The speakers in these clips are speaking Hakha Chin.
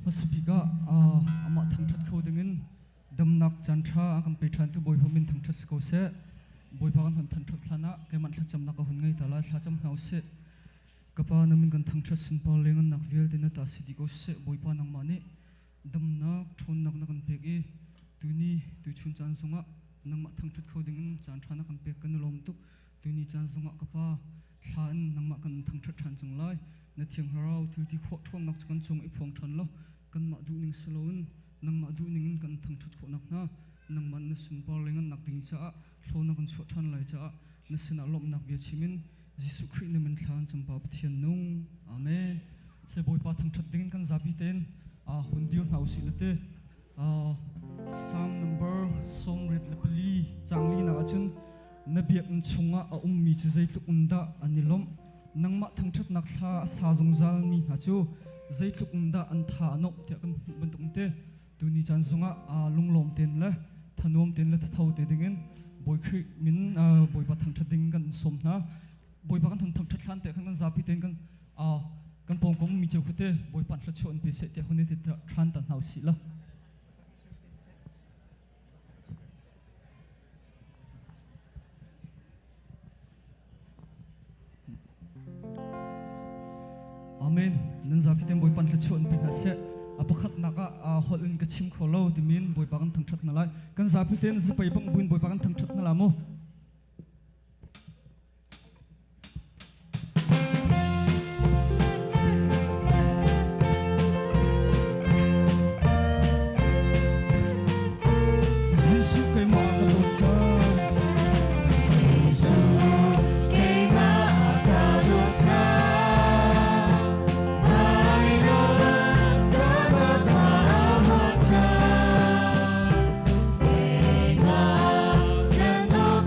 Hmasabik ah amah thangṭhat kho dingin damnak caan ṭha a kan pe ṭhantu Bawipa min thangṭhat si ko seh. Bawipa kan hun thangṭhat hlan ah keimah thlacamnak ka hun ngei ta lai. Thlacam hna usih. Ka Pa na min kan thangṭhat sunpar le ngannak vialte na ta si dih ko seh. Bawipa nangmah nih damnak ṭhawnnak na kan pek i tuni tuchun caan zongah nangmah thangṭhat kho dingin caan ṭha na kan pek kan i lawm tuk. Tuni caan zongah ka Pa thla in nangmah kan thangṭhat ṭhan cang lai. Na Thiang Thlarau thilti khawh ṭhawnnak cu kan cung i phuang ṭhan law kanmah duhning si loin nangmah duhning in kan thangṭhat khawh nakhnga nangmah na sunpar le ngannak ding caah hlaw na kan chuah ṭhan lai caah na sinah lawmhnak bia chim in Jesuh Khrih na min thla an cam Pa Pathian nung. Amen. Se Bawipa thangṭhat dingin kan zapi tein hun dir hna usih late Psalm number 84 cang li nak ahcun na biakinn chungah a ummi cu zeitluk in dah an i lawmh nangmah thangṭhatnak thla a sa zungzal mi hna cu zeitluk in dah an tha a nomh tiah kan hmuh bantuk te tuni caan zongah lunglawm tein le thanuam tein le thatho te dingin Bawi Khrih min Bawipa thangṭhat ding kan sawm hna Bawipa kan thangṭhat hlan te khan kan zapi tein kan kan pawngkam mi cio khuate Bawipa thluachuah an pe seh tiah hun i ti ṭhan ta hna usih law. Amen. Nan zapi ten Bawipa thluachuah an pe hna seh. A pakhatnak ah holh in ka chim kho lo timin Bawipa kan thangṭhat hna lai. Kan zapi ten zapei bang buin Bawipa kan thangṭhat hna la mu. Jesuh keimah ka dawt cang. Jesuh keimah ka dawt cang. Vailam ka ka cang. Keimah kan dawt.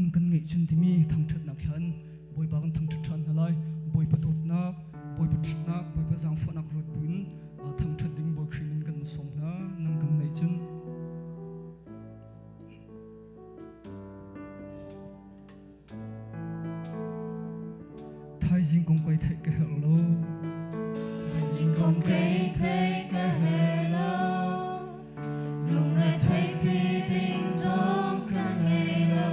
Nang kan ngeih cun timi thangṭhatnak thlan Bawipa kan thangṭhat ṭhan hna lai. Bawipa dawtnak, Bawipa ṭhatnak, Bawipa zaangfahnak ruat buin thangṭhat ding Bawi Khrih min kan sawm hna. Nang kan neih cun. Thaizing kong kei theih ka herh lo. Thaizing kong kei theih ka herh lo. Lungre theipi ding zong ka ngei lo.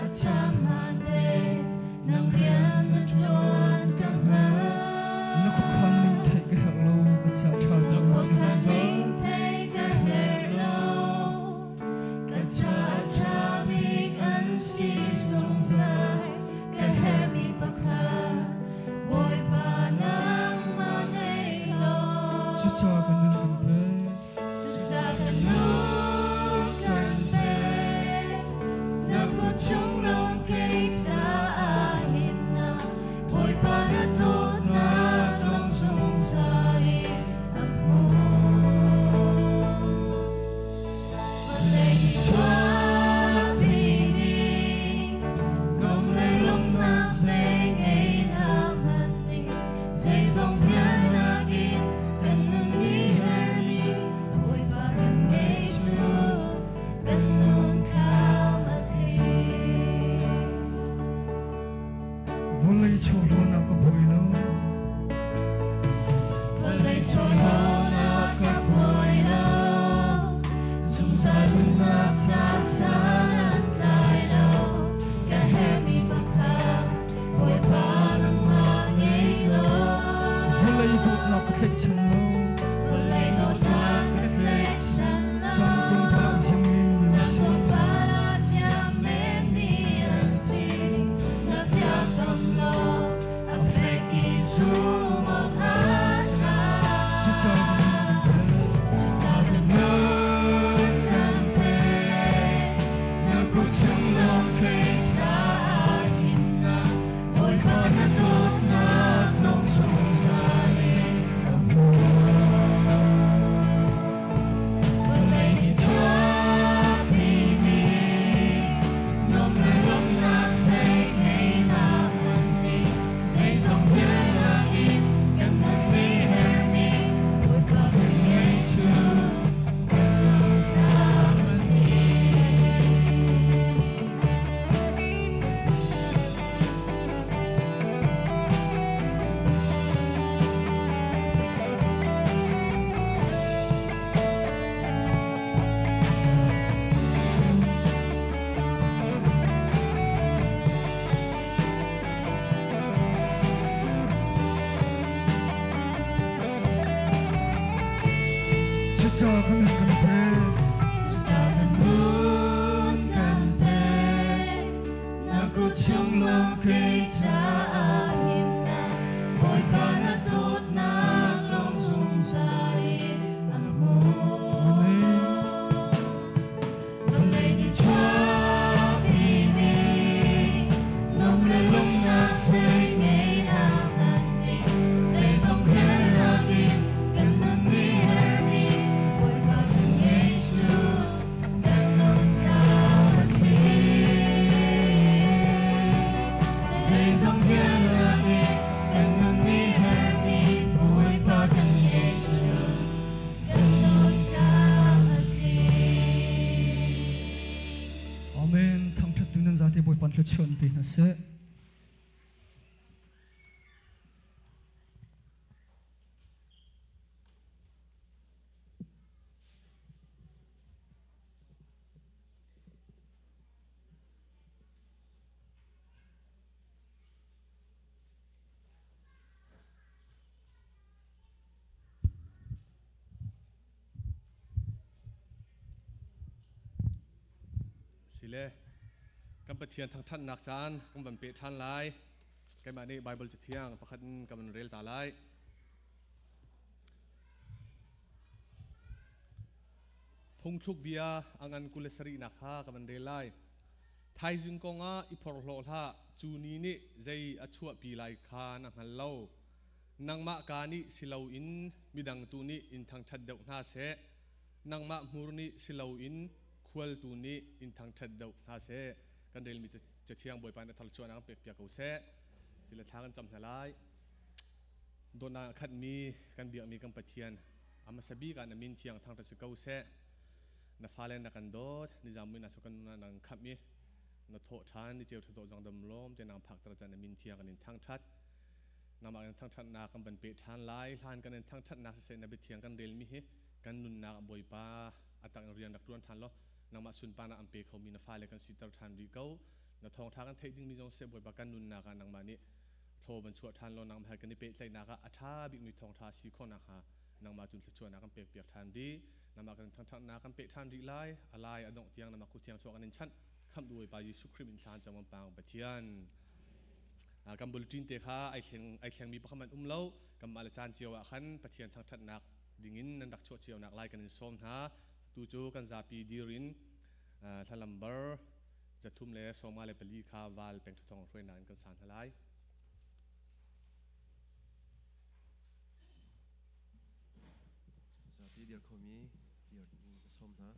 A cam hlan te nang rian na ṭuan ka hngal. Na khuakhan ning theih ka herh lo. Ka ca ṭha Na ka si khuakhan zungzal. ning theih ka herh lo. Ka ca ṭha bik an si zungzal. Ka herhmi pakhat Bawipa nangmah ngei law. Cucaah ka nun kan pek. Cucaah ka nun kan pek. Na kut chung lawng kei caah himnak. Bawipa na dawtnak lawng zungzal in a hmun. Vawlei hi chuahpimi lawm le lawmhnak zei ngei hlah hmanh nih zeizong vialnak in kan nun ni hermi Bawipa kan ngei cu kan nun thlam a tling. Vawlei chawhlawn ah ka buai lo. Vawlei chawhlawn ah ka buai lo. Zungzal nunnak ca san an tlai lo. Ka herhmi pakhat Bawipa nangmah ngei law. Vawlei dawtnak ka tlaihchan lo. Vawlei dawtnak ka tlaihchan lo. Caan tlawmpal ah ziammi Caan si. tlawmpal ah ziammi an si. Na biakam law a fek i zum awk aa tlak. Cucaah ka nun kan pek. Cucaah ka nun kan pek. Na kut chung lawng kei caah himnak. Bawipa na dawtnak lawng zungzal in a hmun. Vawlei hi chuahpimi lawm le lawmhnak zei ngei hlah hmanh nih zeizong vialnak in kan nun nih herhmi Bawipa kan ngei cu kan nun thlam a tling. Cucaah ka nun kan pek. Cucaah kan nun kan pek. Na kut chung lawng kei caah himnak. Bawipa na dawtnak lawng zungzal in a hmun. Vawlei nih chuahpimi nom le lawmhnak zei ngei hlah hmanh nih zeizong vialnak in kan nun nih herhmi Bawipa kan ngei cu kan nun tlam a tling. Zeizong vialnak in kan nun nih herhmi Bawipa kan ngei cu kan nun tlam a tling. Amen. Thangṭhat tu nan zate Bawipa thluachuah in pe hna seh. Sile kan Pathian thangṭhatnak caan kan van peh ṭhan lai. Keimah nih Bible cathiang pakhat in kan van rel ta lai. Phungthluk bia a ngan 27 nak kha ka van rel lai. Thaizing kong ah i phorhlaw hlah, cu ni nih zei a chuahpi lai kha na hngal lo. Nangmah kaa nih si loin midang tu nih in thangṭhat deuh hna seh. Nangmah hmur nih si loin khual tu nih in thangṭhat deuh hna seh. Kan relmi cathiang Bawipa nih a thar pek piak ko seh. Sile thla kan cam hna lai. Dawtnak a khatmi kan biakmi kan Pathian a hmasa bik ah na min thiang thangṭhat si ko seh. Na fale na kan dawt, nizam mui na so kan na kan khamh i na thawh ṭhan ni ceu ṭha zong dam lawm te nang phak tar chan na min thiang kan in thangṭhat. Nangmah kan thangṭhatnak kan van pe ṭhan lai. Hlan kan in thangṭhatnak siseh na biathiang kan relmi hi kan nunnak Bawipa a tak in rian rak ṭuan ṭhan law nangmah sunparnak an pe khomi na fale kan siter ṭhan rih ko. Na thawngṭha kan theih dingmi zong seh Bawipa kan nunnak ah nangmah nih thlaw van chuah ṭhan law nangmah he kan i pehtlaihnak ah a ṭha bikmi thawngṭha si khawh nakhnga nangmah tu thluachuahnak kan pekpiak ṭhan rih. Nangmah kan thangṭhatnak kan peh ṭhan rih lai. A lai a dongh tiang nangmah kut thiang chuah kan in chanh. Khamh Bawipa Jesuh Khrih min thlan cang pang Pathian. Kan bulletin te kha ai thleng ai thlengmi pakhat man um lo. Kanmah le caan cio ah khan Pathian thangṭhatnak dingin nan rak chuah cio nak lai kan in sawm hna. Tu cu kan zapi dir in thlalam bar 354 kha val peng thong hruainak in kan san hna lai. Zapi dir khomi dir ding ka sawm hna.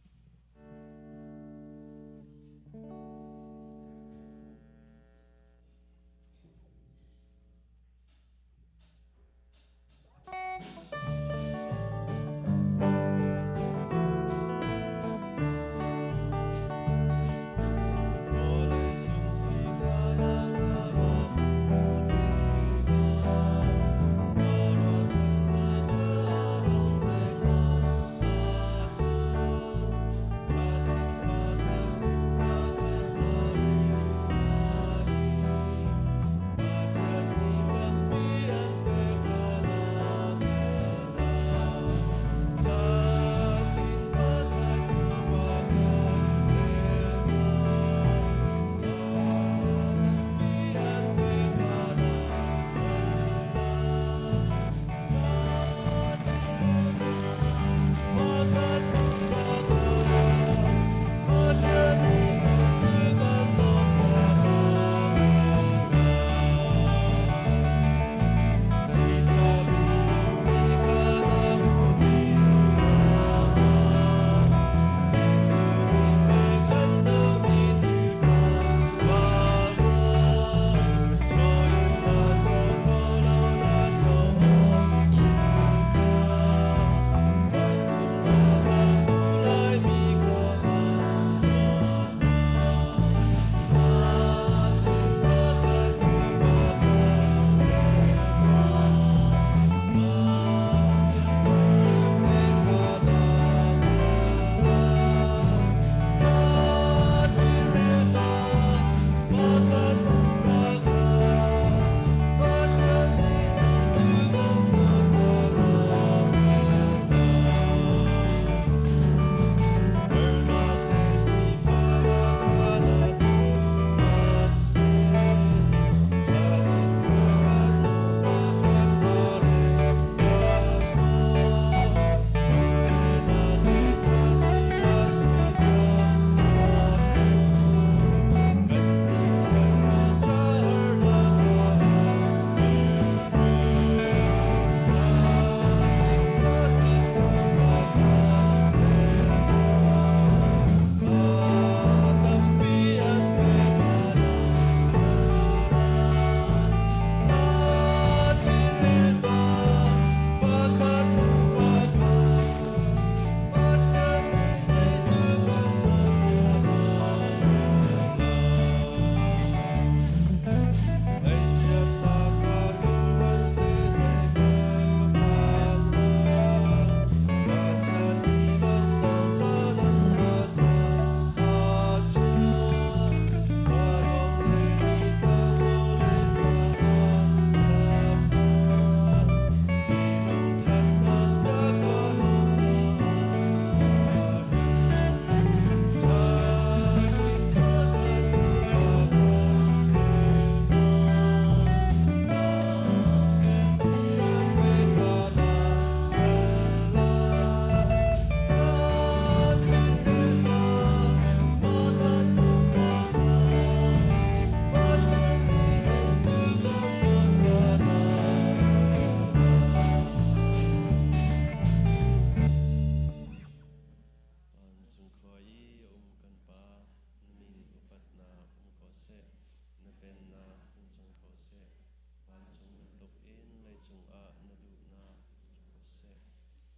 bantukin leicung ah na duhnak si ko seh.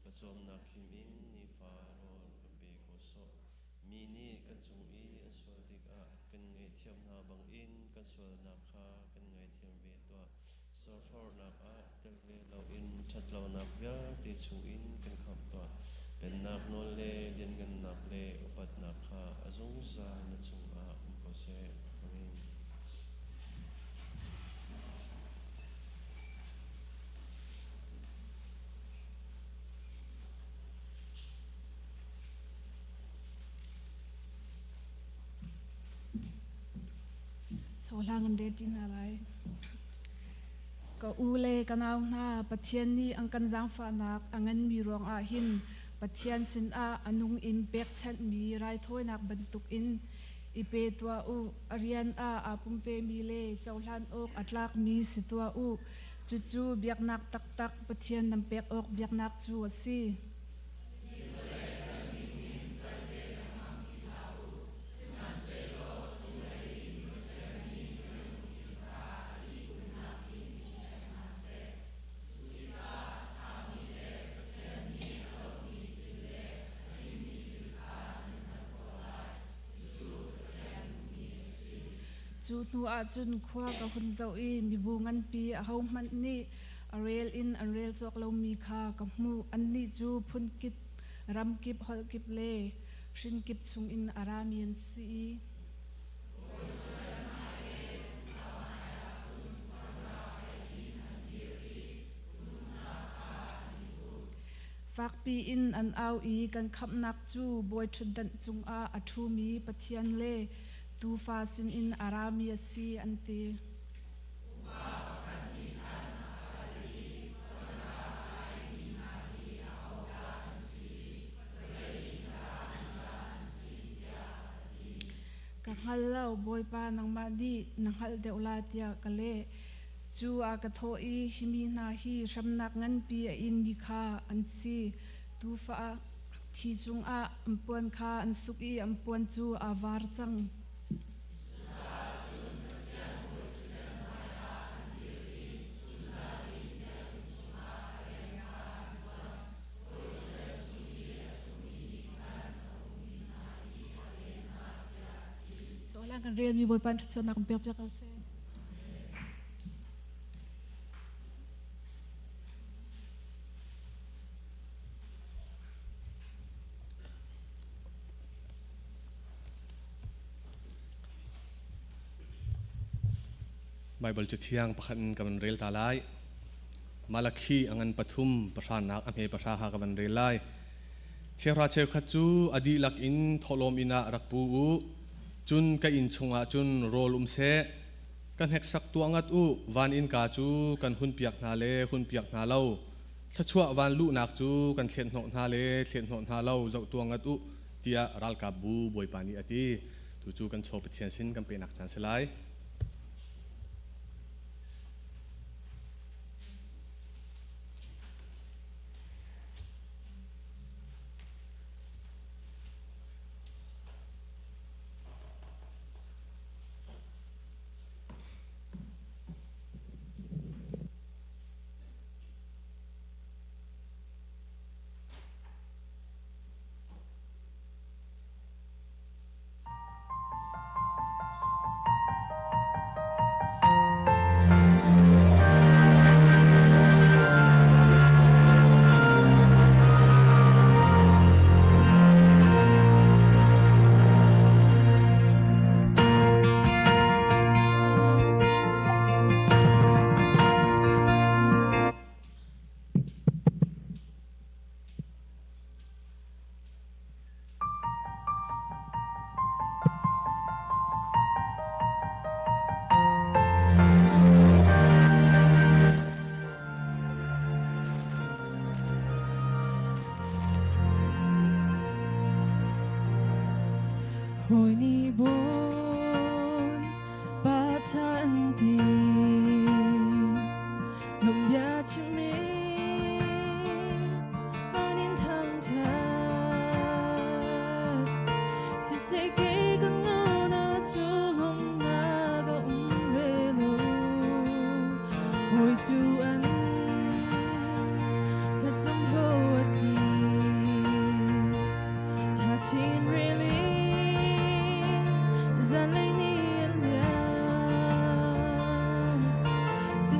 Pawcawmnak khim in nifa rawl kan pe ko sawh. Mi nih kan cung i an sual tikah kan ngaihthiam hna bangin kan sualnak kha kan ngaithiam ve tuah. Sualforhnak ah tel ve loin ṭhatlonak vialte chungin kan khamh tuah. Pennak nawl le lianngannak le upatnak kha a zungzal na cungah um ko seh. Amen. Chawhlang an rel ṭi hna lai. Ka u le ka nau hna, Pathian nih an kan zaangfahnak a nganmi ruangah hin Pathian sinah a nung in pekchanhmi raithawinak bantukin i pe tuah u. A rian ah aa pumpemi le cohlan awk a tlakmi si tuah u. Cucu biaknak taktak Pathian nan pek awk biaknak cu a si. Cu hnu ah cun khua ka hun zoh i mibu nganpi ahohmanh nih a rel in an rel cawk lomi kha ka hmuh. Annih cu phun kip, ram kip, holh kip le hrin kip chungin a rami an si. Fakpi in an au i kan khamhnak cu bawiṭhutdanh cungah a ṭhumi Pathian le Tuufa sinin a rami a si, an ti. Ka hngal lo, Bawipa, nangmah nih na hngalh deuh la tiah ka leh. Cu a ka thawh i hi mi hna hi hremnak nganpi a inmi kha an si. Tuufa thi cungah an puan kha an suk i an puan cu aa var cang. Cawnnak kan relmi Bawipa ṭhatchuahnak kan pek piak ko seh. Baibal Cathiang pakhat in ka van rel ta lai. Malakhi a ngan pathum pahranak a hme pahra kha ka van rel lai. Cheuhra cheukhat cu a dihlak in thawhlawm inn ah rak pu u. Cun ka inn chungah cun rawl um seh. Ka hneksak tuah ngat u, van innka cu kan hunpiak hna le hunpiak hna lo. Thluachuah van luhnak cu kan thlethnawh hna le thlethnawh hna lo zoh tuah ngat u, tiah ralkapbu Bawipa nih a ti. Tucu kan chaw Pathian sin kan pehnak caan si lai.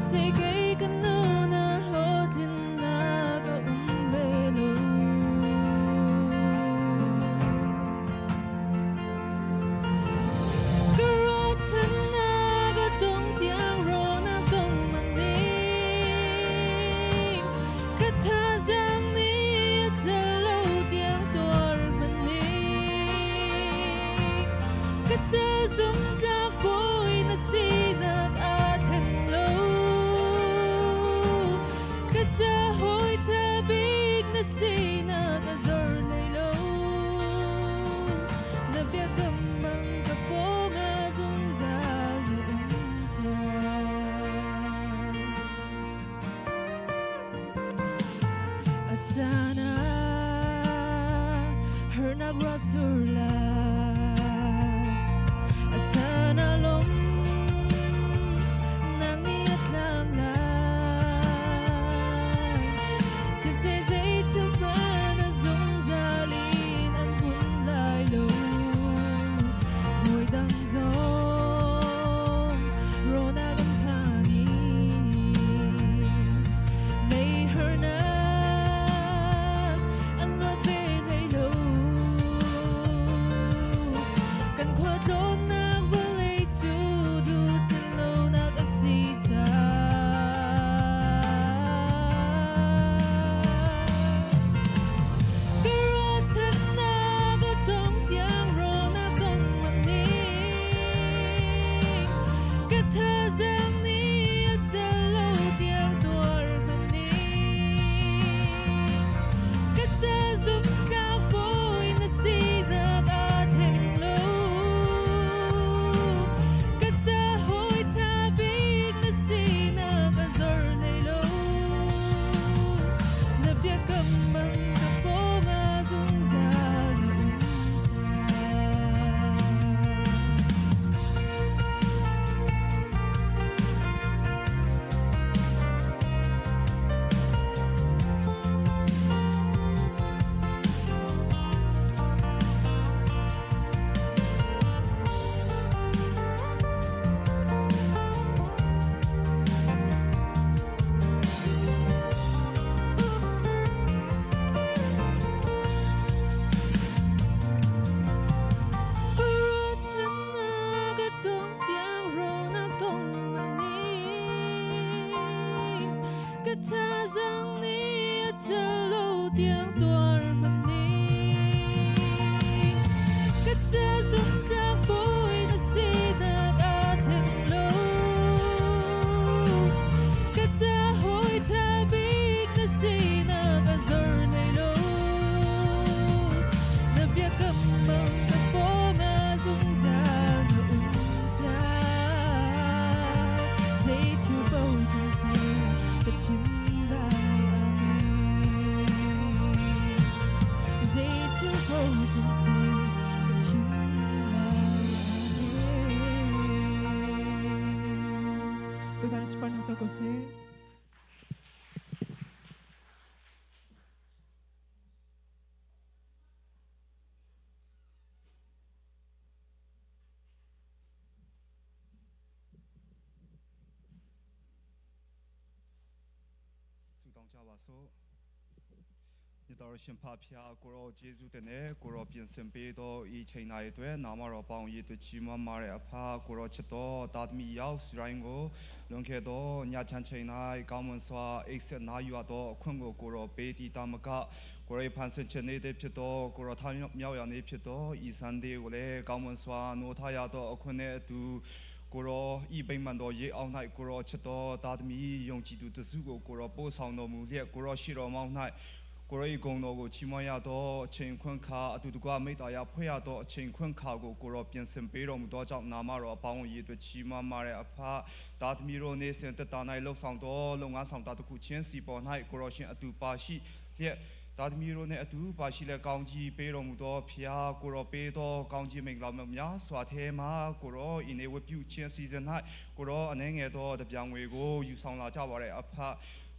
Siseh kei ka nun ah hlawhtlinnak a um ve lo. Ka ruahchannak a dong tiang rawnak dong man ding. Ka thazaang nih a tel lo tiang tuar man ding. Ka ca zumtlak bawi na sinak aa thleng lo. Ka ca hawi ṭha bik na sinak a zor hlei lo. Na biakam bang ka pawng ah zungzal na um cang. A caan ah harnak ruah sur lai. A caan ah lawmhnak nih a tlang lai. Siseh zeithil hmanh a zungzal in an hmun lai lo. Hawi dang zong rawn a kan phan i mei harnak an luat ve hlei lo. Kan khualtlawnnak vawlei cu duh lonak a si caah. Ka ruahchannak a dong tiang rawnak dong man ning. Ka thazaang nih a cel lo tiang tuar man ning. Ka ca zumtlak bawi na sinak aa thleng lo. Ka ca hawi ṭha bik na sinak a zor hlei lo. Na biakam bang ka pawng ah zungzal na um cang. Ruahchannak a dong tiang rawnak dong man ning. Ka thazaang nih a cel lo tiang tuar man ning. Ka ca zumtlak bawi na sinak aa thleng lo. Ka ca hawi ṭha bik na sinak a zor hlei lo. Na biakam bang ka pawng ah zungzal na um cang. Zei thil paoh tlung seh ka chim lai amen. Zei thil paoh tlung seh ka chim lai amen. Bawipa na support hna ko seh. ဆုတောင်းကြပါစို့မြတ်တော်ရှင်ဖဖျားကိုရောဂျေဇုတဲ့နဲ့ကိုရောပြင်ဆင်ပေးတော်ဤချိန်နာရီအတွက်နာမတော်ပေါင်းရည်တို့ချီးမွမ်းမာတဲ့အဖကိုရောချစ်တော်တာသမီရောက်စရိုင်းကိုလွန်ခဲ့သောညချမ်းချိန်၌ကောင်းမွန်စွာအိတ်ဆက်နာယူရသောအခွင့်ကိုကိုရောပေးတည်တာမကကိုရောဖန်ဆင်းခြင်းနေတဲ့ဖြစ်သောကိုရောထားမြောက်ရနေဖြစ်သောဤစံသေးကိုလည်းကောင်းမွန်စွာနိုးထားရသောအခွင့်နဲ့အတူကိုရောဤဗိမာန်တော်ရေအောင်၌ကိုရောချစ်တော်တာသမီယုံကြည်သူတစုကိုကိုရောပို့ဆောင်တော်မူလျက်ကိုရောရှိတော်မောင်း၌ကိုရောဤဂုဏ်တော်ကိုချီးမွမ်းရသောအချိန်ခွင့်ခါအတူတကွမိတ္တာရဖွဲ့ရသောအချိန်ခွင့်ခါကိုကိုရောပြင်ဆင်ပေးတော်မူသောကြောင့်နာမတော်အပေါင်းရေအတွက်ချီးမွမ်းမာတဲ့အဖတာသမီတို့နေစဉ်တက်တာ၌လှုပ်ဆောင်တော်လုပ်ငန်းဆောင်တာတစ်ခုချင်းစီပေါ်၌ကိုရောရှင်အတူပါရှိလျက်တာသမီတို့နဲ့အတူပါရှိလဲကောင်းကြီးပေးတော်မူသောဖျားကိုရောပေးသောကောင်းကြီးမင်္ဂလာများစွာထဲမှာကိုရောဤနေဝပြုခြင်းစီစဉ်၌ကိုရောအနေငယ်သောတပြောင်ငွေကိုယူဆောင်လာကြပါတဲ့အဖ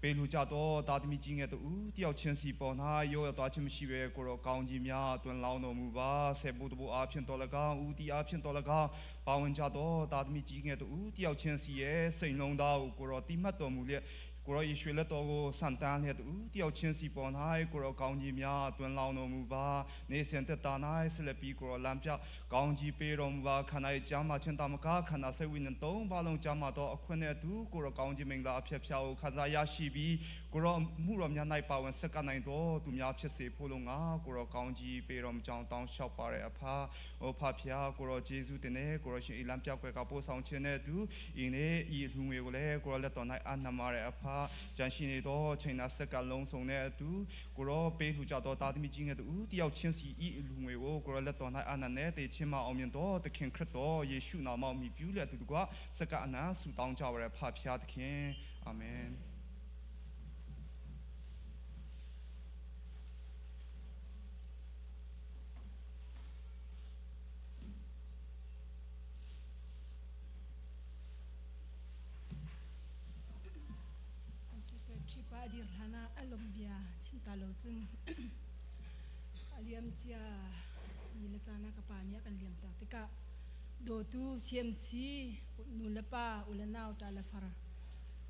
ပေလူကြတော့တာသမီကြီးငယ်တူတယောက်ချင်းစီပေါ်၌ရောရသွားခြင်းမရှိဘဲကိုရောကောင်းကြီးများတွင်လောင်းတော်မူပါဆေဘူတဘူအားဖြင့်တော်၎င်းဦးတီအားဖြင့်တော်၎င်းပါဝင်ကြတော့တာသမီကြီးငယ်တူတယောက်ချင်းစီရဲ့စိန်လုံးသားကိုကိုရောတိမှတ်တော်မူလျက်ကိုရောယေရှုလက်တော်ကိုဆန်တန်းလျက်တူတယောက်ချင်းစီပေါ်၌ကိုရောကောင်းကြီးများတွင်လောင်းတော်မူပါနေစဉ်တက်တာ၌ဆက်လက်ပြီးကိုရောလမ်းပြကောင်းကြီးပေးတော်မူပါခန္ဓာ၏ကျမ်းမာခြင်းတမကခန္ဓာစိတ်ဝိညာဉ်သုံးပါလုံးကျမ်းမာသောအခွင့်နဲ့အတူကိုရောကောင်းကြီးမင်္ဂလာအဖြစ်ဖြာကိုခစားရရှိပြီးကိုရောမှုတော်များ၌ပါဝင်ဆက်ကနိုင်တော်သူများဖြစ်စေဖို့လုံငါကိုရောကောင်းကြီးပေးတော်မူကြောင်းတောင်းလျှောက်ပါရအဖာဟိုဖဖျားကိုရောဂျေဇုတင်နဲ့ကိုရောရှင်အီလံပြောက်ွယ်ကပို့ဆောင်ခြင်းနဲ့အတူဤနေ့ဤလူငွေကိုလည်းကိုရောလက်တော်၌အနံမာရအဖာကြံရှိနေသောချိန်နာဆက်ကလုံးစုံနဲ့အတူကိုရောပေးလှူကြသောတာသမီကြီးငယ်တူတယောက်ချင်းစီဤလူငွေကိုကိုရောလက်တော်၌အနံနဲ့တေချင်းမအောင်မြင်တော်သခင်ခရစ်တော်ယေရှုနာမမြည်ပြုလက်တူတကွစကအနာဆုတောင်းကြပါရဖဖျားသခင်အာမင် Tripa dir hlana alom bia chim ta lo cun aliam chia ni le chana ka pa nia kan liam ta tika do tu CMC nu le pa u le nau ta le far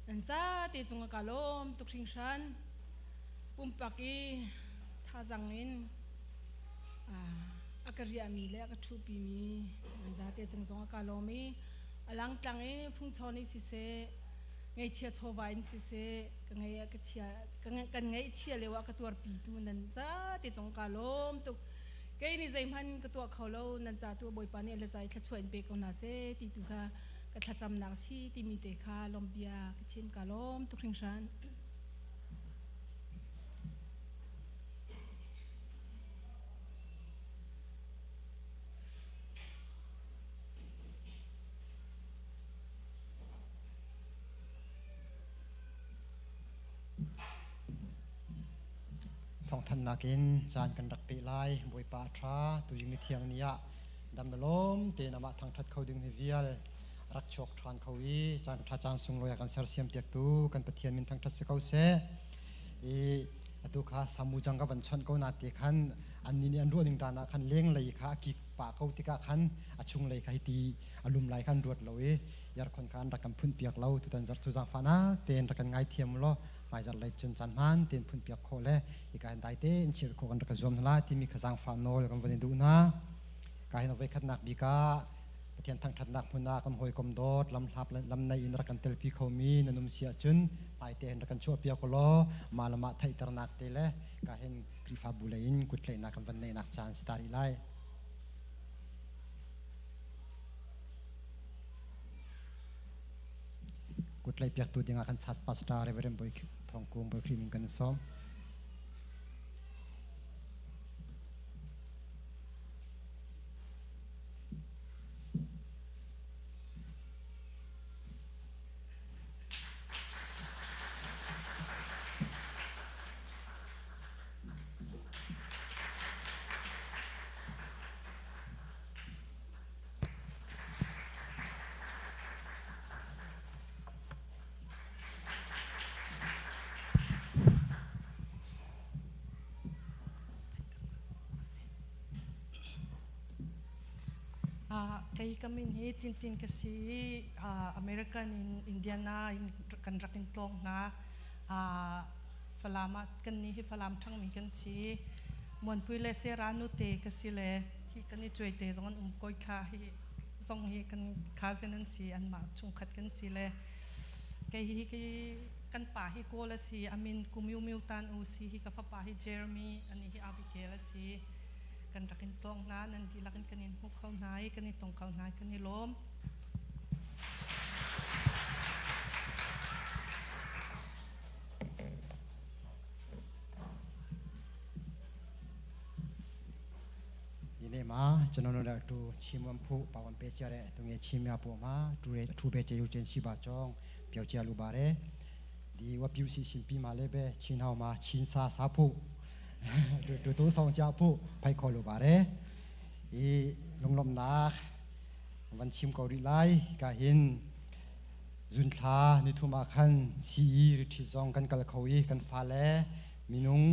nan sa te chung ka lom tuk hring shan pum paki tha jang in a akaria mi le ka thu pi mi nan za te chung zong ka lomi alang tlang e phung choni si se ไงเชียโชวายสิเซกังไงกเชียกังกันไงเชียเลยว่ากตัวปีตูนันจ้าติจงกาลมตุกเกนี่ใจมันกตัวเขาโลนันจ้าตัวบอยปานี่ละใจขชวนเบกนาเซติตุค่ะกระจำนักชีติมีเตคาลมเบียกเชิมกาลมตุกริงชัน ทองทันนักินจานกันรักปีไลบวยปาทราตุยิงเทียงนี้ดำลมเตนามะทางทัดเขาดึงเวียลรักชกทานเขาอีจานทาจานสุงลอยกันเซอร์เซียมเปียกตูกันปะเทียนมินทางทัดสเขาเสอีอตุคาสามูจังกับบัญชนเขานาตีขันอันนี้อันรัวหนึ่งตานาขันเลี้ยงเลยค่ะกิกปากเขาติกาขันอาชุงเลยค่ะตีอารมณ์ไหลขันรวดเลยยาคนขันรักกันพุ่นเปียกเราทุตันจัดสุจังฟานาเตนรักกันง่ายเทียมล้อหมายจัดเลยจนจันมันเตียนพุ่นเปียกโคเลอีกการได้เต้นเชียร์โคกันรักจวมนละที่มีขจังฟานโนลกันวันนี้ดูนะการเห็นไว้ขัดนักบีกาเทียนทางทัดนักพุนากำหอยกำโดดลำลับลำในอินรักกันเตลปีเขามีนนุ่มเสียจุนไปเตียนรักกันชั่วเปียกโลมาละมาไทยตระนักเตเลการเห็นกรีฟาบุเลอินกุดเลยนักกันวันในนักจานสตาร์ไลกุดเลยเปียกตัวเดียงกันชัดปัสตาร์เรเวอร์บอยทองกุมบอยครีมกันซ้อม Kay kami ni Tintin kasi American in Indiana in kan rakin tlong na falamat kan ni hi falam thang mi kan si mon pui le se ranu te kasi le hi kan ni choi te zong an koi kha hi zong hi kan cousin an si an ma chung khat kan si le kay hi kay kan pa hi ko la si amin kumyu miu tan u si hi ka fa pa hi Jeremy ani hi Abigail si กันรักินตองนานันทีลักกันนินหุกเขานายกันนิตงเขานายกันนิล้มဒီနေ့မှာကျွန်တော်တို့အတူချီးမွမ်းဖို့ပါဝင်ပေးကြတဲ့သူငယ်ချင်းများပေါ်မှာတူရဲအထူးပဲကျေးဇူးတင်ရှိပါကြောင်းပြောကြားလိုပါတယ်ဒီဝပြူစီရှင်ပြီးမှလည်းပဲချင်းဟောင်းမှာချင်းစားစားဖို့ ดูตู้สองเจ้าผู้ไปขอลูบาเรอีลงลมนักวันชิมเกาหลีไลกาหิน Zunthla nithum ah khan CE retreat zong kan kal kho i kan fale minung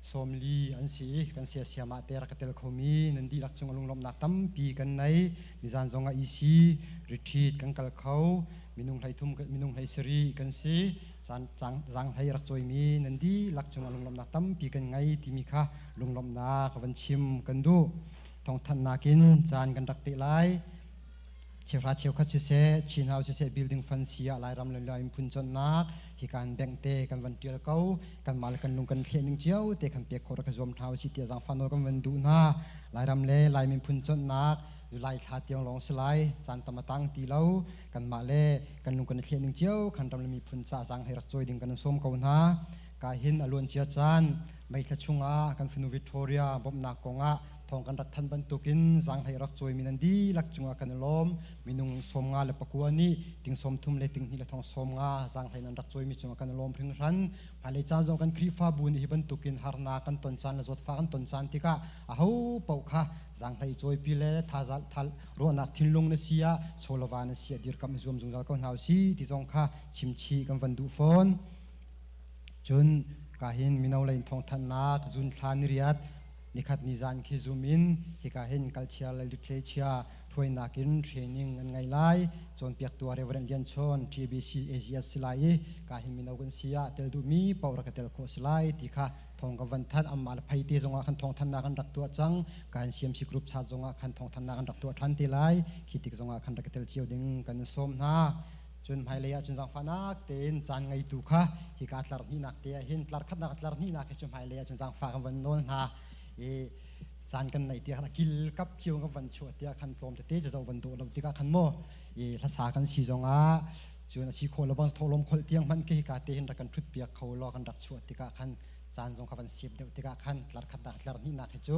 40 an si i kan siasiam ah te rak ka tel khomi nan dihlak cung lunglawmhnak tampi kan nei. Nizan zong ah EC retreat kan kal kho. Minung 30 minung 17 kan si. Caan zaang hlei rak cawimi nan dihlak cung lunglawmhnak tampi kan ngei timi kha lunglawmhnak van chim kan duh. Thawngthanhnak in caan kan rak peh lai. Cheuhra cheukhat siseh, Chin House siseh, building fund si ah Lairam le Lai miphun cawnnak hi kan bank te kan van tial ko. Kanmah le kan lung kan thleh ning cio te kan pek khawh rak ka zuam hna usih tiah zaangfah nawl kan van duh hna. Lairam le Lai miphun cawnnak July thla tiang lawng si lai, caan tam a tang ti lo. Kanmah le kan lung kan i thleh ning cio khan ram le miphun ca zaang hei rak cawi ding kan sawm ko hna. Ka hin a luancia caan May thla chungah kan fanu Victoria bawmhnak kongah thawng kan rak thanh bantukin zaanghlei rak cawimi nan dihlak cungah kan i lawm. Minung 59 nih ting 30 le ting hnih le thong 50 zaanghlei nan rak cawimi cungah kan i lawm hringhran. Hmailei caan zong kan Khrihfabu nih hi bantukin harnak kan ton caan le zawtfah kan ton caan tikah aho paoh kha zaanghlei cawipi le tha ruahnak thinlung na si ah chawlava na si ah dirkamh i zuam zungzal ko hna usih ti zong kha chimchih kan van duh fawn. Cun ka hin mino lei in thawngthanhnak zunthla niriat nikhat ni zan khi zum in hika hin culture le literature hruainak in training an ngei lai. Cawnpiaktu ah Reverend Lian Chawn TBC AGS si lai i ka hin mino kan si ah tel duhmi paoh rak ka tel khawh si lai ti kha thawng kan van thanh. Amah le phei te zongah khan thawngthanhnak an rak tuah cang. Ka hin CMC group chat zongah khan thawngthanhnak an rak tuah ṭhan te lai. Khi tik zongah khan rak ka tel cio ding kan sawm hna. Cun hmailei ah cun zaangfahnak tein caan ngeitu kha hika tlar hnihnak te ah hin tlar khatnak tlar hnihnak hi cu hmailei ah cun zaangfah kan van nawl hna i caan kan neih tiah khan a kil kap cio kan van chuah tiah khan tlawm tete cazo van dawh lo tikah khan maw i hlasa kan si zongah cun a si khawh lo bang thawhlawm kholh tiang hmanh khi hika te hin rak kan ṭhut piak kho law kan rak chuah tikah khan caan zong kha van sip deuh tikah khan tlar khatnak tlar hnihnak hi cu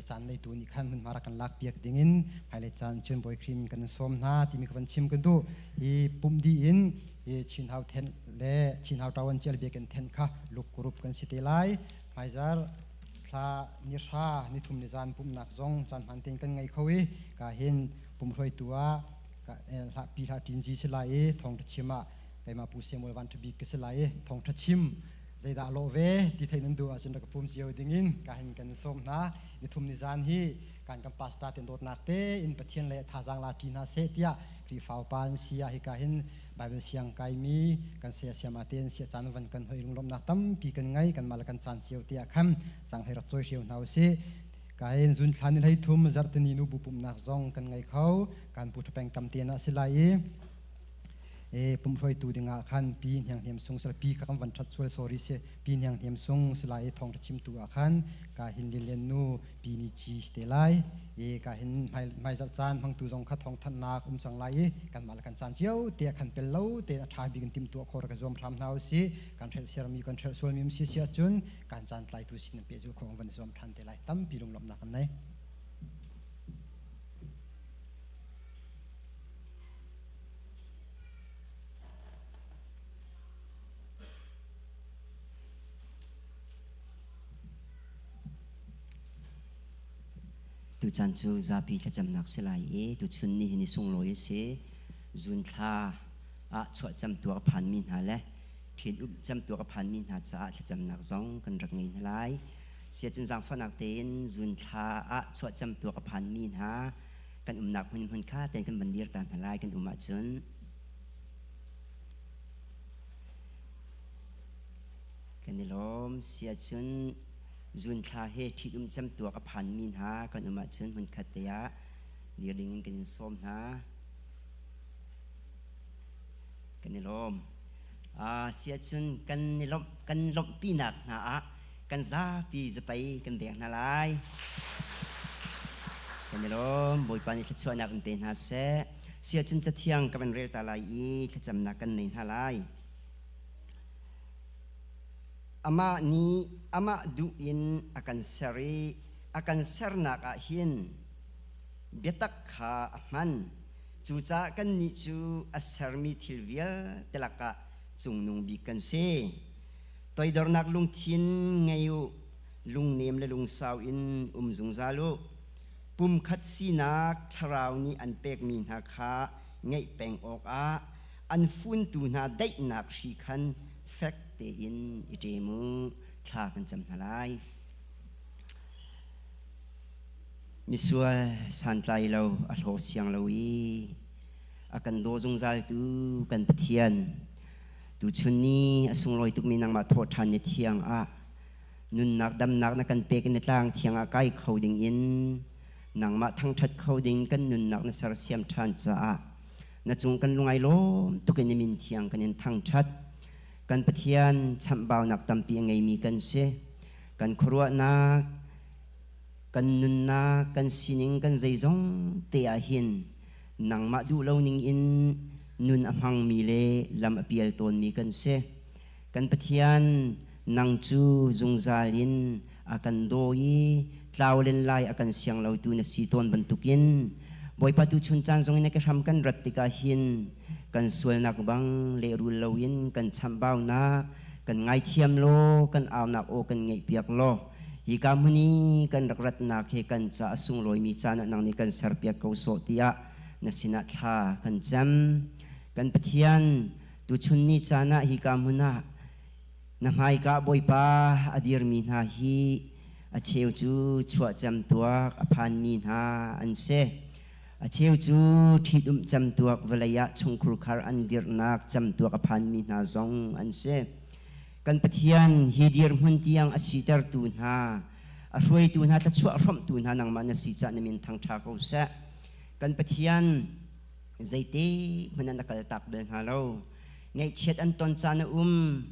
caan neitu nih khan hmunhma rak kan lak piak dingin hmailei caan cun Bawi Khrih kan sawm hna timi ka van chim kan duh. Hi pumh dih in hi Chin Hau then le Chin Hau Tawan Cial Biakinn then kha luk group kan si te lai. Hmaizar thla ni hra ni thum ni zan pumhnak zong caan hman tein kan ngei kho i ka hin pumhruaitu ah hlah pi hlah ṭin zi si lai i thawngṭha chim ah keimah Pu Samuel Van Ṭha Bik ka si lai i thawngṭha chim zeidah lawh ve ti thei nan duh ahcun rak ka pum cio dingin ka hin kan sawm hna. Nithum ni zan hi kan kan pastor ten dawtnak te in Pathian le thazaang la ṭi hna seh tiah Khrihfa upa an si ah hika hin Bible siang kaimi kan saya siama te an si caan van kan hoi lunglawmhnak tampi kan ngei kan mah le kan caan cio te ah khan sang hei rak cawi hrio hna usih. Ka hin zun thla ni 33 zarhtini nu bu pumhnak zong kan ngei kho kan pu thapeng kam te na si lai i e pumhruaitu dingah khan pi hniang hniam sung sal pi kha kan van that sual sorry si pi hniang hniam sung silai i thawng chimtu ah khan ka hin lin len nu pi ni chi te lai i ka hin hmai zarh caan hmangtu zong kha thawng thannak um cang lai i kan mah le kan caan cio te khan pel lo te a tha bik in tim tuah khor ka zuam hram hna usih kan hrelh siarmi kan hrelh sual mi um si si ahcun kan caan tlaitu sin pe zu khong van zuam than te lai tampi lunglawmhnak kan nei. Tuchan cu zapi thlacamnak si lai i tuchun ni hi ni sunglawi a si. Zun thla ah chuahcam tuak a phanmi hna le ṭhin um cam tuak a phanmi hna caah thlacamnak zong kan rak ngei hna lai. Siacun zaangfahnak tein zun thla ah chuahcam tuak a phanmi hna kan umnak hmun hmun kha ten kan van dir ta hna lai kan um ahcun. Kan i lawm. Siacun zun thla he ṭhitum cem tuak a phanmi hna kan um ahcun hmunkhat te ah dir ding in kan in sawm hna. Kan i lawm. Siacun kan i lawmh kan lawmhpinak hna ah kan zapi zapei kan bek hna lai. Kan i lawm. Bawipa nih thluachuahnak in pe hna seh. Siacun Cathiang ka van rel ta lai i thlacamnak kan nei hna lai. Amah nih amah duh in a kan ser i a kan sernak ah hin biatak kha a hman. Cucaah kannih cu a sermi thil vialte lakah cungnung bik kan si. Toidornak lungthin ngei u, lungnem le lungsau in um zungzal u. Pumkhat sinak thlarau nih an pekmi hna kha ngeih peng awkah an funtu hna daihnak hri khan fek tein i ṭem u. Thla kan cam hna lai. Misual santlai lo a hlaw siang lo i a kan daw zungzaltu kan Pathian, tuchun ni a sunglawi tukmi nangmah thawhṭhan ni thiang ah nunnak damnak na kan pek in tlang thiang ah kai kho ding in nangmah thangṭhat kho ding kan nunnak na sersiam ṭhan caah na cung kan lungai lawm tuk in min thiang kan in thangṭhat. Kan Pathian, chamhbaunak tampi a ngeimi kan si. Kan khuaruahnak, kan nunnak, kan sining, kan zeizong te ah hin nangmah duh lo ning in nun a hmangmi le lam a pial tawnmi kan si. Kan Pathian, nang cu zungzal in a kan daw i tlau len lai a kan siang lotu na si tawn bantukin Bawipa, tuchun caan zong in na ke hram kan rat tikah hin kan sualnak bang lehrul loin kan chamhbaunak kan ngaithiam law, kan aunak aw kan ngaihpiak law, hika hmun i kan rak ratnak he kan ca a sunglawimi caan ah nang nih kan serpiak ko sawh tiah na sinah thla kan cam. Kan Pathian, tuchun ni caan ah hika hmun ah na hmaika Bawipa a dirmi hna hi a cheu cu chuah camtuak a phanmi hna an si. A cheu cu ṭhitumh camtuak vawlei ah chungkhur khar an dirhnak camtuak a phanmi hna zong an si. Kan Pathian, hi dirhmun tiang a sitertu hna, a hruaitu hna, thluachuah hrawmhtu hna nangmah na si cah na min thangṭha ko seh. Kan Pathian, zeite hmanh an a kaltak bal hna lo. Ngaihchiat an ton caan a um,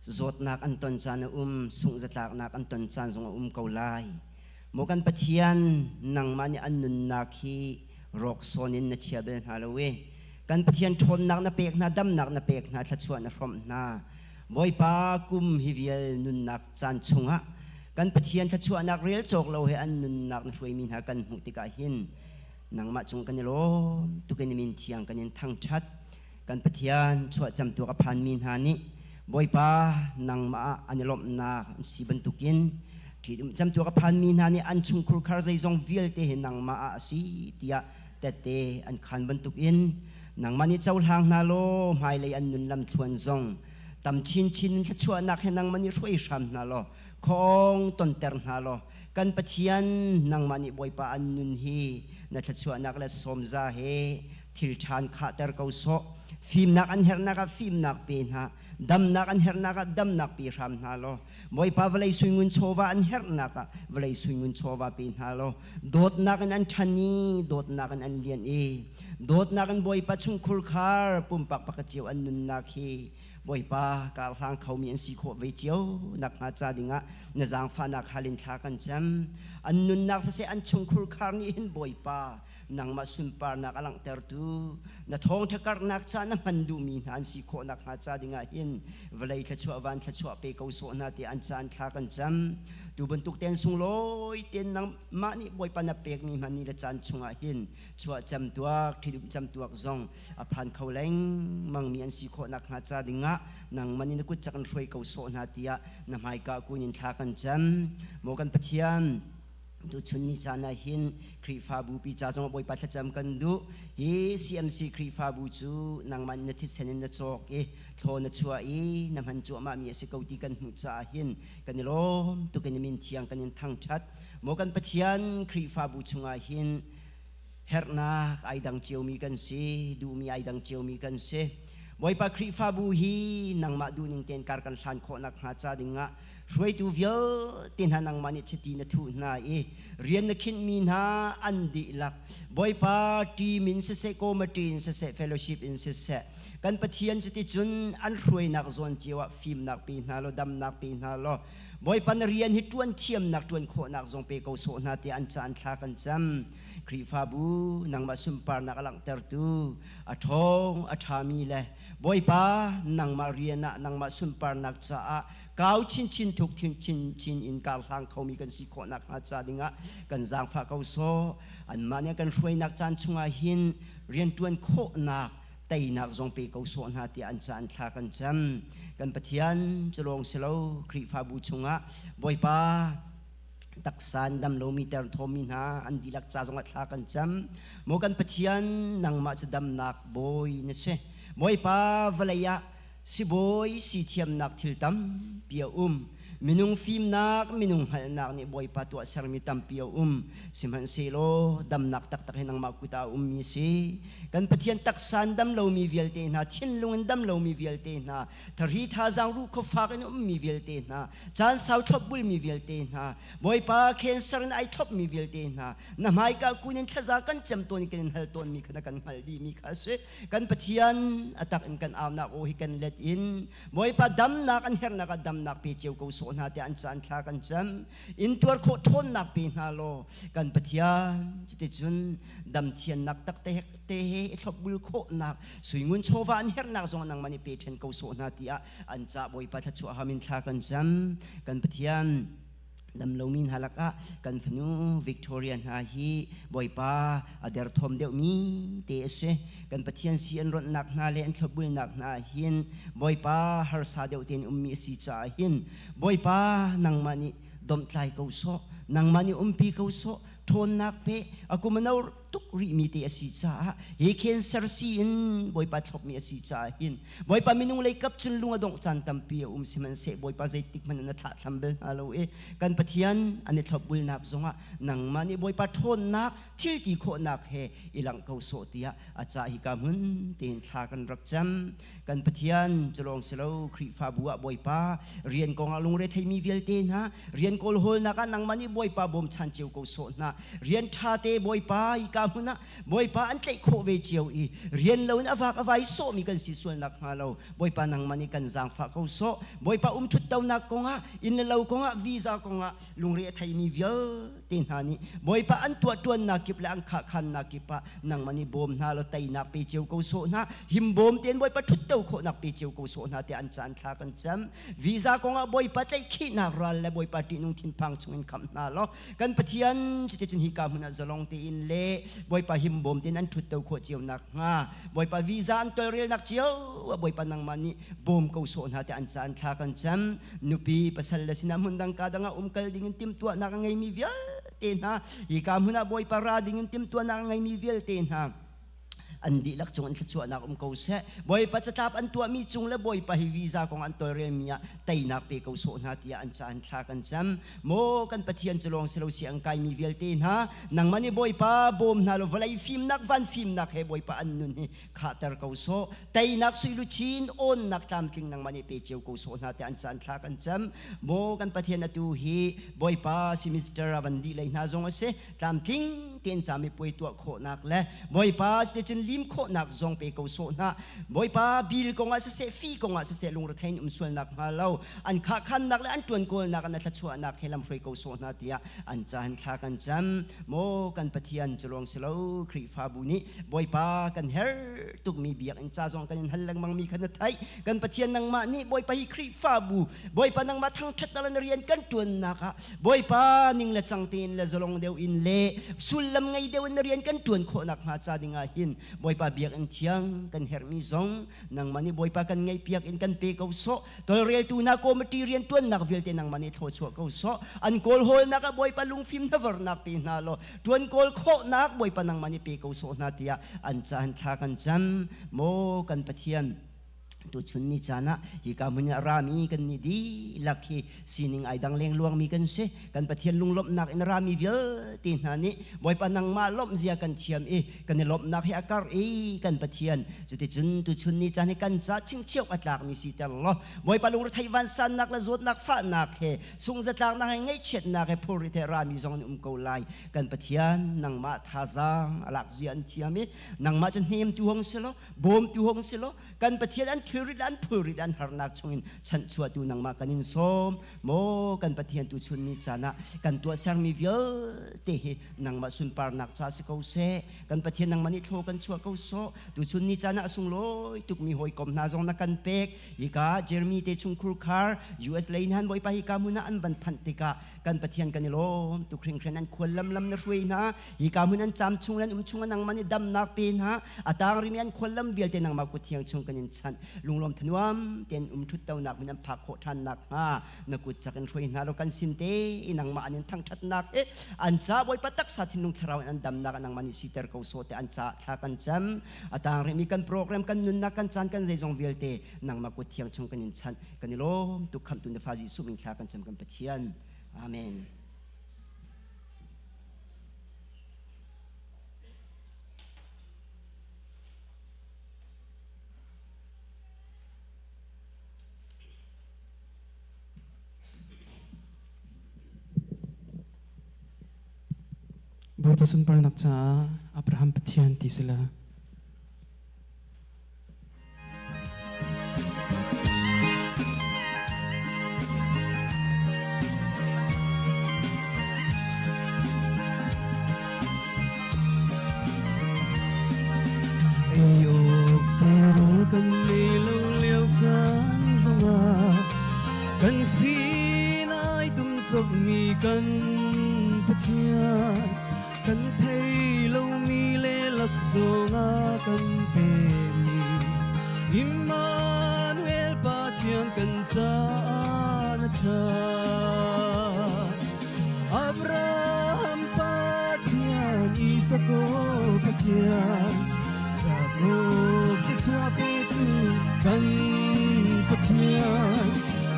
zawtnak an ton caan a um, sungh-zatlaknak an ton caan zong a um ko lai. Maw kan Pathian, nangmah nih an nunnak hi rawk sawn in na chia bal hna lo i kan Pathian, ṭhawnnak na pek hna, damnak na pek hna, thluachuah na hrawmh hna. Bawipa, kum hi vial nunnak caan chungah kan Pathian, thluachuahnak rel cawk lo he an nunnak na hruaimi hna kan hmuh tikah hin nangmah cung kan i lawm tuk in min thiang kan in thangṭhat. Kan Pathian, chuah camtuak a phanmi hna nih Bawipa nangmah ah an i lawmhnak an si bantukin ṭhitum camtuak a phanmi hna nih an chungkhur khar zeizong vialte hi nangmah ah a si tiah tette an khan bantukin nangmah nih cohlang hna law, hmailei an nun lamthluan zong tam chinchin in thluachuahnak he nangmah nih hruai hram hna law, khong tonter hna law, kan Pathian, nangmah nih Bawipa an nun hi na thluachuahnak le sawmza he thil ṭhan khahter ko sawh. Fimnak an herhnak ah fimnak pe hna, damnak an herhnak ah damnak pe hram hna law, Bawipa, vawlei suingun chawva an herhnak ah vawlei suingun chawva pe hna law, dawtnak in an ṭhan i dawtnak in an lian i dawtnak in Bawipa chungkhur khar pumpak pakhat cio an nunnak hi Bawipa karhlang khomi an si khawh ve cio nakhnga ca dingah na zaangfahnak hal in thla kan cam. An nunnak siseh, an chungkhur khar nih hin Bawipa nangmah sunparnak a langhtertu na thawngṭha karhnak ca na hman duhmi hna an si khawh nakhnga ca dingah hin vawlei thluachuah, van thluachuah pe ko sawh hna tiah an caan thla kan cam. Tu bantuk ten sunglawi ten nangmah nih Bawipa na pekmi hna ni le caan chungah hin chuah camtuak, ṭhidum camtuak zong a phan kho lengmang mi an si khawh nakhnga ca dingah nangmah nih na kut cak in hruai ko sawh hna tiah na hmaika kun in thla kan cam. Maw kan Pathian, tuchun ni caan ah hin Khrihfabu pi ca zong Bawipa thlacam kan duh. Hi CMC Khrihfabu cu nangmah na thisen in na cawk i thlaw na chuah i na hman cuahmah mi a si ko ti kan hmuh caah hin kan i lawm tuk in min thiang kan in thangṭhat. Maw kan Pathian, Khrihfabu chungah hin herhnak ai dang ciomi kan si, duhmi ai dang ciomi kan si. Bawipa, Khrihfabu hi nangmah duhning tein kar kan hlan khawh nakhnga ca dingah hruaitu vialte hna nangmah nih chiti na thuh hna i rian na khinhmi hna an dihlak, Bawipa, team in siseh, committee in siseh, fellowship in siseh, kan Pathian, cuticun an hruainak zawn cio ah fimnak pe hna law, damnak pe hna law, Bawipa, na rian hi ṭuan thiamnak, ṭuan khawhnak zong pe ko sawh hna tiah an ca an thla kan cam. Khrihfabu nangmah sunparnak a langhtertu, a ṭhawng a ṭhami le Bawipa nangmah rian ah nangmah sunparnak caah kau chinchin, thuk chinchin in kar hlang khomi kan si khawh nakhnga ca dingah kan zaangfah ko sawh. Anmah nih kan hruainak caan chungah hin rianṭuan khawhnak teinak zong pe ko sawh hna tiah an ca an thla kan cam. Kan Pathian, cu lawng si lo, Khrihfabu chungah Bawipa taksa in dam lomi, ter thawmi hna an dihlak ca zongah thla kan cam. Maw kan Pathian, nangmah cu damnak Bawi na si. Bawipa vawlei ah sibawi si thiamnak thil tampi a um. Minung fimnak, minung hngalhnak nih Bawipa tuahsermi tampi a um. Sihmanhsehlaw damnak taktak hi nangmah kut ah a ummi a si. Kan Pathian taksa in dam lomi vialte hna, thinlung in dam lomi vialte hna, thari thazaang ruh khuafak in ummi vialte hna, caan sau thlopbulmi vialte hna, Bawipa cancer in ai thlopmi vialte hna, na hmaika kun in thlaza kan cem tawn i kan in hal tawnmi kha na kan hngalh dihmi kha a si. Kan Pathian a tak in kan aunak aw hi kan let in Bawipa damnak an herhnak ah damnak pe cio ko sawh hna tiah an caan thla kan cam. In tuar khawh ṭhawnnak pe hna law kan Pathian cuticun dam thiannak tak te te he i thlopbul khawhnak suingun chawva an herhnak zong nangmah nih pe ṭhen ko sawh hna tiah an cah Bawipa thluachuah ham in thla kan cam. Kan Pathian damlomi hna lakah kan fanu Victoria hna hi Bawipa a derthawm deuhmi te a si. Kan Pathian si an ronhnak hna le an thlopbulnak hna hin Bawipa harsa deuh tein ummi a si caah hin Bawipa nangmah nih domhtlai ko sawh, nangmah nih umpi ko sawh, ṭhawnnak pe, a kum a no tuk rihmi te a si caah hi cancer si in Bawipa thlopmi a si caah hin Bawipa minung lei kap cun lung a dongh caan tampi a um sihmanhseh Bawipa zeitik hmanh na thlah thlam bel hna lo i kan Pathian an i thlopbulnak zongah nangmah nih Bawipa ṭhawnnak thil ti khawhnak he i langh ko sawh tiah a cah hi ka hmun tein thla kan rak cam. Kan Pathian cu lawng si lo Khrihfabu ah Bawipa rian kongah lungre theimi vialte hna rian kawl hawlnak ah nangmah nih Bawipa bawmchan cio ko sawh hna. Rian ṭha te Bawipa hi ka hmun ah Bawipa an tlaih khawh ve cio i rian lo in a vak a vai sawhmi kan si sual nak hnga lo Bawipa nangmah nih kan zaangfah ko sawh. Bawipa umṭhuttonak kongah inn le lo kongah visa kongah lungre a theimi vialte hna nih Bawipa an tuahṭuannak kip le an khahkhannak kip ah nangmah nih bawm hna law teinak pe cio ko sawh hna. Himbawm tein Bawipa ṭhutto khawhnak pe cio ko sawh hna tiah an caan thla kan cam. Visa kongah Bawipa tlaihkhihnak ral le Bawipa ṭihnung thinphang chungin khamh hna law kan Pathian cuticun hika hmun ah zalong tein le Bawipa himbawm tein an ṭhutto khawh cio nakhnga Bawipa visa an tolrelnak cio ah Bawipa nangmah nih bawm ko sawh hna tiah an caan thla kan cam. Nupi pasal le sinah hmun dang ka dang ah umkal dingin timhtuahnak a ngeimi vialte hna hika hmun ah Bawipa ra dingin timhtuahnak a ngeimi vialte hna an dihlak cung an thluachuahnak um ko seh. Bawipa catlap an tuahmi cung le Bawipa hi visa kong an tawlrelmi ah teinak pe ko sawh hna tiah an ca an thla kan cam. Maw kan Pathian cu lawng si lo si an kaimi vialte hna nangmah nih Bawipa bawm hna law vawlei fimnak van fimnak he Bawipa an nun hi khahter ko sawh. Teinak suiluchin awnnak tlamtling nangmah nih pe cio ko sawh hna tiah an ca an thla kan cam. Maw kan Pathian atu hi Bawipa semester a van dih lei hna zong a si. Tlamtling tein camipuai tuah khawhnak le Bawipa cuticun lim khawhnak zong pe ko sawh hna. Bawipa bil kongah siseh fi kongah siseh lungrethei in um sualnak hnga lo an khahkhannak le an ṭuan kawlnak an thluachuahnak he lamhruai ko sawh hna tiah an caan thla kan cam. Maw kan Pathian cu lawng si lo Khrihfabu nih Bawipa kan herh tukmi biakinn ca zong kan in hal lengmangmi kha na theih. Kan Pathian nangmah nih Bawipa hi Khrihfabu Bawipa nangmah thangṭhat na rian kan ṭuannak ah Bawipa ning le cang tein le zalong deuh in le sullam ngei deuh in na rian kan ṭuan khawh nakhnga ca dingah hin Bawipa biakinn thiang kan herhmi zong nangmah nih Bawipa kan ngaihpiak in kan pe ko sawh. Tolreltu hna committee rian ṭuannak vialte nangmah nih thluachuah ko sawh. An kawlhawlnak ah Bawipa lungfim hnavernak pe hna law ṭuan kawl khawhnak Bawipa nangmah nih pe ko sawh hna tiah an caan thla kan cam. Maw kan Pathian, tuchun ni caan ah hika hmun ah rami kan nih dihlak hi sining ai dang lengluangmi kan si. Kan Pathian lunglawmhnak in rami vialte hna nih Bawipa nangmah lawmh zia kan thiam i kan i lawmhnak hi a kar i kan Pathian cuticun tuchun ni caan hi kan ca chingchiok a tlakmi siter law Bawipa lungrethei vansannak le zawtnak fahnak he sungzatlaknak he ngaihchiatnak he phurrit he rami zong an um ko lai. Kan Pathian nangmah thazaang a lak zia an thiam i nangmah cu hnemtu hong si law bawmtu hong si law kan Pathian an thilrit an phulrit an harnak chungin chanhchuahtu nangmah kan in sawm. Maw kan Pathian tu chun ni caan ah kan tuahsermi vialte hi nangmah sunparnak ca si ko seh. Kan Pathian nangmah nih thlaw kan chuah ko sawh. Tu chun ni caan ah sunglawi tukmi hawikom hna zong na kan pek. Hika Jeremy te chungkhur khar US lei han Bawipa hika hmun ah an van phanh tikah kan Pathian kan i lawm tuk hringhran. An khual lam lam na hruai hna. Hika hmun an caam chung le an um chung nangmah nih damnak pe hna. A tang rimi an khual lam vialte nangmah kut thiang chung kan in chanh. Lunglawm thanuam tein um ṭhut tonak hmun an phak khawh ṭhan nakhnga na kut cak in hruai hna law kan sin te i nangmah an in thangṭhatnak hi an ca Bawipa taksa thinlung thlarau in an damnak nangmah nih siter ko sawh te an ca thla kan cam. A tang rihmi kan program, kan nunnak, kan caan, kan zeizong vialte nangmah kut thiang chung kan in chanh. Kan i lawm tuk. Khamhtu na fa Jesuh min thla kan cam, kan Pathian. Amen. Bawipa sunparnak caah Abraham Pathian ti sila. Ei-awk tirawl kan nei lo lio caan zongah kan sinai tum cawkmi kan Pathian kan thei lomi le laksawng a kan pekmi Immanuel Pathian kan caah na ṭha. Abraham Pathian, Isak Pathian, Jacob thluachuah petu kan Pathian,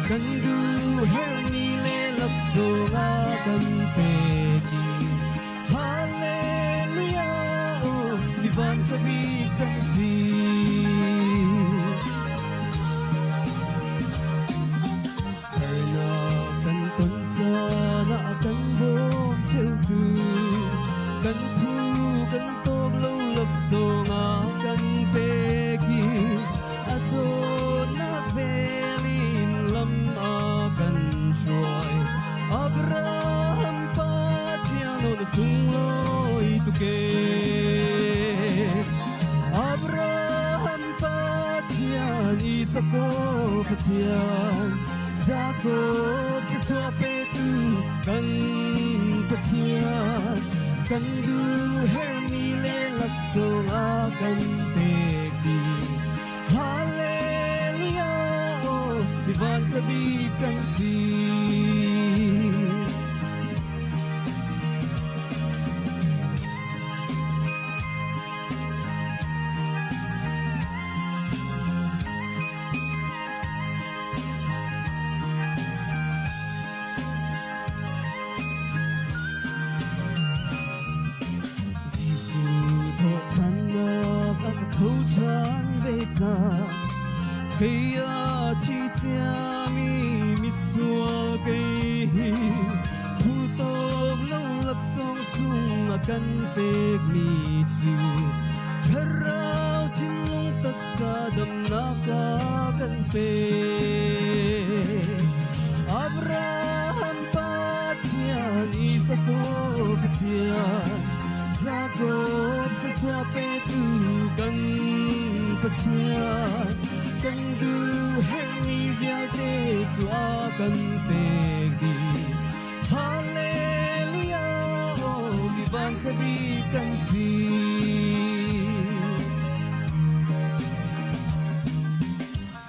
kan duh herhmi le laksawng a kan pek i Hallelujah, oh, mi vanṭha bik kan si. Harnak kan ton caan ah kan bawm cheutu, kan phu kan tawk lo laksawng ah kan pek i a dawtnak vel in lam a kan hruai. Abraham Pathian aw na sunglawi tuk ee. Abraham Pathian, Isak Pathian, Jacob thluachuah petu kan Pathian, kan duh herhmi le laksawng a kan pek dih. Hallelujah, oh, mi vanṭha bik kan si. Jesuh thawhṭhannak a ka tho ṭhan ve cang. Kei a thi ciami misual kei hi phu tawk lo laksawng sung a kan pekmi cu thlarau thinlung taksa damnak a kan pek. Abraham Pathian, Isak Pathian, Jacob thluachuah petu kan Pathian, kan duh herhmi vialte cu a kan pek dih. Hallelujah, oh, mi vanṭha bik kan si.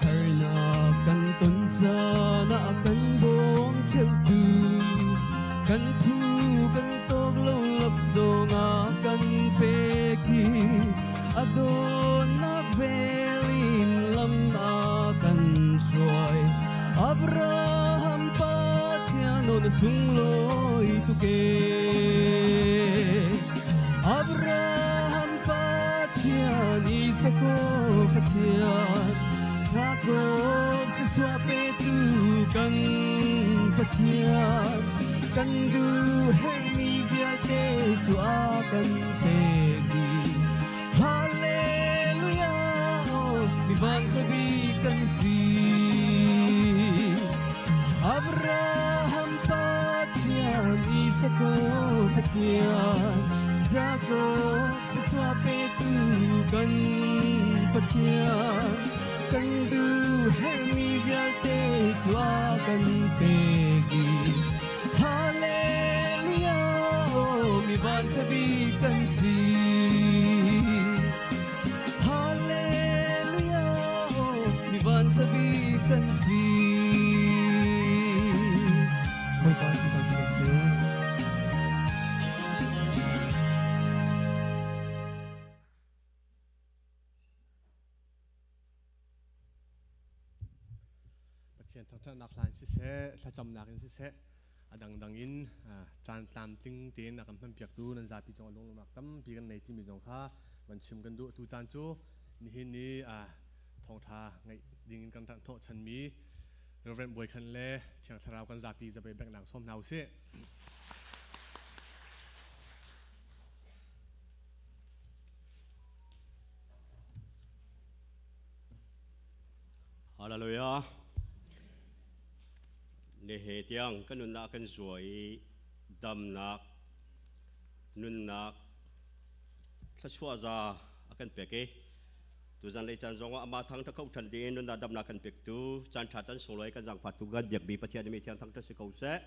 Harnak kan ton caan ah kan bawm cheutu, kan phu kan tawk lo laksawng ah kan pek i a dawtnak vel in lam a kan hruai. Abraham Pathian aw na sunglawi tuk ee. Abraham Pathian, Isak Pathian, Jacob thluachuah petu kan Pathian, kan duh herhmi vialte cu a kan pek dih. Hallelujah, oh, mi vanṭha bik kan si. Abraham Pathian, Isak Pathian, Jacob thluachuah petu kan Pathian, kan duh herhmi vialte cu a kan pek dih. Hallelujah, oh, mi vanṭha bik kan si. Hallelujah, oh, mi Ṭhabik kan si. Bawipa sunpar ci ko seh. Pathian thangṭhatnak hla in siseh, thlacamnak in siseh, a dangdang in caan tlamtling tein a kan hmanpiaktu nan zapi cung ah lunglawmhnak tampi kan nei timi zong kha van chim kan duh. Tu caan cu nihin ni thawngṭha ngeih ding in kan rat hnawhchanmi Reverend Bawi Khan le Thiang Thlarau kan zapi zabei bengnak sawm hna usih. Hallelujah. Ne he tiang kan nunnak kan zua i damnak nunnak thluachuah za a kan pek i tuzan lei caan zong ah amah thang tha kho than ding nunnak damnak kan pek tu caan tha caan sunglawi kan zangfat tu kan biak bi Pathian mi thiang thang tha si ko seh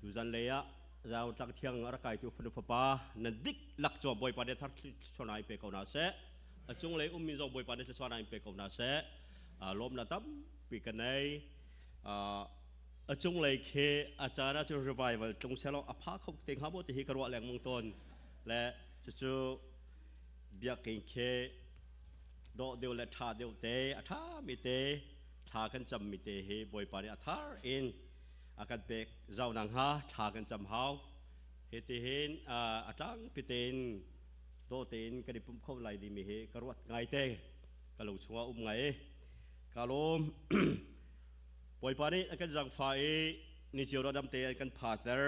tuzan lei ah zau tlak thiang a rak kai tu fanu fapa nan dik lak cho bawipa ne thar chonai pe ko na seh a cunglei ummi zong Bawipa nih thluachuahnak in pe ko hna seh. Lawmnak tampi ka nei. A cunglei khi a caan ah cun revival tlung selaw a pha kho te hnga maw ti hi ka ruah lengmang tawn. Le cucu biakinn khi dawh deuh le ṭha deuh te, a ṭhami te, thla kan cammi te hi Bawipa nih a thar in a kan pek zau nak hnga thla kan cam hau. Hitihin a tlangpi tein dawh tein kan i pumh kho lai timi hi ka ruat ngai te ka lung chungah um ngai ka lawm. Bawipa nih a kan zangfa i ni cio dam te an kan phater.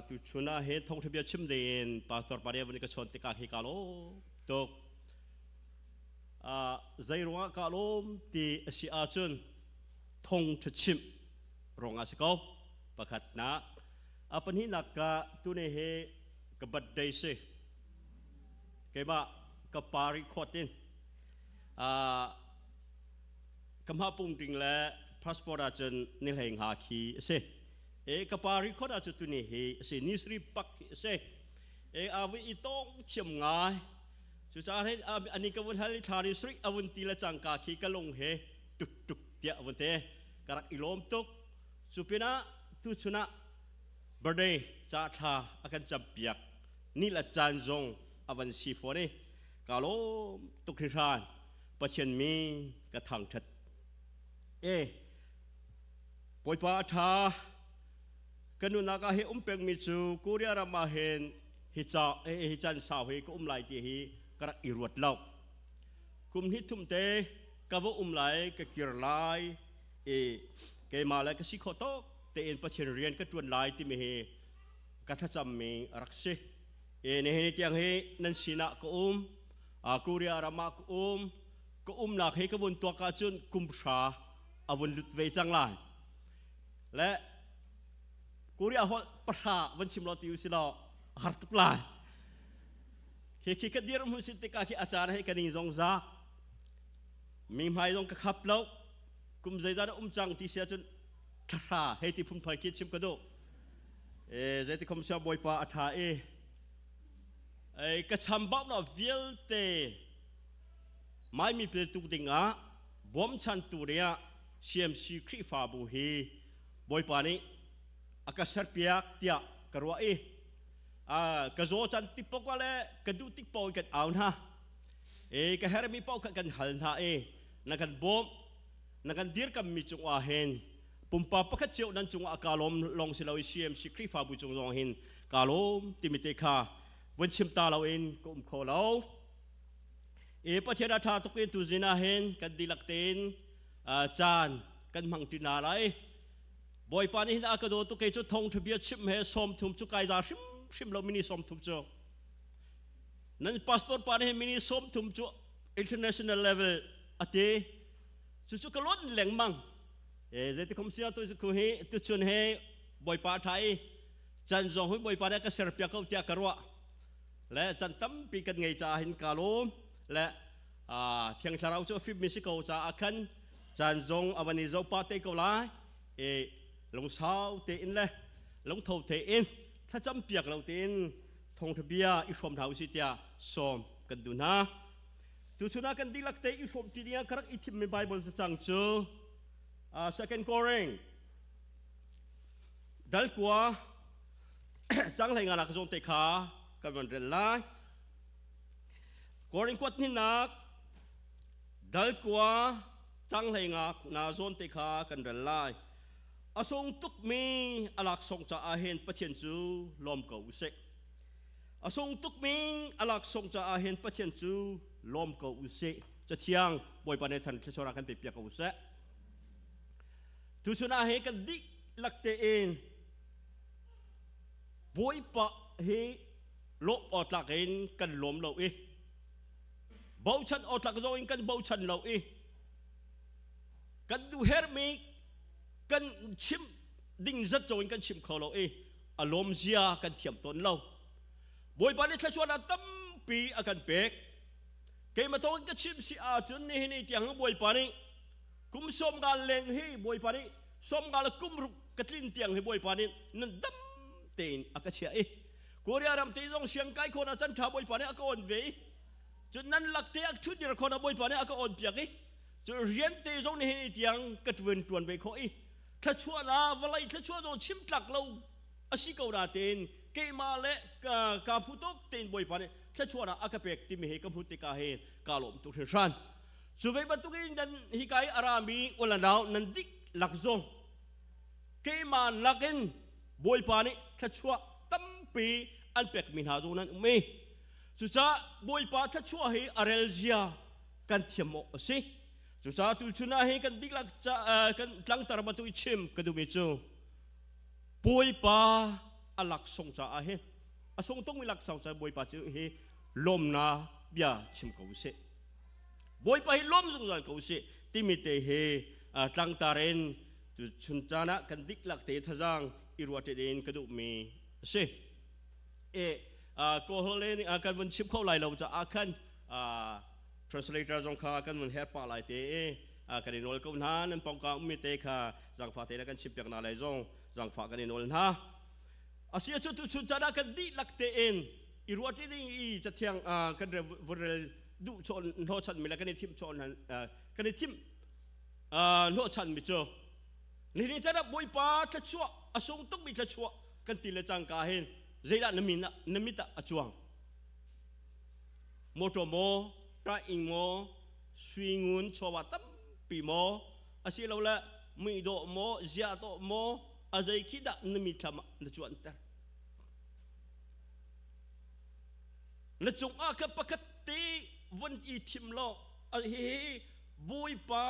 Tu chun ah hin thawngtha bia chim ding pastor pa nih ka chawn tikah hi ka lawm tuk. Zei ruangah ka lawm ti a si ahcun thawngtha chimh ruangah si ko pakhatnak. A pahnihnak ka tuni hi ka birthday si. Keimah ka pa record in ka hma pung ding le passport ahcun ni hlei nga khi a si. E ka pa record ahcun tuni hi a si, ni sri pak hi a si. E avi i tong thiam ngai. Cucaah hin ani ka vun hal i thla ri sri avun ti le cangka khi ka lung he tuk tuk tiah avun te ka rak i lawm tuk. Cu pinah tu chun ah birthday ca thla a kan campiak ni le caan zong a van si fawn i ka lawm tuk hringhran. Pathian mi ka thangṭhat e. Bawipa a ṭha. Ka nunak ah hi um pengmi cu Korea ram ah hin hi ca hi caan sau hi ka um lai ti hi ka rak i ruat lo. Kum hnih thum te ka va um lai, ka kir lai i keimah le ka si khawh tawk tein Pathian rian ka ṭuan lai timi hi ka thlacammi a rak si. E nihin ni tiang hi nan sinah ka um, Korea ram ah ka um, ka umnak hi ka vun tuak ahcun kum hra a vun lut ve cang lai. Le Korea holh pahra van chim lo ti u si law har tuk lai. Khi khi ka dir hmun sin tikah khi a caan hi ka ning zong za. Mi hmai zong ka khap lo. Kum zeizat um cang ti si ahcun thahra hei ti phunphai khi chim ka duh. E zeiti khom sia Bawipa a ṭha i ei ka chambau na vialte mai mi pel tuk dingah bawmchantu dingah CMC Khrihfabu hi Bawipa nih a ka serpiak tiah ka ruah i ka zaw can tik paoh le ka duh tik paoh kan au hna e ka hermi paoh kha kan hal hna i na kan bawmh na kan dirkammi cungah hin pumpak pakhat cio nan cungah ka lawm lawng si lo i CMC Khrihfabu cung zong hin ka lawm timi te kha vun chim ta lo in ka um kho lo. E Pathian a ṭha tuk in tuzin ah hin kan dihlak tein caan kan hmang ṭi hna lai. Bawipa nih hin a ka daw tuk. Kei cu thawngṭha bia chim he 30 cu kai za hrimhrim lo, mini 30 cu. Nan pastor pa nih mini 30 cu international level a ti. Cucu ka lawt lengmang. E zeiti khom sia tu ku hi tuchun he Bawipa ṭha i can zong hui Bawipa nih ka serpiak ko tiah ka ruah. Le can tampi kan ngei caah hin ka lawm. Le Thiang Thlarau cu a fimmi si ko caah khan caan zong a van i zopa te ko lai. E lungsau tein le lungtho tein thlacam piak lo tein thawngṭha bia i hrawm hna usih tiah sawm kan duh hna. Tuchun ah kan dihlak te i hrawm ti dingah ka rak i thimmi Bible cacang cu Second Koring dal kua cang hlei nga nak zawn te kha kan van rel lai. Koring kuat hninak dal kua cang hlei nga na zawn te kha kan rel lai. A sung tukmi a laksawng caah hin Pathian cu lawm ko usih. A sung tukmi a laksawng caah hin Pathian cu lawm ko usih. Cathiang Bawipa nih than thluachuah kan pe piak ko usih. Tuchun ah hi kan dihlak tein Bawipa hi lawm awtlak in kan lawm lo i bochan awtlak zong in kan bochan lo i kan duh hermi kan chim ding zat zong in kan chim kho lo i a lawm zia kan thiam tawn lo. Bawipa nih thluachuahnak tampi a kan pek. Keimah thawng in ka chim si ahcun nihin i tiang Bawipa nih kum sawm nga leng hi Bawipa nih sawm nga le kum ruk ka tlin tiang hi Bawipa nih nan dam tein a ka chiah i Korea ram te zong siang kai khon ah can tha Bawipa nih a ka on ve i cun nan lak te a thut dir khon ah Bawipa nih a ka on piak i cun rian te zong nihin i tiang ka tuan tuan ve khawh i thluachuah la vawlei thluachuah zong chim tlak lo a si ko na tein keimah le ka phu tuk tein Bawipa nih thluachuahnak a ka pek timi hi ka hmuh tikah hin kaa lawm tuk hringhran. Cu ve bantukin nan hika i a rami ulanau nan dihlak zong keimah nakin Bawipa nih thluachuah tampi an pekmi hna zong nan um i cucaah Bawipa thluachuah hi a rel zia kan thiam awk a si. Cucaah tuchun ah hi kan dihlak kan tlangtar bantuk i chim ka duhmi cu Bawipa a laksawng caah hi a sung tukmi laksawng caah Bawipa cu hi lawmnak bia chim ko usih. Bawipa hi lawm zungzal ko usih timi te hi tlangtar in cu chun caan ah kan diklak te thazaang i ruah in ka duhmi a si. E Kawlholh in kan vun chim kho lai lo caah khan translator zong kha kan vun her pah lai te i kan i nawl ko hna nan pawngka ummi te kha zangfah te na kan chim piak hna lai zong zangfah kan i nawl hna. Asi cu tu chun caan ah kan dihlak tein i ruah ṭi ding i cathiang kan vun rel duh chawn hnawhchanmi le kan i thim chawn kan i thim hnawhchanmi cu nihin caan ah Bawipa thluachuah a sung tukmi thluachuah kan ti le cangka hin zeidah na min ah na mit ah a cuang motor maw ṭah-ing maw sui ngun chawva tampi maw asilole muidawh maw ziahdawh maw a zei khi dah na mithlam ah na cuanter na cungah kha pakhat te von i thim law hihi Bawipa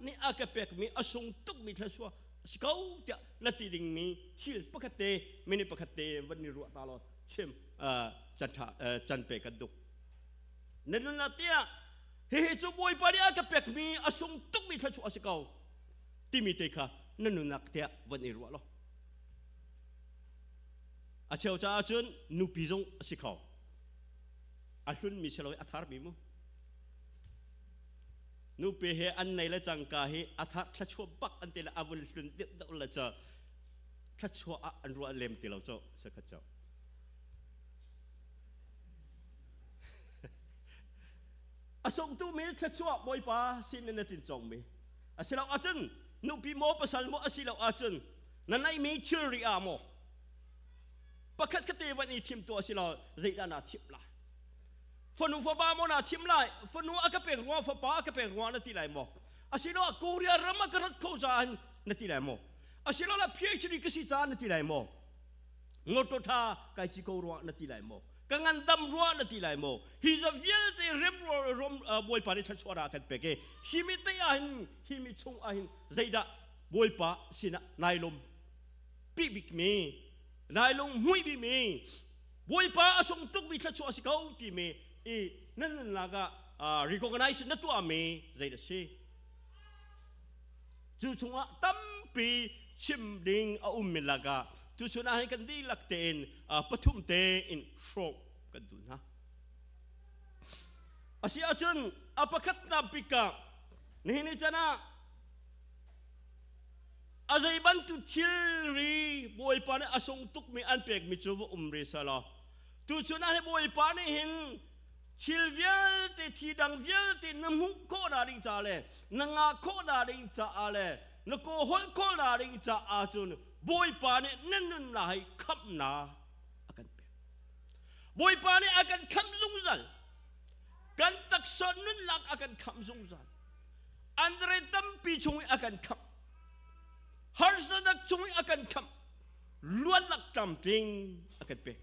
nih a ka pekmi a sung tukmi thluachuah a si ko tiah na ti dingmi thil pakhat te minute pakhat te van i ruah ta law chim can ṭha can pe kan duh na nunnak tiah hihi cu Bawipa nih a ka pekmi a sung tukmi thluachuah a si ko timi te kha na nunnak tiah van i ruah law a cheu caah cun nupi zong a si kho a hlunmi si lo i a tharmi mu nupi he an nei le cangka hi a thar thlachuah bak an ti le a vun hlun deuh deuh le cu thlachuah ah an ruah lem ti lo cu sakhat cu a sungtu mi thlachuah bawipa sin in na tin cong mi asilo ahcun nupi maw pasal maw asilo ahcun na neihmi thilri ah maw pakhat khat te van i thim tu asilo zeidah naa thim lai fanu fapa maw naa thim lai fanu a ka pek ruang fapa a ka pek ruang na ti lai maw asiloah Korea ram a ka rat kho caah na ti lai maw asiloah PhD ka si caah na ti lai maw motor tha kai ci ko ruang na ti lai maw ka ngandam rua na ti lai maw hi za vialte rem rom bawipa nih thluachuah ra kan pek i hi mi te ah hin hi mi chung ah hin zeidah bawipa sinah nai lawm pi bik mi nai lung hmui bi mi bawipa a sung tuk mi thluachuah si ko ti mi i nan nunnak ah recognize na tuah mi zeidah si cu chungah tampi chim ding a ummi lakah cu chun ah hin kan dihlak tein pathum tein hrawk kan duh hna. A si ahcun a pakhatnak bik ah nihin ni chan ah a zei bantuk thilri Bawipa nih a sung tukmi an pekmi cu va um ri selaw tuchun ah hin Bawipa nih hin Thil vialte thi dang vialte na hmuh khawh na ding ca le na ngah khawh na ding caah le na kaw holh khawh na ding caah cun Bawipa nih na nunnak hi khamhnak a kan pek. Bawipa nih a kan khamh zungzal. Kan taksa nunnak a kan khamh zungzal. Andre tampi chung i a kan khamh. Harsatnak chung i a kan khamh. Luatnak tlamtling a kan pek.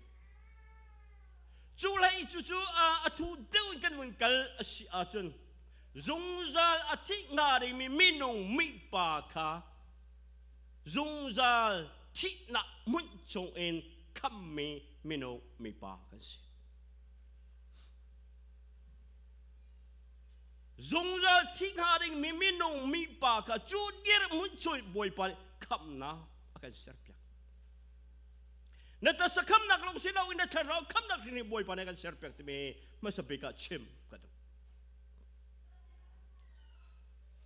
Cu hlei cucu a thu deuh in kan vun kal a si ahcun zungzal a thih hnga dingmi minung mipa kha zungzal thihnak hmun chungin khammi minung mipa kan si. Zungzal thih hnga dingmi minung mipa kha cu dirhmun chung Bawipa nih khamnak a kan serpiak. Na tasa khamnak lawng si loin na thlarau khamnak hring nih Bawipa nih a kan serpiak timi hmasa bik ah chim ka duh.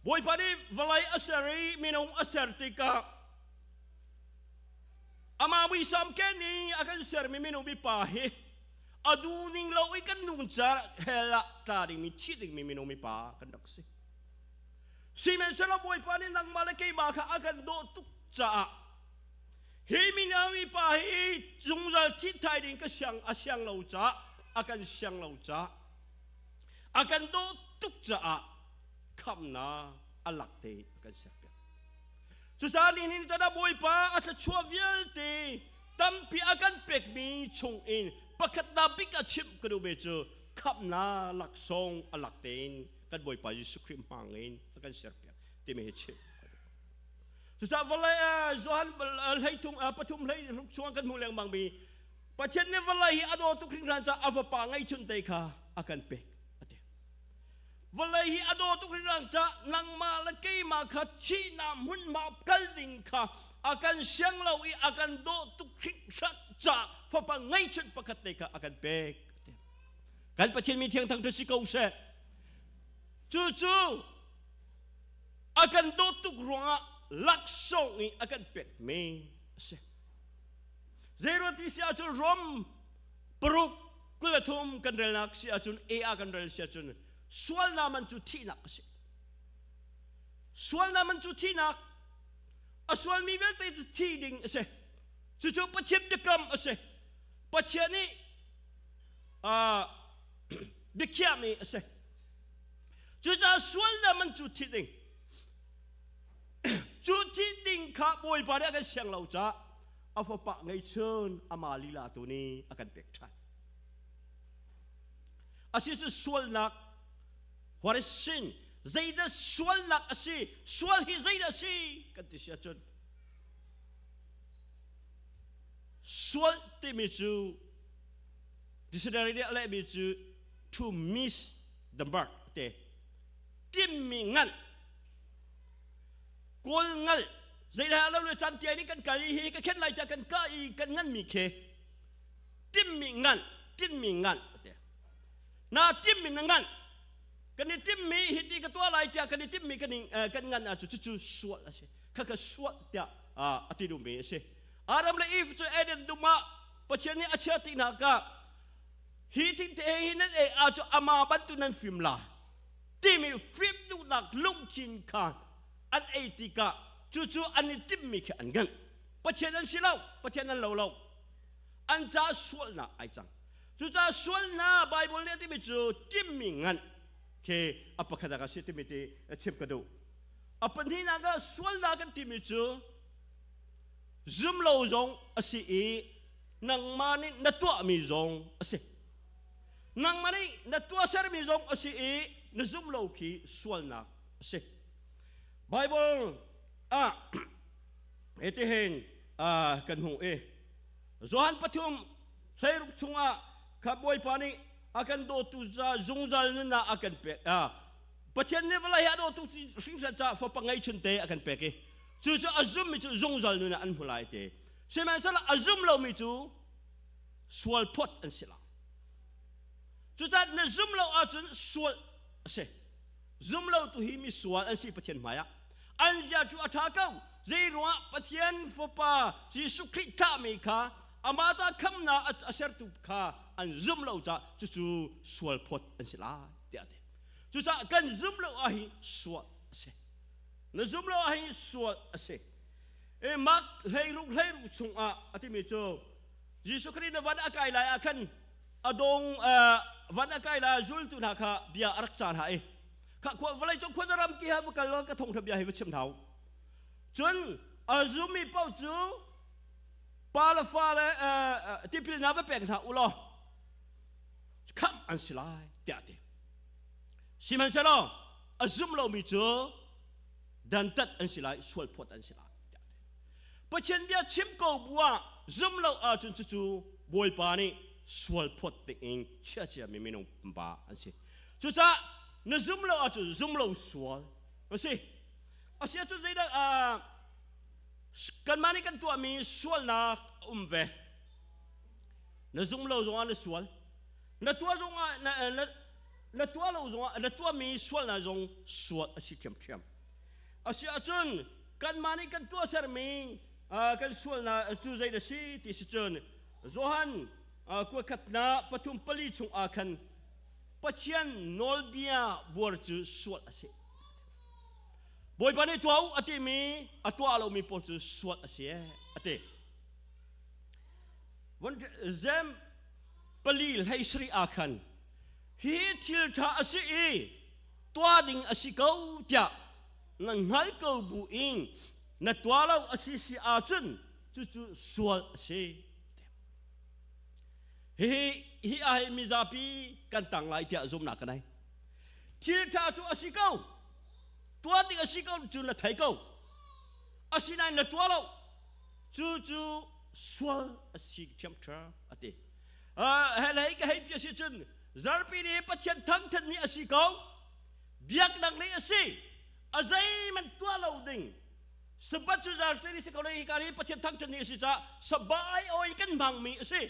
Bawipa nih vawlei a ser i minung a ser tikah amah muisam ken i a kan sermi minung mipa hi a duhning lo i kan nung car hell ah tla dingmi thi dingmi minung mipa kan rak si. Sihmanhsehlaw Bawipa nih nangmah le keimah kha a kan dawh tuk caah Hi minami pa hi zungzal thit thai ding ka siang a siang lo caah a kan siang lo caah a kan dawh tuk caah khamnak a lak te a kan serpiak. Cucaah nihin chan ah Bawipa a thluachuah vialte tampi a kan pekmi chung in pakhatnak bik a chimh ka duhmi cu khamnak laksawng a lak tein kan Bawipa Jesuh Khrih hmang in a kan serpiak timi hi chimh ka duh. Cucaah vawlei Johan hleithum pathum hlei ruk chung kan hmuh lengmang mi Pathian nih vawlei hi a daw tuk hringhran caah a fapa ngeihchun te kha a kan pek a ti. Vawlei hi a daw tuk hringhran caah nangmah le keimah kha thihnak hmunhma kal ding kha a kan siang lo i a kan daw tuk hringhran caah fapa ngeihchun pakhat te kha a kan pek a ti. Kan Pathian mi thiang thang si ko seh. Cucu a kan dawt tuk ruangah laksawng i a kan pekmi a si. Zeiruang ti si ahcun Rom paruk 23 kan relnak si ahcun A ah kan rel si ahcun sualnak man cu thihnak a si. Sualnak man cu thihnak a sualmi vialte cu thi ding a si. Cucu Pathian biakam a si. Pathian nih biakhiahmi a si. Cucaah sualnak man cu thi ding. Cu thi ding kha Bawipa nih a kan siang lo caah a fapa ngeihchun ama lila tu nih a kan pek ṭhan. Asi cu sualnak what is sin? Zeidah sualnak a si? Sual hi zeidah a si? Kan ti si ahcun sual timi cu dictionary nih a lehmi cu to miss the mark te timmi ngan kawl ngal zeidah lo le chan tiai nih kan kal i hi ka khen lai tiah kan ka i kan ngan mi khi timmi ngan timmi ngan te na timmi na ngan kan i timmi hi ti ka tuah lai tiah kan i timmi kan kan ngan ah cu cu sual a si kha ka sual tiah a ti duhmi a si Adam le Eve cu Eden dum ah Pathian nih a chia ti hna ka hi thingte hi nan ei ahcun ama bantuk nan fim la timi fim duhnak lungthin kha an ei tikah cucu an i timhmi khi an nganh. Pathian an si lo, Pathian an lo lo. An caah sualnak ai cang. Cucaah sualnak Bible nih a timi cu timhmi nganh khi a pakhat ah si timi ti chim ka duh. A pahnihnak ah sualnak kan timi cu zum lo zong a si i nangmah nih na tuahmi zong a si. Nangmah nih na tuahsermi zong a si i na zumh lo khi sualnak a si. Bible ah hitihin kan hmuh i Johan pathum hleiruk chungah kha Bawipa nih a kan dawtu zungzal nunnak a kan pek. Pathian nih vawlei a dawtu hringhran caah fapa ngeihchunte a kan pek i cucu a zummi cu zungzal nun ah an hmu lai te. Sihmanhsehlaw a zum lomi cu sual phawt an si lo. Cucaah na zum lo ahcun sual a si. Zum lo tu hi mi sual an si Pathian hmaiah. An zia cu a ṭha ko. Zei ruangah Pathian Fapa Jesuh Khrih thlahmi kha amah ta khamnak a sertu kha an zum lo caah cucu sual phawt an si lai tiah a ti. Cucaah kan zum lo ah hi sual a si. Na zum lo ah hi sual a si. E Mark 16 16 chungah a timi cu Jesuh Khrih na van a kai lai ah khan a dong van a kai lai zultu hna kha bia a rak caan hna i kha khua vawlei cung khua ram ki ha va kal ka thawngtha bia hi va chim hna cun a zummi paoh cu pa le fa le tipil hna va pek hna u law khamh an si lai tiah a ti. Sihmanhsehlaw a zum lomi cu dantat an si lai, sual phawt an si lai tiah a ti. Pathian bia chim ko bu ah zum lo ahcun cucu Bawipa nih sual phawt dingin chiachia mi minung pa an si. Cucaah na zum lo ahcun zum lo sual a si. A si ahcun zeidah kanmah nih kan tuahmi sualnak a um ve. Na zum lo zongah na sual. Na tuah zongah na, na, na tuah lo zongah na tuahmi sualnak zong sual a si ṭhiamṭhiam. A si ahcun kanmah nih kan tuahsermi kan sualnak cu zei a si ti si cun Johan kuakhatnak pathum pali chungah khan Pathian nawlbia buar cu sual a si. Bawipa nih tuah u a timi a tuah lomi pawl cu sual a si a ti. Zem pali hlei sarih ah khan hi thil ṭha a si i tuah ding a si ko tiah na hngal ko bu in na tuah lo a si si ahcun cucu sual a si. Hihi hi ah hi mizapi kan tang lai tiah zumhnak ka nei. Thil ṭha cu a si ko. Tuah ding a si ko cu na thei ko. Asinain na tuah lo. Cu cu sual a si ṭhiamṭhiam a ti. Helei ka hei pi a si cun zarpi ni Pathian thangṭhat ni a si ko. Biaknak ni a si. A zeihmanh tuah lo ding. Sabbath cu zarpi ni si ko hi ka ni Pathian thangṭhat ni a si caah sabai oi kan hmangmi a si.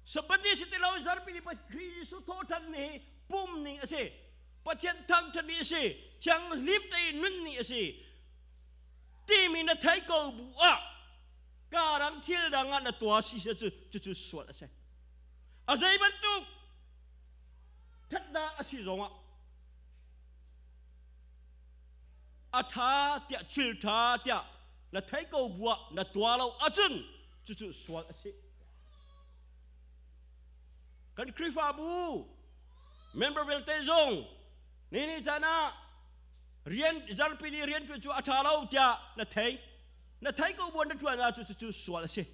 Sabbath ni si ti lo zarpi ni Khrih Jesuh thawhṭhan ni hi pum ning a si. Pathian thangṭhat ni a si. Thianghlim tein nun ni a si. Timi na thei ko bu ah karang thil dang ah na tuah si si cu cucu sual a si. A zei bantuk thatnak a si zongah a ṭha tiah thil ṭha tiah na thei ko bu ah na tuah lo ahcun cucu sual a si. Kan Khrihfabu member vialte zong ni ni caan ah rian zarpi ni rian ṭuan cu a ṭha lo tiah na thei na thei ko buan na ṭuan ah cu cu sual a si.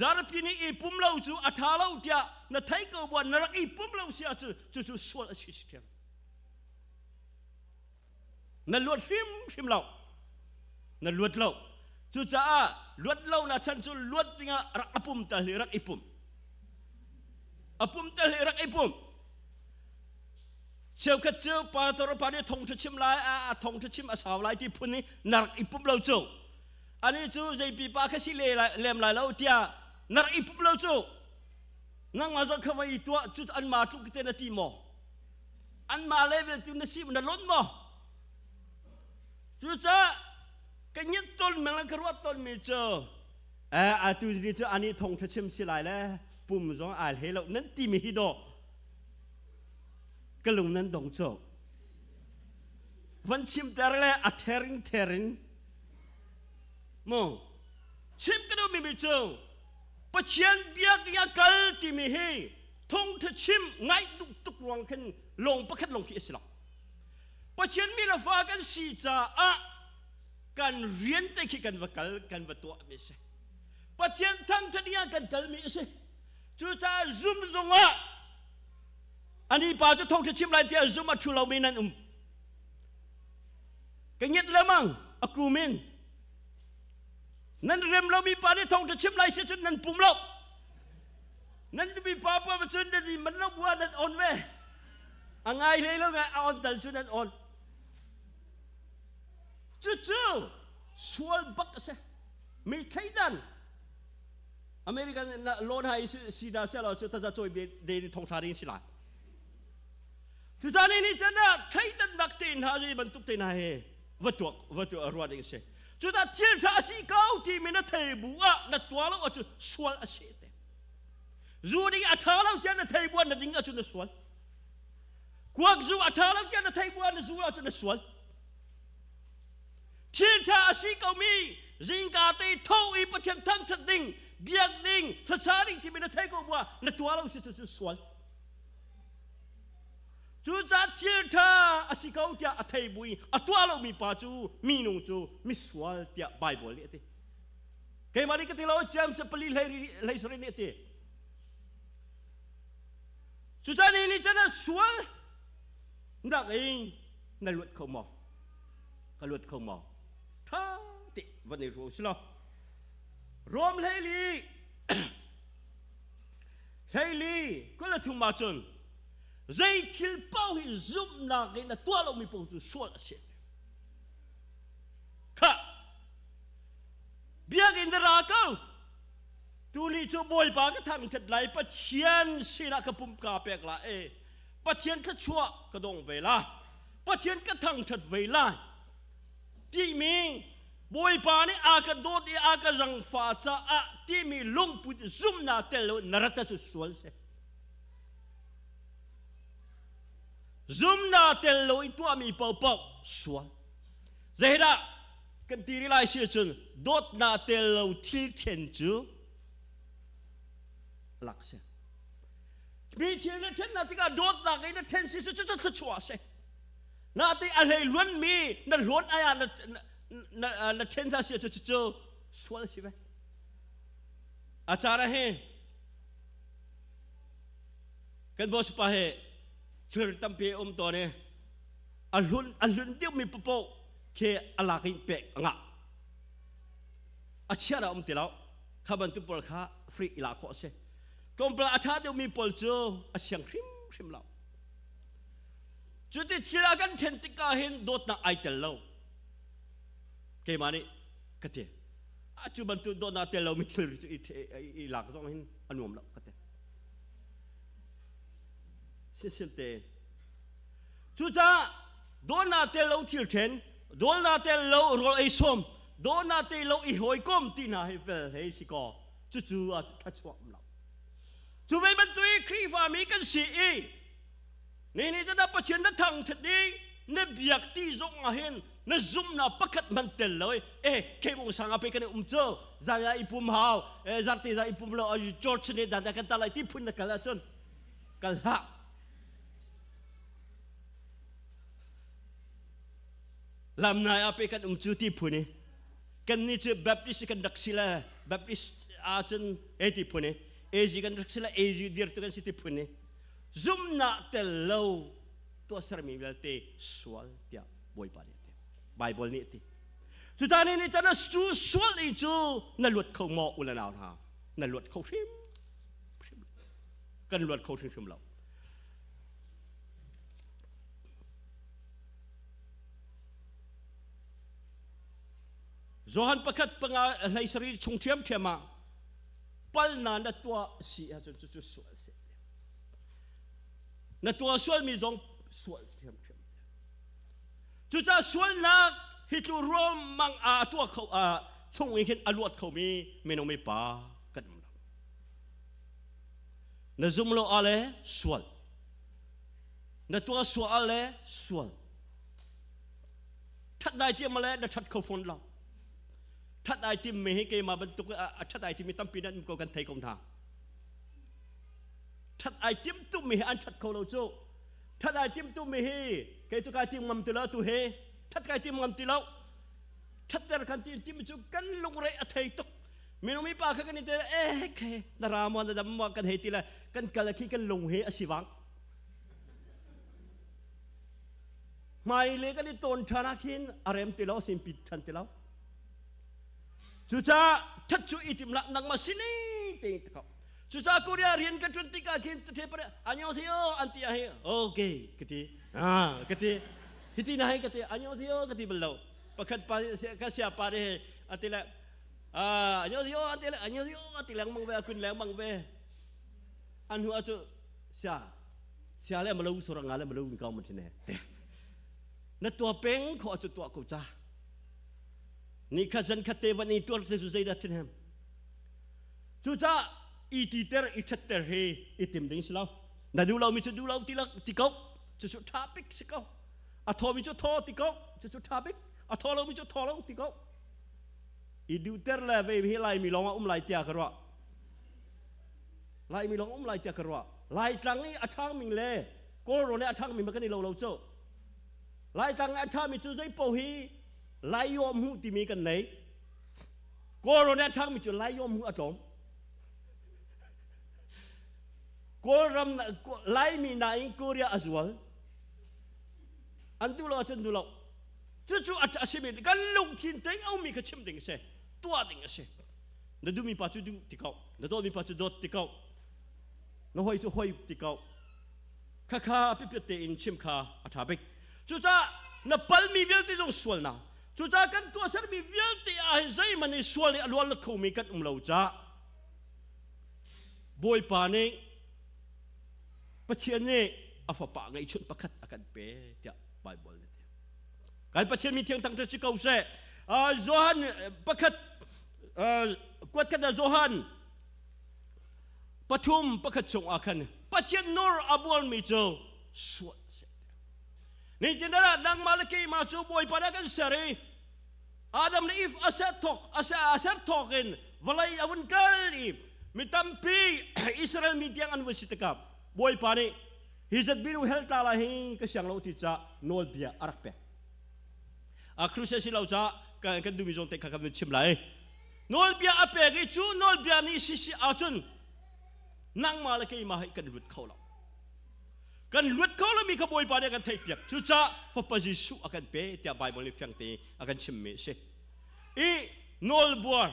Zarpi ni i pum lo cu a ṭha lo tiah na thei ko buan na rak i pum lo si ahcun cucu sual a si si na luat hrimhrim lo na luat lo cucaah luat lo na chan cu luat dingah rak a pum tal hi rak i pum a pum tal hi rak i pum cheukhat cu pastor pa nih thong chim lai a thong chim a sau lai ti phun i na rak i pum lo cu ani cu zeipi pa kha si lem lai lo tiah na rak i pum lo cu nangmah zong kha vai tuah cu an ma tluk te na ti maw anmah level tu na si na lon maw cucaah ka nyet ton meng ka ruat ton mi cu eh atu ni cu ani thong tha chim si lai le pum zong ai he lo nan ti mi hi do ka lung nan dong cho van chim ter le a therin therin mu chim ka duh mi mi cu Pathian biak ya kal ti mi hi thawngtha chim ngaih duh tuk ruang khin lawng pakhat lawng khi a si lo. Pathian mi le fa kan si caah kan rian te khi kan va kal kan va tuah mi a si. Pathian thangthat ah kan kal mi a si. Cucaah zum zongah ani pa cu thawngtha chim lai tiah zum a thu lomi nan um. Ka ngiat lemang a kum in nan rem lomi pa nih thawngtha chim lai si cun nan pum lo. Nan mi pa pa cun nan i man lo bua nan on ve. A ngai hlei lo ngai a on tal cu nan on. Cucu sual bak a si. Mi thleidan American lawn hai si da sia lo cu taza cawi de ni thong thla ding si lai. Cuta ni ni chan ah thleidan nak te hna zei bantuk te hna he va tuak va tuah ruah ding si. Cuta thil tha a si ko ti mi na thei bu ah na tua lo ah cu sual a si te. Zu ding a tha lo tiah na thei buan na ding ahcun na sual. Kuak zu a tha lo tiah na thei buan na zu ahcun na sual. Thil tha a si ko mi zingka te tho i Pathian thangthat ding, biak ding, hlasa ding timi na thei ko bua na tua lo si cu cu sual. Cucaah thil tha a si ko tiah a thei bui a tuah lomi pa cu minung cu misual tiah Baibal nih a ti. Keimah nih ka ti lo, James pali hlei sarih nih a ti. Cucaah ni nih cun sual nak in na luat kho maw? Ka luat kho maw? Tha ti van i ru si lo. Rom hleili hleili kul thum ah cun zei thil paoh hi zumhnak in a tuah lomi paoh cu sual a si. Kha biakinn na ra ko. Tuni cu Bawipa ka thangṭhat lai, Pathian sinah ka pum kaa pek la e. Pathian thluachuah ka dong ve la. Pathian ka thangṭhat ve lai. Timi Bawipa nih a ka dawt i a ka zangfah caah timi lungput zumhnak tel lo na rat cu sual si. Zumhnak tel lo i tuahmi paohpaoh sual. Zeidah kan ti rih lai si ahcun dawtnak tel lo thil then cu lak si. Mi thil na then na tikah dawtnak in na then si cu cu thluachuah si. Na ti a hlei luan mi na hluan ai ah na na then hna si cu cu sual si ve. A cara he kan boss pa he thil tampi um tawn i a hlun a hlun deuhmi papoh khi a lak in pek a ngah a chia dah um ti lo kha bantuk pawl kha free i la khawh a si tlawmpal a ṭha deuhmi pawl cu a siang hrimhrim lo cuti thil a kan ṭhen tikah hin dawtnak ai tel lo keimah nih ka ti a cu bantuk dawtnak tel lomi thil cu i lak zong hin a nuam lo ka ti sisil te Cucaah dawtnak tel lo thil ṭhen, dawtnak tel lo rawl ei sawm, dawtnak tel lo i hawikom ti hna hi fel hei si kaw cucu a thluachuah um lo. Cu ve bantuk i Khrihfami kan si i ni ni cu Pathian na thangṭhat i na biak ti zong ah hin na zumhnak pakhat hmanh tel lo i e kebung sang ah pe kan i um cu zan ah i pum hau e zarte za i pum lo church nih dan kan ta lai ti phun na kal ahcun kal hlah. Lamnai ah pe kan um cu ti phun i kan nih cu Baptist kan rak si le Baptist ahcun e ti phun i AG kan rak si le AG dir tu kan si ti phun i zumnak tel lo tuahsermi vialte sual tiah Bawipa nih a ti. Bible nih a ti. Cuta nih nih cun cu sual i cu na luat kho maw u le nau hna na luat kho hrim hrim kan luat kho hrimhrim lo. Johan pakhat panga hlei sarih chung ṭhiamṭhiam ah palna na tuah si ahcun cucu sual si. Na tuah sualmi zong sual ṭhiamṭhiam. Cucaah sualnak hi tlu ruangmang ah a tuah kho chung in hin a luat khomi minung mi pa kan um lo. Na zum lo ah le sual. Na tuah sual ah le sual. That dai tiam le na that kho fawn lo. That ai tim mi hi keimah bantuk a that ai tim mi tampi nan um ko kan thei ko hna. That ai tim tu mi hi an that kho lo cu. That ai tim tu mi hi kei cu kai tim ngam ti lo tu hi that kai tim ngam ti lo. Thatter kan ti tim cu kan lungre a thei tuk. Minung mi pa kha kan i te eh ke na ra mo na dam mo kan hei ti le kan kal khi kan lung hi a si wang. Hmai le kan i tawn ṭhan ah khin a rem ti lo sin pit ṭhan ti lo. Cucaah ṭhat cu i tim lah nangmah sini te te ko. Cucaah Korea rian ka ṭuan tikah khin the pare annyeonghaseyo an ti ah hi okay ka ti. Ah ka ti. Hiti na hi ka ti annyeonghaseyo ka ti bal lo. Pakhat pa ka sia pa de ati le annyeonghaseyo ati le annyeonghaseyo ati lengmang ve akun lengmang ve. An hnu ah cu sia sia le malo sura nga le malo ka mun thine te na tua peng kho chu tua ko cha ni kha zan kha te van i tuar se su zei da thin hem cu cha. I titer i ṭhatter hi i tim ding si lo. Na duh lomi cu duh lo ti ti ko. Cucu ṭha bik si ko. A thawmi cu thaw ti ko. Cucu ṭha bik. A thaw lomi cu thaw lo ti ko. I duhter le ve hi Laimi lawng ah um lai tiah ka ruah. Laimi lawng um lai tiah ka ruah. Laitlang i a ṭhangming le Kawlrawn i a ṭhangmi ma kan i lo lo cu. Laitlang i a ṭhami cu zei paoh hi Laiawm hmuh timi kan nei. Kawlrawn i a ṭhangmi cu Laiawm hmuh a tlawm. Kawlram Laimi nain Korea a zual. An duh lo ahcun duh lo. Cucu a simi kan lungthin te aumi kha chim ding a si. Tuah ding a si. Na duhmi pa cu duh ti ko. Na dawtmi pa cu dawt ti ko. Na hoi cu hoi ti ko. Khakha pipiat tein chim kha a ṭha bik. Cucaah na palmi vialte zong sualnak. Cucaah kan tuahsermi vialte ah hin zeihmanh i sual i a lual khomi kan um lo caah Bawipa nih Pathian nih a fapa ngeihchunh pakhat a kan pe tiah Baibal nih a ti. Kan Pathian mi thiang thangṭhat si ko seh. Johan pakhat kuat khat ah Johan pathum pakhat chung ah khan Pathian nur a bualmi cu sual a si. Nitin ah nangmah le keimah cu Bawipa nih a kan ser i Adam le Eve a ser thawk a ser thawk in vawlei a vun kal i mi tampi Israel mi tiang an vun si tikah Bawipa nih hi zat biru hel tla lai hi ka siang lo ti ca nawlbia a rak pek. A crusade si lo ca kan duhmi zong te kha kan chim lai. Nawlbia a pek i cu nawlbia nih sisi ahcun nangmah le keimah hi kan lut kho lo. Kan luat kho lomi kha Bawipa nih a kan theihpiak. Cucaah Fapa Jesuh a kan pe tiah Baibal nih fiang tein a kan chimmi a si. I nawlbuar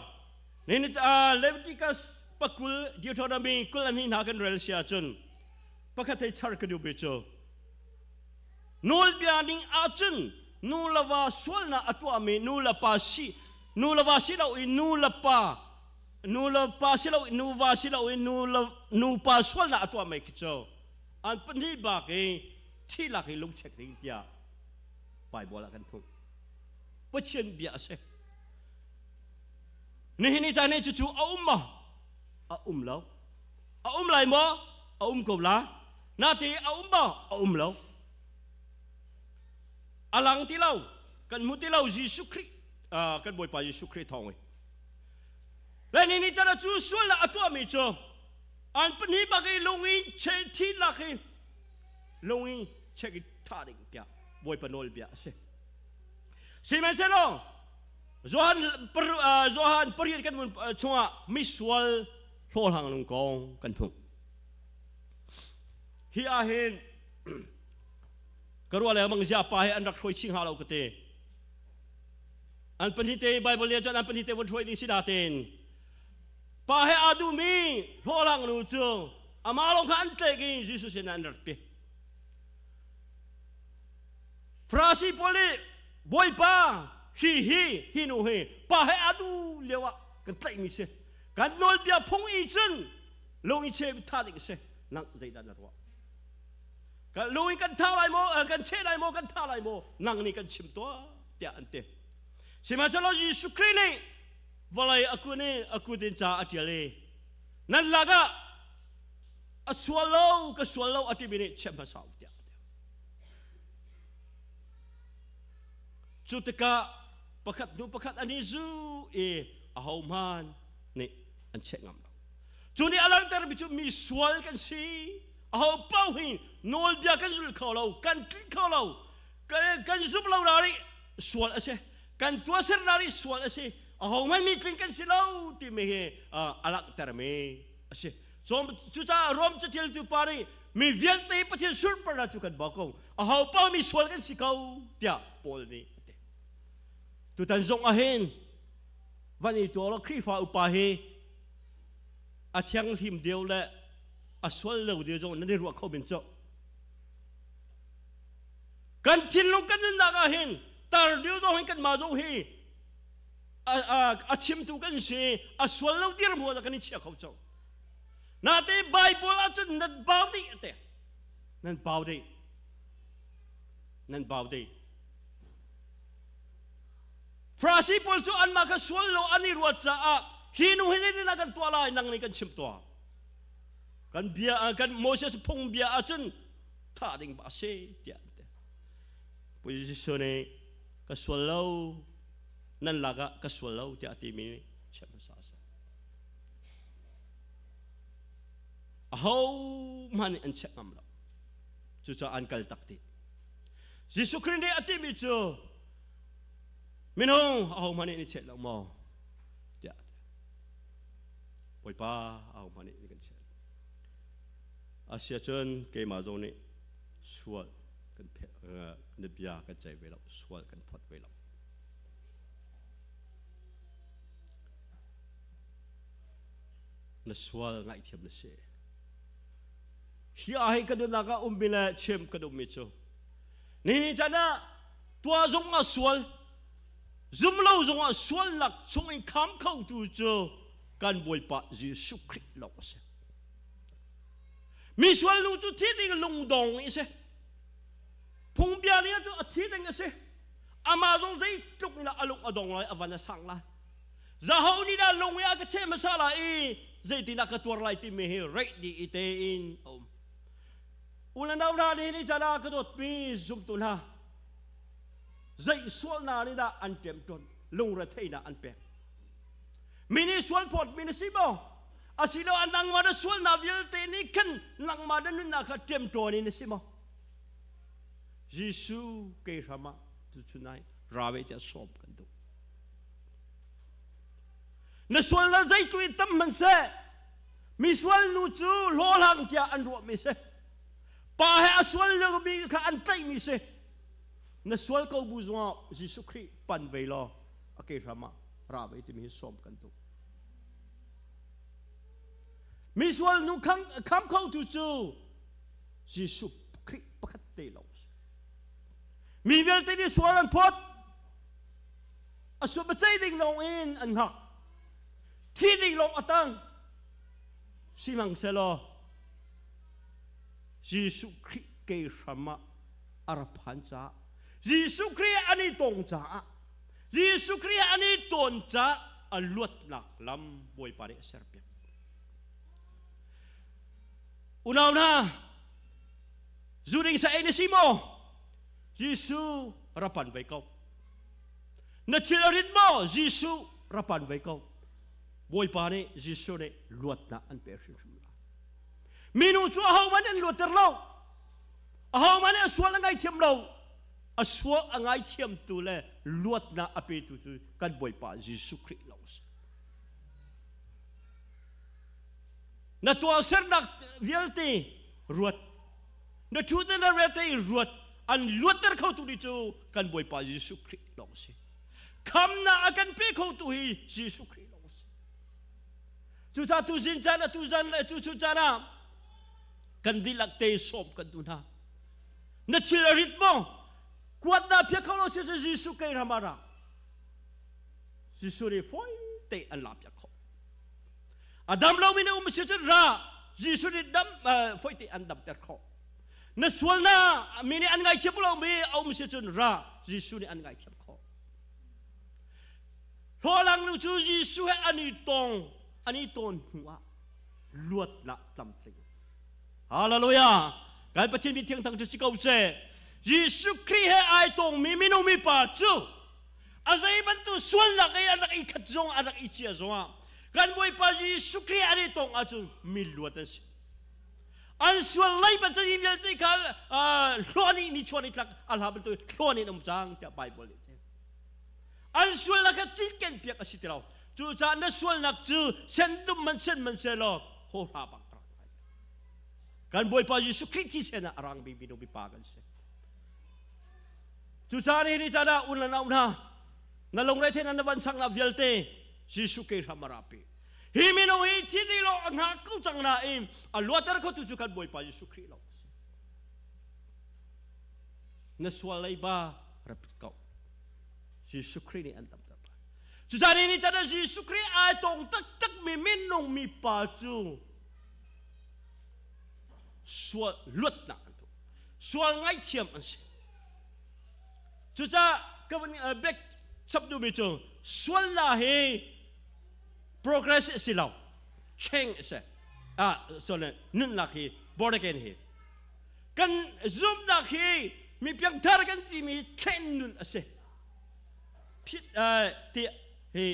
Leviticus pakul Deuteronomy 22 hna kan rel si ahcun pakhat hei char ka duhmi cu nawlbia ning ahcun nu le va sualnak a tuahmi nu le pa si nu le va si lo i nu le pa nu le pa si lo i nuva si lo i nu le nupa sualnak a tuahmi khi cu an pahnih bak i thi lak i lungchek ding tiah Baibal ah kan hmuh. Pathian bia a si. Nihin ni caan hi cucu a um maw? A um lo. A um lai maw? A um ko la. Nate a um maw? A um lo. A lang ti lo. Kan hmu ti lo Jesuh Khrih kan Bawipa Jesuh Khrih thawng in. Le ni ni caan ah cu sualnak a tuahmi cu an pahnih bak i lung in che thi lak i lung in chek i thah ding tiah Bawipa nawlbia a si. Sihmanhsehlaw Johan Johan pariat kan mun chungah misual hlawhhlang lung kong kan hmuh. Hi ah hin ka ruah lengmang zia pa hi an rak hruai chih hnga lo ka ti. An pahnih te Bible nih cun an pahnih te vun hruai ding si natein pa he aa duhmi hlawhhlang nu cu amah lawng kha an tlaih i Jesuh sinah an ratpi. Farasi pawl nih Bawipa hi hi hi nu hi pa he aa duh lio ah kan tlaihmi si. Kan nawlbia phung i cun lung i cheh tha ding si. Nang zeidah na ruah? Kan lung in kan tha lai maw, kan cheh lai maw, kan tha lai maw? Nang nih kan chim tuah tiah an ti. Sihmanhsehlaw Jesuh Khrih nih vawlei a kun i a kut in ca a ṭial i nan lakah a sual lo ka sual lo a timi nih chiah hmasa u tiah a ti. Cu tikah pakhat hnu pakhat an i zu i ahohmanh nih an cheh ngam lo. Cu nih a langhtermi cu mi sual kan si. Aho paoh hi nawlbia kan zul kho lo, kan tlinh kho lo, kan zumh lo na ri sual a si. Kan tuahser na ri sual a si. Ahohmanh mi tling kan si lo timi hi a langhtermi a si. Cucaah Rom catialtu pa nih mi vialte Pathian sunparnak cu kan bau ko. Aho paoh mi sual kan si ko tiah Paul nih a ti. Tutan zong ah hin van i tuah law Khrihfa upa hi a thianghlim deuh le a sual lo deuh zong nan i ruah kho men cu. Kan thinlung kan nunnak ah hin tar deuh zong hin kanmah zong hi a chimtu kan si a sual lo dirhmun ah kan i chia kho cu. Nate Bible ahcun nan bau dih a ti. Nan bau dih. Nan bau dih. Farasi pawl cu anmah kha sual lo an i ruat caah hi nu hi zeitindah kan tuah lai nang nih kan chimh tuah. Kan bia kan Moses phung bia ahcun thah ding ba si tiah an ti. Pu Jesuh nih ka sual lo nan lakah ka sual lo tiah a timi chiah hmasa a si. Aho hmanh nih an check ngam lo. Cucaah an kal tak dih. Jesuh Khrih nih a timi cu minung aho hmanh nih ni cheh lo maw tiah a ti. Bawipa aho hmanh nih kan cheh. Asiahcun keimah zong nih sual kan na bia kan ceih ve lo, sual kan phawt ve lo. Na sual ngaihthiam na si. Hi ah hin ka nunnak ah ummi le chim ka duhmi cu nihin caan ah tuah zong ah sual zum lo zong ah sualnak chung in kham khotu cu kan Bawipa Jesuh Khrih lawng a si. Mi sual nu cu thi ding lungdong i si. Phungbia nih cu a thi ding a si. Amah zong zeitluk in a lung a dong lai a van a sang lai. Zaho nih dah lung i a ka cheh hmasa lai i zeitindah ka tuar lai timi hi reih dih i tein a um. U le nau hna nih ni caan ah ka dawtmi zumtu hna zei sualnak nih dah an ṭemṭawn lungretheihnak an pek. Mi nih sual phawtmi na si maw? Asiloah nangmah na sualnak vialte nih khan nangmah na nunnak kha ṭemṭawn in na si maw? Jesuh kei hram ah tuchun ai ra ve tiah sawm kan duh. Na sualnak zeitu in tam hmanhseh mi sual nu cu hlawhhlang tiah an ruahmi si. Pa he a sual liomi kha an tlaihmi si. Na sual ko bu zongah Jesuh Khrih pan ve law a ke hram ah ra ve timi hi sawm kan duh. Mi sual nu kham khotu cu Jesuh Khrih pakhat te lawng si. Mi vialte nih sual an phawt. A sual cei ding lawng in an hngak. Thi ding lawng a tang. Sihmanhsehlaw Jesuh Khrih ke hram ah a ra phan caah Jesuh Khrih an i tong caah Jesuh Khrih an i tawn caah a luatnak lam Bawipa nih a serpiak. Unau hna, zu ding sa ei na si maw? Jesuh ra pan ve ko. Na thil a rit maw? Jesuh ra pan ve ko. Bawipa nih Jesuh nih luatnak an pe hrimhrim lai. Minu cu ahohmanh an luatter lo. Ahohmanh nih a sual a ngaithiam lo. A sual a ngaithiamtu le luatnak a petu cu kan Bawipa Jesuh Khrih lawng a si. Na tuahsernak vialte ruat. Na ṭhutnak na vialte ruat. An luatter khotu ni cu kan Bawipa Jesuh Khrih lawng a si. Khamnak a kan pe khotu hi Jesuh Khrih lawng a si. Cucaah tu zin caan ah tu zan le cu chun caan ah kan dihlak te sawm kan duh hna. Na thil a rit maw? Kuat na phiak kho lo si Jesuh kei ram ah ra. Jesuh nih fawi te an la piak kho. A dam lomi na um si cun ra Jesuh nih dam fawi te an damter khawh. Na sualnak mi nih an ngaithiam lomi a um si cun ra Jesuh nih an ngaithiam khawh. Hlawhlang nu cu Jesuh he an i tong an i tawn hnu ah luatnak tlamtling. Hallelujah! Kan Pathian mi thiang thang cu si ko seh. Jesuh Khrih he ai tongmi minung mipa cu a zei bantuk sualnak i a rak i khat zong a rak i cia zongah kan Bawipa Jesuh Khrih an i tong ahcun mi luat an si. An sual lei bantuk hi vialte kha hluan i nichuan i tlak a hla bantuk hluan in um cang tiah Bible nih a An sualnak kha cinken piak a si ti lo. Cucaah na sualnak cu sendum man sen man se law ho hra bang a rang lai. Kan Bawipa Jesuh Khrih thisen ah a rang bikmi nu mipa kan si. Cucaah ni ni caan ah un le nau hna na lungre the na van sang na vialte Jesuh ke hram a rapi. Hi mino hi thi ti lo a hngak ko cang nain a luater khotu cu kan Bawipa Jesuh Khrih lo a si. Na sual leiba rapit ko. Jesuh Khrih nih an damter lai. Cucaah ni ni caan ah Jesuh Khrih ai tong taktak mi minung mi pa cu sual luatnak an tuah. Sual ngaihthiam an si. Cucaah ka van bek chap duhmi cu sualnak hi progress a si lo, change a si. Ah so le nunnak hi born again hi kan zumhnak hi mi piangthar kan timi thlen nun a si. Phit ti hi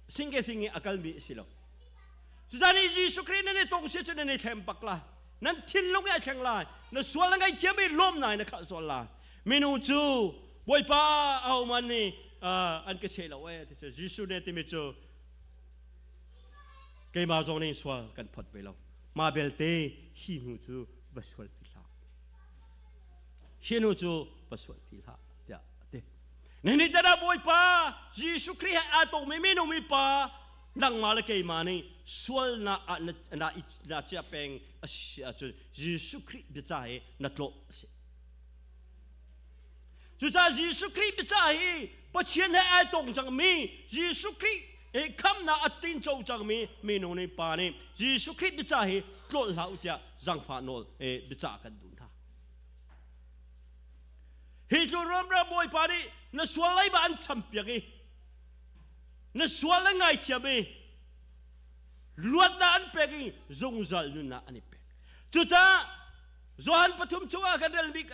singke sing i a kalmi a si lo. Cucaah nih Jesuh Khrih nan i tong si cu nan i thlem bak lai. Nan thinlung i a thleng lai. Na sual na ngaihthiam i lawmnak in na khah sual lai. Minung cu Bawipa ahohmanh nih an ka cheh lo ee ti cu Jesuh nih timi cu keimah zong nih sual kan phot ve lo. Mah belte hi hnu cu va sual ti hlah. Hi hnu cu va sual ti hlah tiah a ti. Nihin can ah Bawipa Jesuh Khrih he aa tongmi minung mipa nangmah le keimah nih sualnak ah na, na, na chia peng a si ahcun Jesuh Khrih biacah hi na tlawh a si. Cucaah Jesuh Khrih biacah hi Pathian he ai tong cangmi Jesuh Khrih he khamnak a tinco cangmi minung nih pa nih Jesuh Khrih biacah hi tlawlh hlah u tiah zangfah nawl biacah kan duh hna. Hi tlun rumra Bawipa nih na sual leiba an champiak i na sual na ngaithiam i luatnak an pek i zungzal nunnak an i pek. Cucaah Johan pathum chungah kan rel bik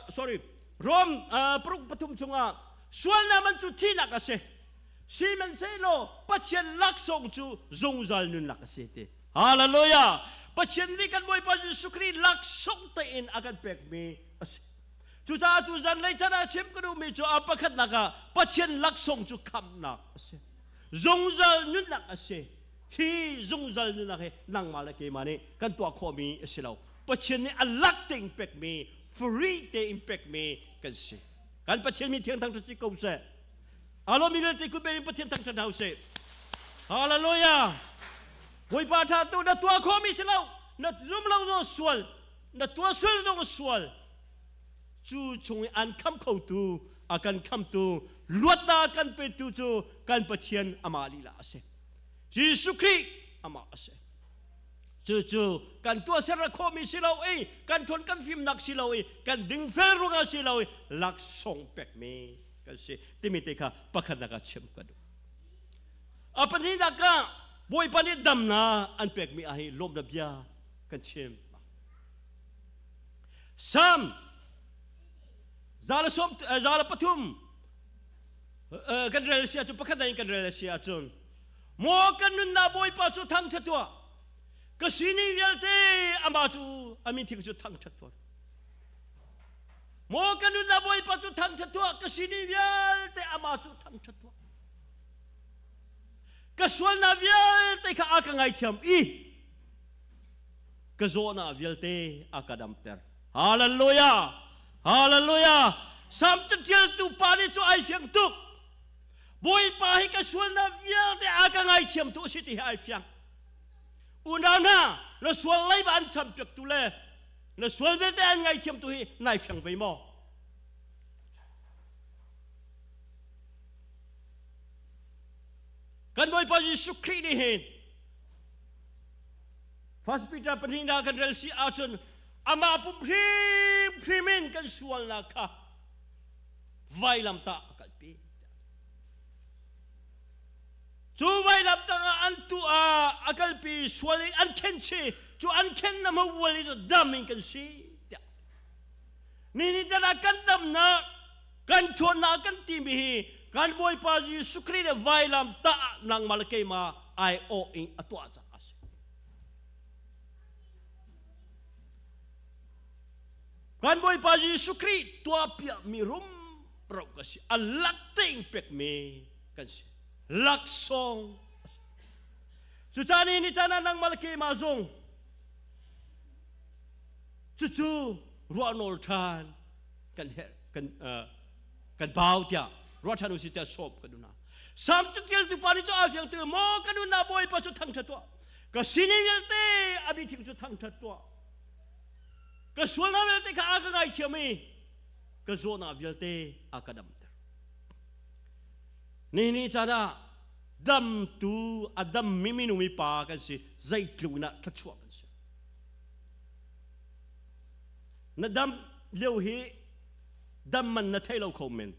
sorry Rom paruk pathum chungah sualnak man cu thihnak a si. Sihmanhsehlaw Pathian laksawng cu zungzal nunnak a si ti. Hallelujah! Pathian nih kan Bawipa Jesuh Khrih laksawng tein a kan pekmi a si. Cucaah tu zanlei chan ah chim ka duhmi cu a pakhatnak ah Pathian laksawng cu khamhnak a si. Zungzal nunnak a si. Hi zungzal nunnak hi nangmah le keimah nih kan tuah khawhmi a si lo. Pathian nih a lak tein pekmi, free tein pekmi kan si. Kan Pathian mi thiang thangṭhat si ko seh. Alo mi vialte kut in Pathian thangṭhat hna usih. Hallelujah. Bawipa ṭha tu na tuah khawhmi si lo. Na zum lo zong sual. Na tuah sual zong sual. Cu chung i an kham khotu, a kan khamtu, luatnak kan petu cu kan Pathian amah lila a si. Jesuh Khrih amah a si. Cucu kan tuahser khawhmi si lo i kan ṭhawn kan fimnak si lo i kan dingfel ruangah si lo i laksawng pekmi kan si timi te kha pakhatnak ah chim ka duh. A pahnihnak ah Bawipa nih damnak an pekmi ah hi lawmnak bia kan chim. Sam 113 kan rel sia cu pakhat in kan rel sia ahcun maw kan nunnak Bawipa cu thangṭhat tuah ka sining vialte amah cu a min thing cu thangṭhat tuah maw kan nunnak Bawipa cu thangṭhat tuah ka sining vialte amah cu thangṭhat tuah ka sualnak vialte kha a ka ngaithiam i ka zawhnak vialte a ka damter hallelujah hallelujah Sam catialtu pa nih cu ai fiang tuk Bawipa hi ka sualnak vialte a ka ngaithiam tu a si ti hi ai fiang unau hna na sual leiba an champiak tu le na sual vialte an ngaithiam tu hi nai fiang ve maw kan Bawipa Jesuh Khrih nih hin First Peter pahnihnak kan rel si ahcun amah pum hrimhrim in kan sualnak kha vailamtah a kalpi. Cu vailamtah ah an tu ah a kalpi sual in an khen chi cu an khen na mavual i dam in kan si tiah. Ni ni tan ah kan damnak kan ṭhawnnak kan timi hi kan Bawipa Jesuh Khrih le vailamtah ah nangmah le keimah ai awh in a tuah caah a si. Kan Bawipa Jesuh Khrih tuahpiakmi rumro ka si. A lak tein pekmi kan si. Laksawng a si. Cucaah ni ni caan ah nangmah le keimah zong cucu ruahnawl ṭhan kan herh kan kan bau tiah ruah ṭhan usih tiah sawm kan duh hna. Sam catialtu pa nih cu aa fiang tu maw ka nunnak Bawipa cu thangṭhat tuah. Ka sining vialte a bi cu thangṭhat tuah. Ka sualnak vialte kha a ka ngaithiam i ka zawtnak vialte a ka damter. Ni ni caan ah damtu a dammi minung mi pa kan si zeitluk in ah thluachuah kan si. Na dam lio hi dam man na thei lo kho men.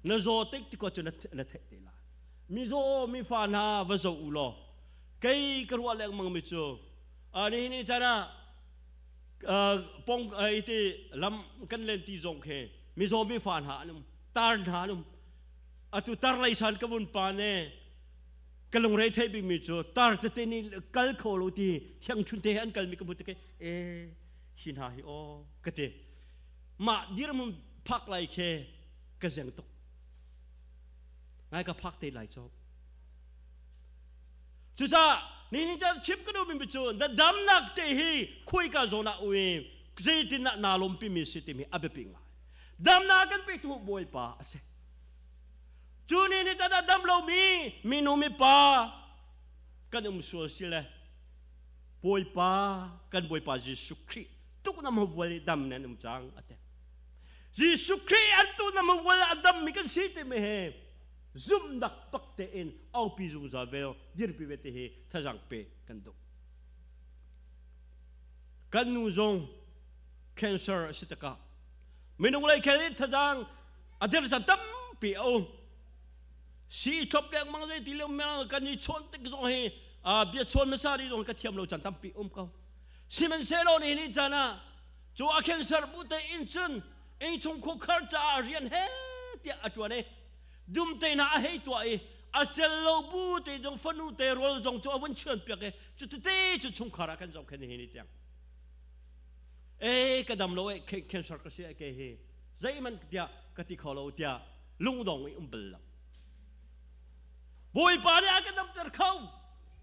Na zaw tik tikot cu na theih te lai. Mizaw mi fa hna va zoh u law kei ka ruah lengmang mi cu. Ani ni chana pong iti lam kan len ti zong khe mizo mi fa hna anum tar hna anum atu tar lei san ka vun pa ne ka lungrei thei bik mi cu tar tete ni kal kho lo ti thiang chun te an kal mi ka hmu te e hi hna hi o ka te mah dirhmun phak lai khe ka zeng tuk ngai ka phak te lai chop Cucaah nihin caan chim ka duhmi cu na damnak te hi khuika zawn ah um zeitin ah naa lawmpi mi si timi a biapi ngai. Damnak kan pe tu Bawipa a si. Cu ni ni caan ah dam lomi minu mipa kan um sual si le Bawipa kan Bawipa Jesuh Khrih tuk na mavual i dam nan um cang a ti. Jesuh Khrih an tu na mavual a dammi kan si timi hi zumhnak pak tein aupi zungzal ve dirpi ve te hi thazang pe kan duh. Kan nu zong cancer a si takah minung lei khel in thazang a dir chan tampi a um. Si thlop lengmang zei ti le kan i chawn tik zong hi bia chawn hmasa ri zong ka thiam lo chan tampi um ko. Sihmanhsehlaw ni ni caan ah cu a cancer bu te in cun innchung khuakhar caah rian he tiah a ṭuan i dum te hna a hei tuah i a cel lo bu te zong fanu te rawl zong cu a vun chuan piak i cu tete cu chungkhar ah kan zohkhenh hi ni tiang e ka dam lo e cancer ka si ke hi zeihmanh tiah ka ti kho lo tiah lungdong i um bal lo Bawipa nih a ka damter kho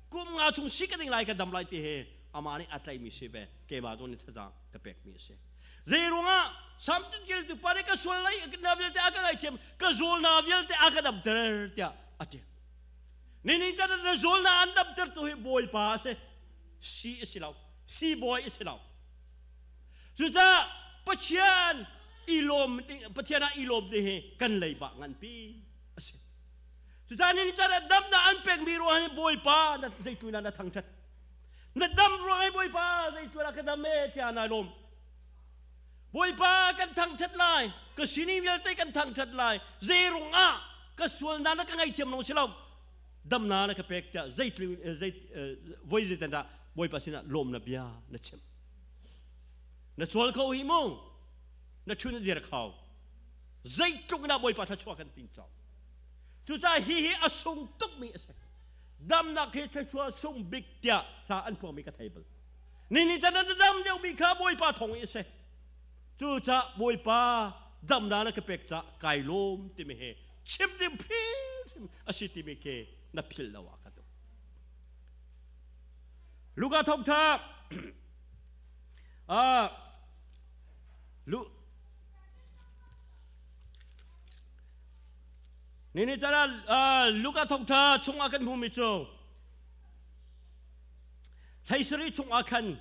kum nga chung si ka ding lai ka dam lai ti hi amah nih a tlaimi si ve keimah tu nih thazaang ka pekmi a si Zeiruangah Samson tu pa nih ka sual lai na vialte a ka ngaithiam ka zul na vialte a ka damter tiah a ti. Nini tan na zul na an damter tu hi Bawipa a si. Si a si lo. Si bawi a si lo. Cucaah Pathian i lawm Pathian ah i lawm ti hi kan leiba nganpi a si. Cucaah nini tan dam na an pekmi ruang hi Bawipa na zeitu na na thangthat. Na dam ruang i Bawipa zeituah ka dam e tiah nai lawm. Bawipa kan thangṭhat lai, ka sining vialte kan thangṭhat lai. Zeirung ah ka sualnak na ka ngaihthiam lo si lo. Damnak na ka pek tiah zeitluk zei voi zeitan dah Bawipa sinah lawmna bia na chim. Na sual kho hi mu. Na chun na dir kho. Zeitluk na Bawipa thluachuah kan tin cang. Cucaah hi hi a sung tukmi a si. Damnak hi thluachuah sung bik tiah hla an phuangmi ka thei bal. Nini tan na dam deuhmi kha Bawipa thawng i a si. Cucaah Bawipa damnak na ka pek caah kai lawm timi hi chim ding hrimhrim a si timi khi na philh lo ah ka duh. Luka thawngṭha Lu Nini caan ah Luka thawngṭha chungah kan hmuhmi cu thleisarih chungah khan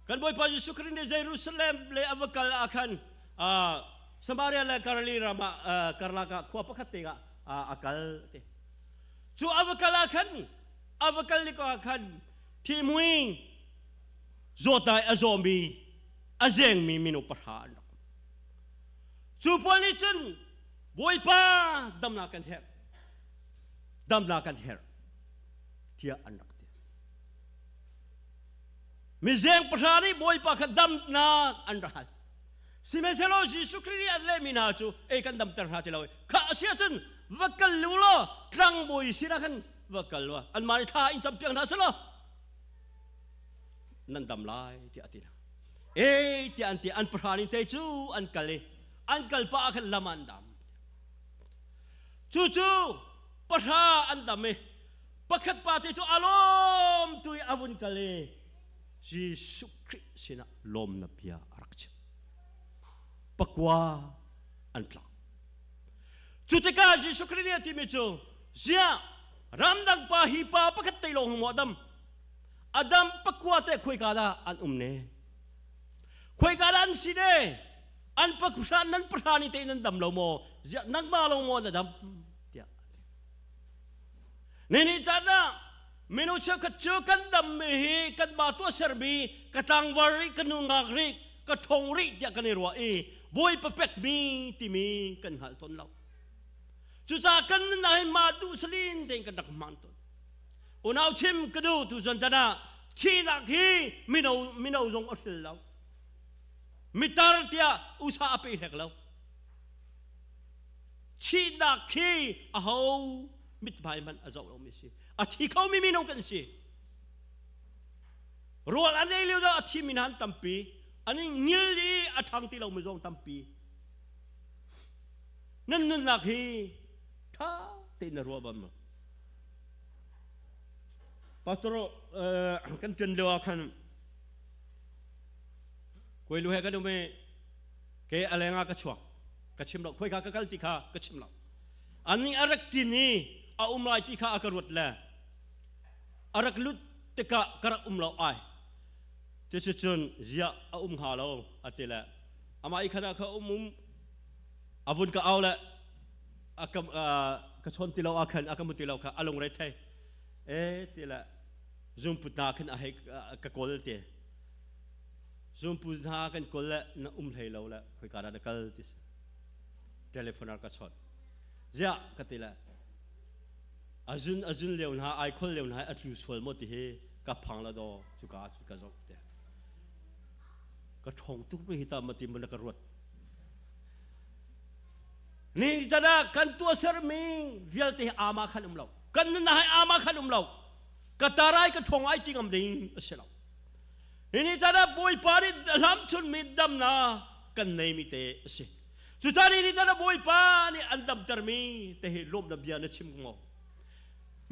kan Bawipa Jesuh Khrih nih Jerusalem le a va kal ah khan Samaria le Galilee ram ah karlak ah khua pakhat te ah a kal ti. Cu a va kal ah khan a va kal lik ah khan thimui zawtai a zawmi a zengmi minung pahra an rak um. Cu pawl nih cun Bawipa damnak kan herh damnak kan herh tiah an rak ti. Mizeng pahra nih Bawipa kha damnak an rak hal. Sihmanhsehlaw Jesuh Khrih nih an lehmi hna cu ei kan damter hna ti lo. Kha a si ahcun va kal u law tlangbawi sinah khan va kal u anmah nih thla in campiak hna selaw nan dam lai tiah a ti hna. Ei tiah an ti an pahra ning te cu an kal i an kal pah ah khan lam ah an dam. Cucu pahra an dam i pakhat pa te cu a lawm tu i a vun kal i Jesuh Khrih sinah lawmnak bia a rak chim. Pakua an tla. Cu tikah Jesuh Khrih nih a timi cu ziah ramdang pa hi pa pakhat te lawng maw a dam? A dam pakua te khuaika dah an um ne? Khuaika dah an si ne? An pahra nan pahra ni te nan dam lo maw? Ziah nangmah lawng maw na dam? Tiah Ni ni caan ah minu cheukhat cu kan dammi hi kan ba tuahsermi ka tlangvar rih ka nungak rih ka ṭhong rih tiah kan i ruah i Bawipa pekmi timi kan hngal tawn lo. Cucaah kan nunnak hi mah duh salin tein kan rak hman tawn. Unau chim ka duh tu zan ah. Thihnak hi mino mino zong a hril lo. Mitar tiah usa a pe hlek lo. Thihnak khi aho mithmai hmanh a zoh lomi si. A thi khomi mino kan si. Rual an ei lio a thimi hna an tampi. An i ngil i a ṭhang ti lomi zong tampi. Nan nunnak hi ṭha tein na ruah bal maw? Pastor kan ṭuan lio ah khan kuailu he kan um i ke a leng ah ka chuak ka chim lo khoi ka ka kal ti kha ka chim lo annih a rak tin i a um lai ti kha a ka ruat le a rak lut tikah ka rak um lo ai cuticun ziah a um hnga lo a ti le amah i khat ah kha um um a vun ka au le a ka ka chawn ti lo ah khan a ka mu ti lo kha a lungre thei e ti le zungput hna khan a hei ka kawl te zungput hna kan kawl le na um hlei lo le khoika dah na kal ti si telephone ka chawt ziah ka ti le azun azun leo hna ai khol leo hna a tlu sual mo ti hi ka phang la do cuka cu ka zoh te ka ṭhawng tuk mi hi ta ma ti mun ka ruat ni cana kan tuahser mi vialte hi ama khan um lo kan nun hai ama khan um lo ka tarai ka ṭhawng ai ti ngam ding a si lo ni cana bawipa nih hlam chun mi damna kan nei mi te a si cucaan ni cana bawipa nih an damter mi te hi lawmna bia na chim ko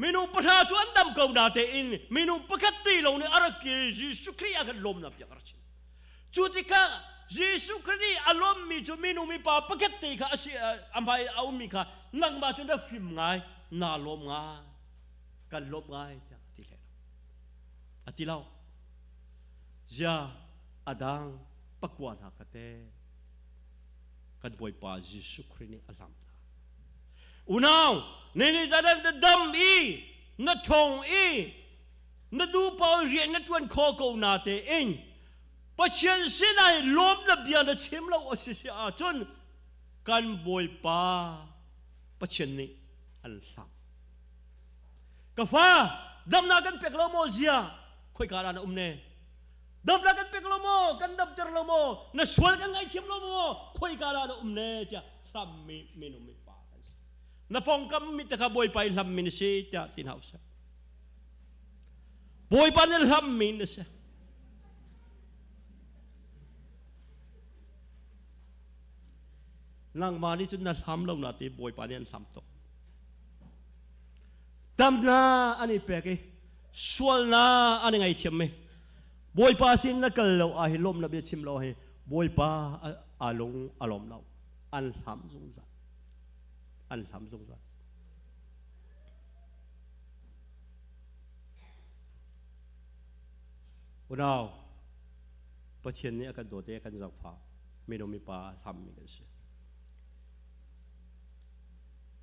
minung pahra cu an dam ko na tein minung pakhat ti lo nih a rak kir Jesuh Khrih ah khan lawmnak bia ka rak chim Cu tikah Jesuh Khrih nih a lawmmi cu minu mipa pakhat te kha a si a hmai a ummi kha nangmah cu na fim ngai naa lawm ngai kan lawm ngai tiah a ti hlei lo a ti lo zia a dang pakua hna kha te kan Bawipa Jesuh Khrih nih a hlam hna unau ne ni zadan na dam i na ṭhawng i na duh paoh rian na ṭuan kho ko na tein Pathian sinah lawm na bia na chim lo a si si ahcun kan Bawipa Pathian nih an hlam. Ka fa damnak kan pek lo maw zia khoika dah na um ne? Damnak kan pek lo maw kan damter lo maw na sual kan ngaithiam lo maw khoika dah na um ne tiah hlammi minung mi pa kan si. Na pawngkam mi te kha Bawipa i hlammi na si tiah ti hna usih. Bawipa nih hlammi na si. Nangmah nih cun na hlam lo na ti Bawipa nih an hlam tuk. Damna an i pek i sualna an i ngaithiam i Bawipa sin na kal lo ah hi lawm na bia chim lo hi Bawipa a lung a lawm lo. An hlam zungzal. An hlam zungzal. Unau, Pathian nih a kan dawt i a kan zaangfah. Minung mipa hlammi kan si.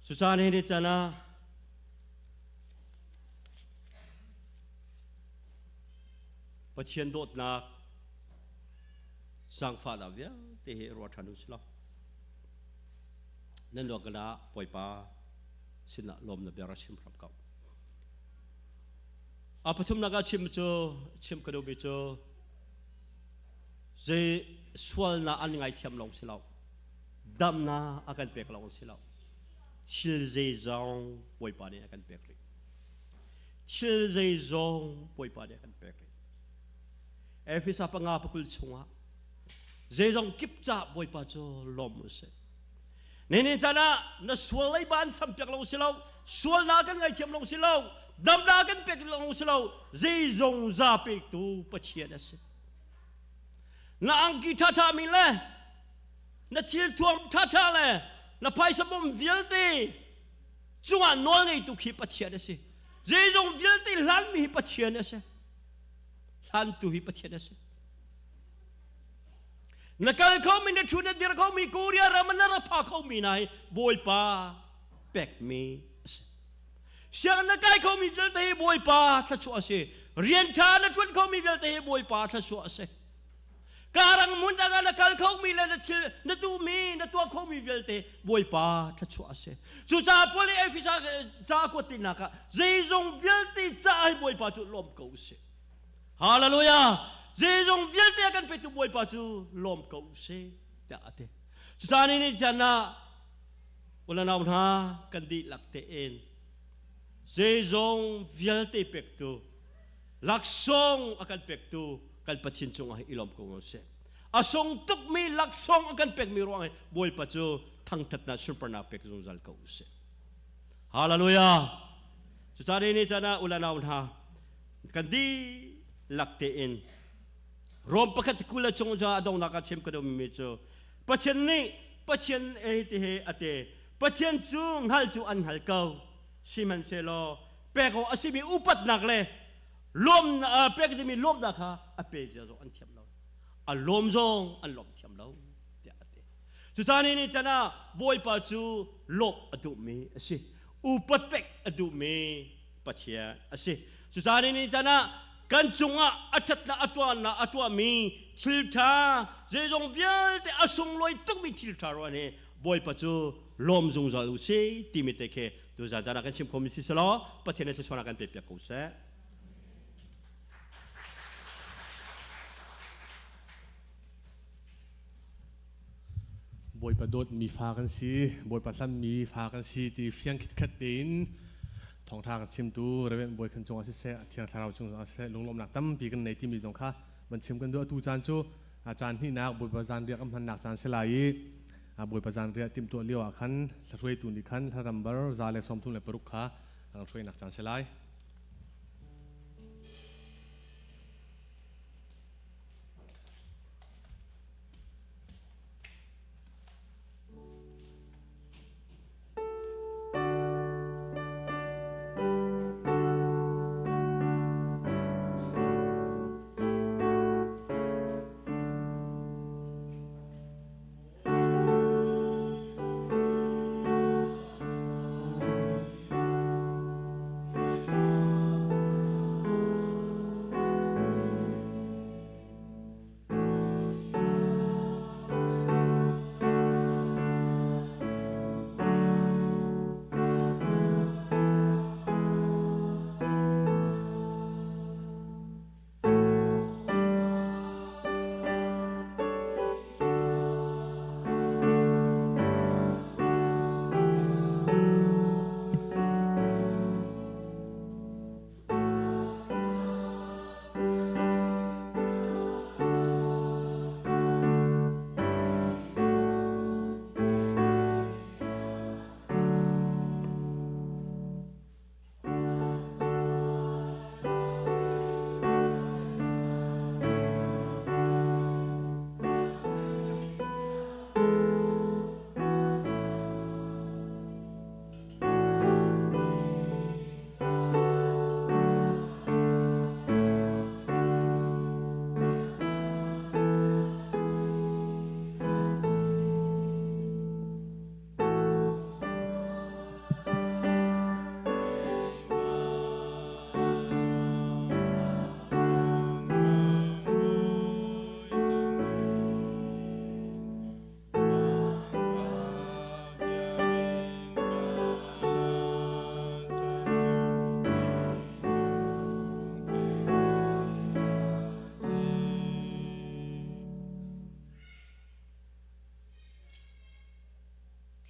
Cucaah nihin ni caan ah Pathian dawtnak zaangfahnak vialte hi ruah ṭhan u sih law nan ruak ah Bawipa sinah lawmnak bia rak chim hram ko. A pathumnak ah chim cu chim ka duhmi cu zei sualnak an ngaithiam lawng si lo damnak a kan pek lawng si lo thil zeizong Bawipa nih a kan pek rih thil zeizong Bawipa nih a kan pek rih Efesa panga pakul chungah zeizong kip ca Bawipa cu lawm u sih Nini caan ah na sual leiba an champiak lo si lo, sualnak kan ngaithiam lo si lo, damnak kan pek lo si lo, zeizong za pektu Pathian a si. Na angki ṭhaṭha mi le na thil thuam ṭhaṭha le na phaisa bawm vialte cungah nawl ngeitu khi Pathian a si. Zeizong vialte hlanmi hi Pathian a si. Hlantu hi Pathian a si. Na kal khomi na ṭhu na dir khomi Korea ram na ra pha khomi hna hi Bawipa pekmi a si. Sianginn na kai khomi vialte hi Bawipa thluachuah a si. Rian ṭha na ṭuan khomi vialte hi Bawipa thluachuah a si. Karang hmun dang ah na kal khomi le na thil na duhmi na tuah khomi vialte Bawipa thluachuah a si. Cucaah Paul nih Efesa ca a kuat tinak ah zeizong vialte caah hi Bawipa cu lawm ko u sih. Hallelujah! Zeizong vialte a kan petu Bawipa cu lawm ko usih tiah a ti. Cucaah ni caan ah ulanau hna kan dihlak tein zeizong vialte pektu laksawng a kan pektu kan Pathian cungah i lawm ko usih. A sung tukmi laksawng a kan pekmi ruang hi Bawipa cu thangthatnak sunparnak pek zungzal ko usih. Hallelujah! Cucaah ni caan ah ulanau hna kan dihlak tein Rom pakhat 20 le chung a donghnak ah chim ka duhmi cu Pathian nih Pathian ei ti he a te Pathian cu hngal cu an hngal ko sihmanhsehlaw pek awk a simi upatnak le lawm pek dingmi lawmnak kha a pe zia zong an thiam lo a lawm zong an lawm thiam lo tiah a ti cucaah ni chan ah Bawipa cu lawmh a duhmi a si upat pek a duhmi Pathian a si. Cucaah ni caan ah kan cungah a ṭhatnak a tuahnak a tuahmi thil ṭha zeizong vialte a sunglawi tukmi thil ṭha ruah nih Bawipa cu lawm zungzal u sih timi te khi tuzaan caan ah kan chim khomi si selaw Pathian nih thluachuahnak kan pepiak ko seh. Bawipa dawtmi fa kan si, Bawipa hlammi fa kan si ti fiang khitkhat tein thawngṭha kan chimtu Reverend Bawi Khan cungah siseh, Thiang Thlarau cungah siseh lunglawmhnak tampi kan nei timi zong kha van chim kan duh. Atu caan cu caan hnihnak Bawipa zanriah kan hmannak caan si lai i Bawipa zanriah timhtuah lio ah khan hla nih khan hla bar 136 kha kan hruainak caan si lai.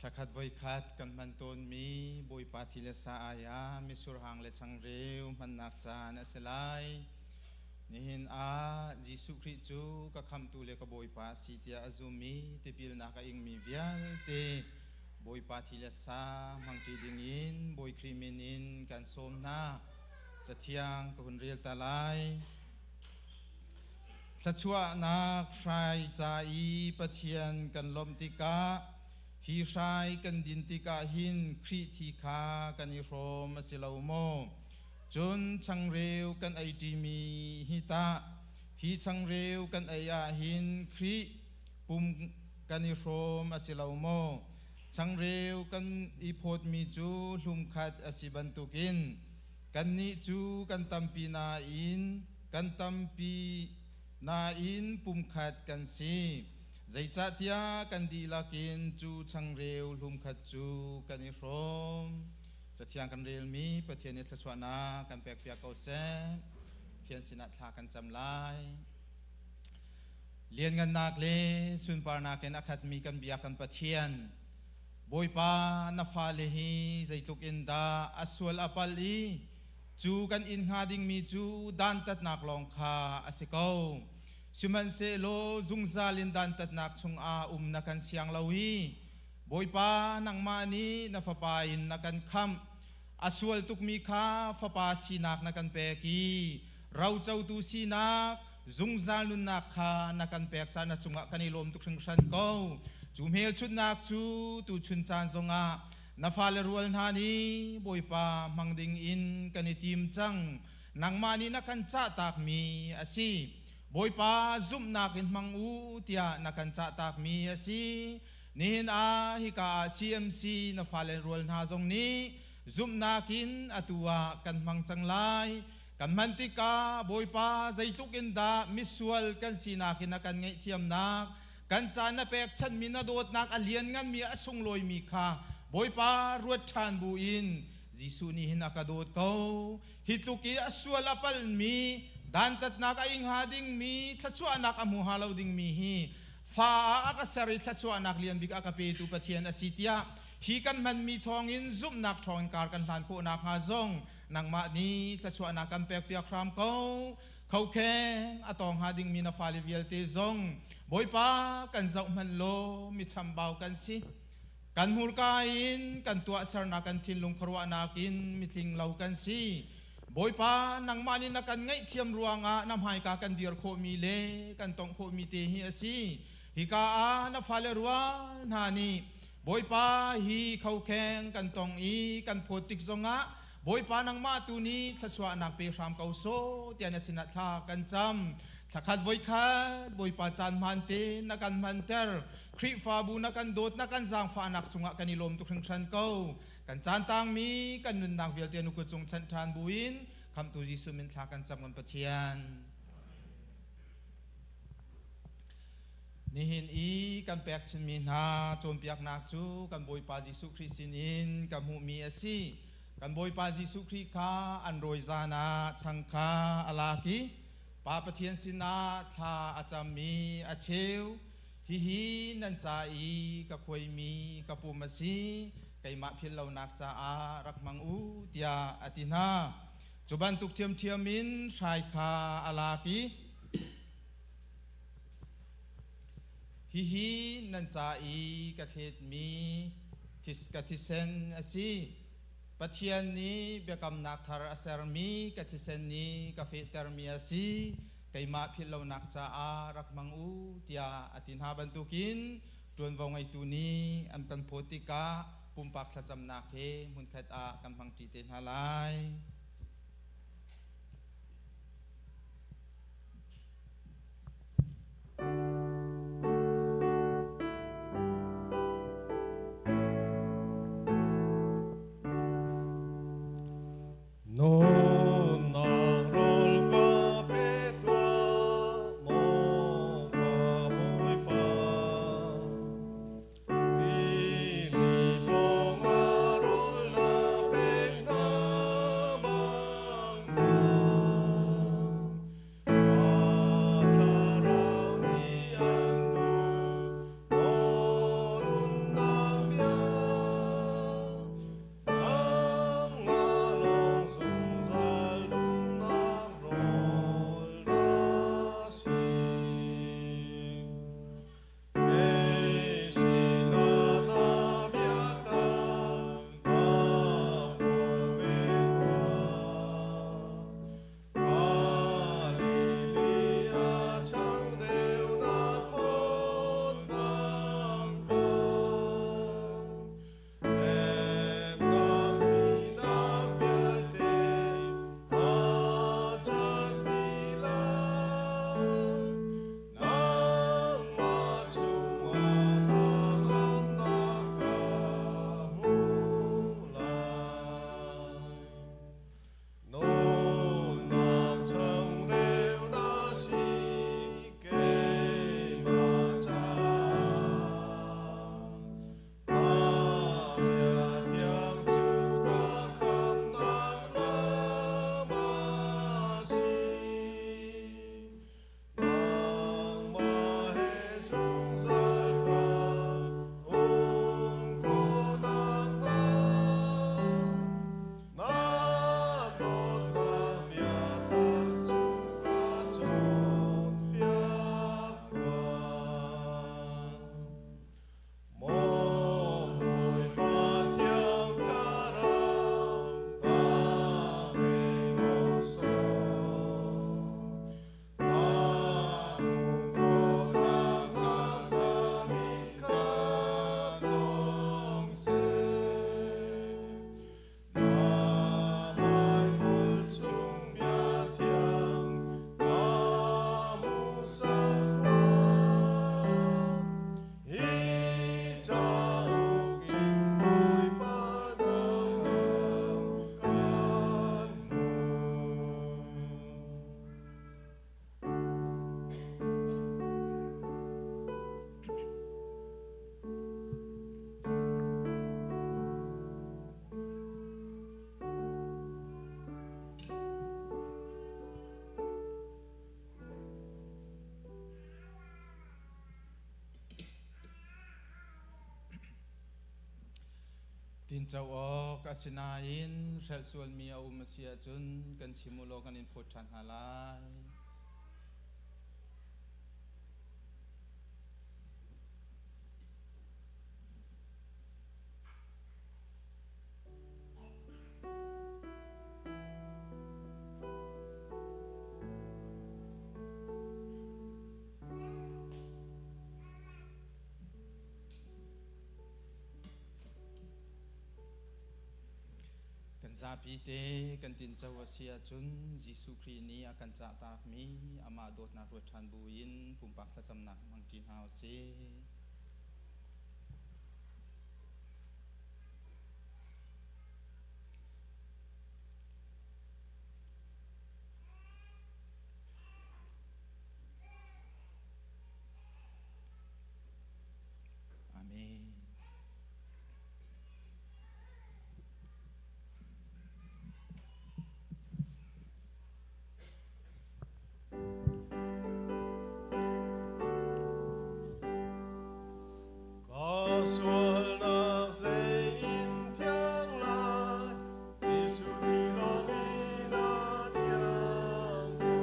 Thlakhat voikhat kan hman tawnmi Bawipa thi le sa ai ah mitsur hang le changreu hmannak caan a si lai. Nihin ah Jesuh Khrih cu ka khamhtu le ka Bawipa a si tiah a zummi tipilnak a ingmi vialte Bawipa thi le sa hmangṭi dingin Bawi Khrih min in kan sawm hna. Cathiang ka hun rel ta lai. Thluachuahnak hrai ca i Pathian kan lawmh tikah hi hrai kan din tikah hin Khrih thi kha kan i hrawm a si lo maw? Cun changreu kan ei ṭimi hi tah hi changreu kan ei ah hin Khrih pum kan i hrawm a si lo maw? Changreu kan i phawtmi cu hlumkhat a si bantukin kannih cu kan tampi nain kan tampi nain pumkhat kan si. Zeicahtiah kan dihlak in cu changreu hlumkhat cu kan i hrawm. Cathiang kan relmi Pathian nih thluachuahnak kan pekpiak ko seh. Pathian sinah thla kan cam lai. Lianngannak le sunparnak in a khatmi kan bia kan Pathian, Bawipa na fale hi zeitluk in dah a sual a pal i cu kan in hnga dingmi cu dantatnak lawng kha a si ko. Sihmanhsehlaw zungzal in dantatnak chungah um na kan siang lo i Bawipa nangmah nih na fapa in na kan khamh. A sual tukmi kha fapa sinak na kan pek i rocotu sinak zungzal nunnak kha na kan pek caah na cungah kan i lawm tuk hringhran ko. Cu hmelchunhnak cu tuchun caan zongah na fale rual hna nih Bawipa hmang ding in kan i tim cang. Nangmah nih na kan cahtakmi a si. Bawipa zumhnak in hmang u tiah na kan cahtakmi a si. Nihin ah hika ah CMC na fale rual hna zong nih zumhnak in atu ah kan hmang cang lai. Kan hman tikah Bawipa zeitluk in dah misual kan sinak in a kan ngaihthiamnak, kan caan na pekchanhmi na dawtnak a liannganmi a sunglawimi kha Bawipa ruat ṭhan bu in Jesuh nih hin a ka dawt ko. Hi tluk i a sual a palmi, dantatnak a ing hnga dingmi, thluachuahnak a hmu hnga lo dingmi hi fa ah a ka ser i thluachuahnak lian bik a ka petu Pathian a si tiah hi kan hmanmi thawngin zumhnak thawngin kar kan hlan khawh nakhnga zong nangmah nih thluachuahnak kan pekpiak hram ko. Khokheng a tawng hnga dingmi na fale vialte zong Bawipa kan zoh hmanh law mi chambau kan si. Kan hmurka in kan tuahsernak kan thinlung khuaruahnak in mitling lo kan si. Bawipa nangmah nih na kan ngaihthiam ruangah na hmaika kan dir khawhmi le kan tongh khawhmi te hi a si. Hika ah na fale rual hna nih Bawipa hi khokheng kan tong i kan phawt tik zongah Bawipa nangmah tu nih thluachuahnak pe hram ko sawh tiah na sinah thla kan cam. Thlakhat voikhat Bawipa caan hmaan te na kan hmanter. Khrihfabu na kan dawt na kan zaangfahnak cungah kan i lawm tuk hringhran ko. Kan caan tangmi kan nunnak vialte nu kut cung chanh ṭhan buin Khamhtu Jesuh min thla kan cam kan Pathian. Nihin i kan pek chinmi hna cawnpiaknak cu kan Bawipa Jesuh Khrih sinin ka hmuhmi a si. Kan Bawipa Jesuh Khrih kha an rawi zan ah chang kha a lak i Pa Pathian sinah thla a cam i a cheu. Hihi nan ca i ka khuaimi ka pum a si, keimah philh lonak caah rak hmang u, tiah a ti hna. Cu bantuk ṭhiamṭhiam in hrai kha a lak i, Hihi nan ca i ka thletmi ka thisen a si. Pathian nih biakamnak thar a sermi ka thisen nih ka fehtermi a si. Keimah philh lonak caah rak hmang u, tiah a ti hna bantukin ṭuanvo ngeitu nih an kan phawt tikah pumpak thlacamnak he hmunkhat ah kan hmangṭi te hna lai. Nunnak rawl ka pe tuah, maw ka Bawipa. Rili pawngah rawl na pek hna. Tinco awk a si nain hrelh sualmi a um a si ahcun kan chim u law kan in phawt ṭhan hna lai. Kan zapi te kan tinco a si ahcun Jesuh Khrih nih a kan cahtakmi amah dawtnak ruat ṭhan buin pumpak thlacamnak hmangṭi hna u sih. Amen. Ka sualnak zei in thiang lai, Jesuh thi lawngin a thiang ko.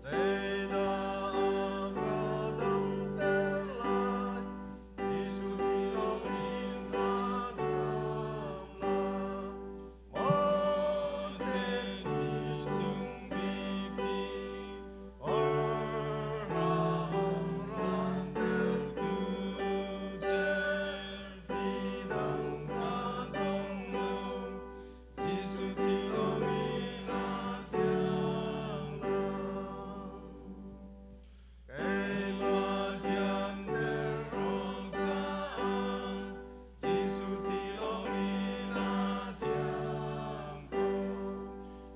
Zeidah a ka damter lai, Jesuh thi lawngin ka dam lai. Maw thlenmi sung bik thi, Jesuh thi lawngin a thiang ko.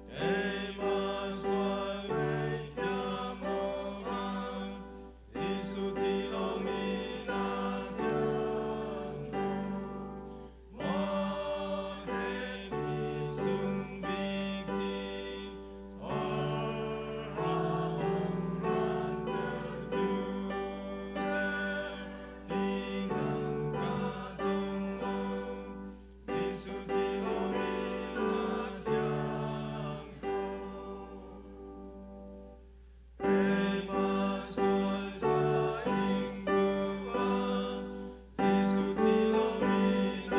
Keimah sual ngaihthiam awkah Jesuh thi lawngin a thiang ko. Maw thlenmi sung bik thi, Orha bong rantertu cel, ti dang ka tong lo. Jesuh thi lawngin a thiang ko. Keimah sual ca ingtu ah Jesuh thi lawngin a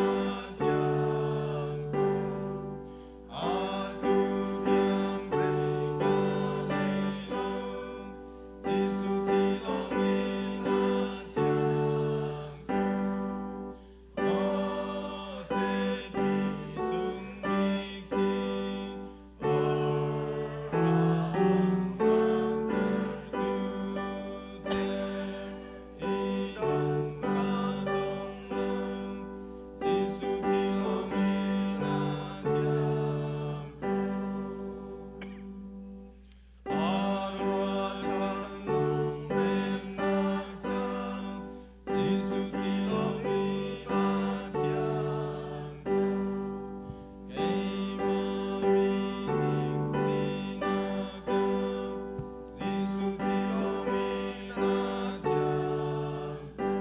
thiang ko. Atu tiang zei ka ngei lo, Jesuh thi lawngin a thiang ko. Maw thlenmi sung bik thi, Orha bong rantertu cel, ti dang ka tong lo, Jesuh thi lawngin a thiang ko. A ruahchan lungnemnak cang, Jesuh thi lawngin a thiang ko. Keimah miding sinak ah Jesuh thi lawngin a thiang ko.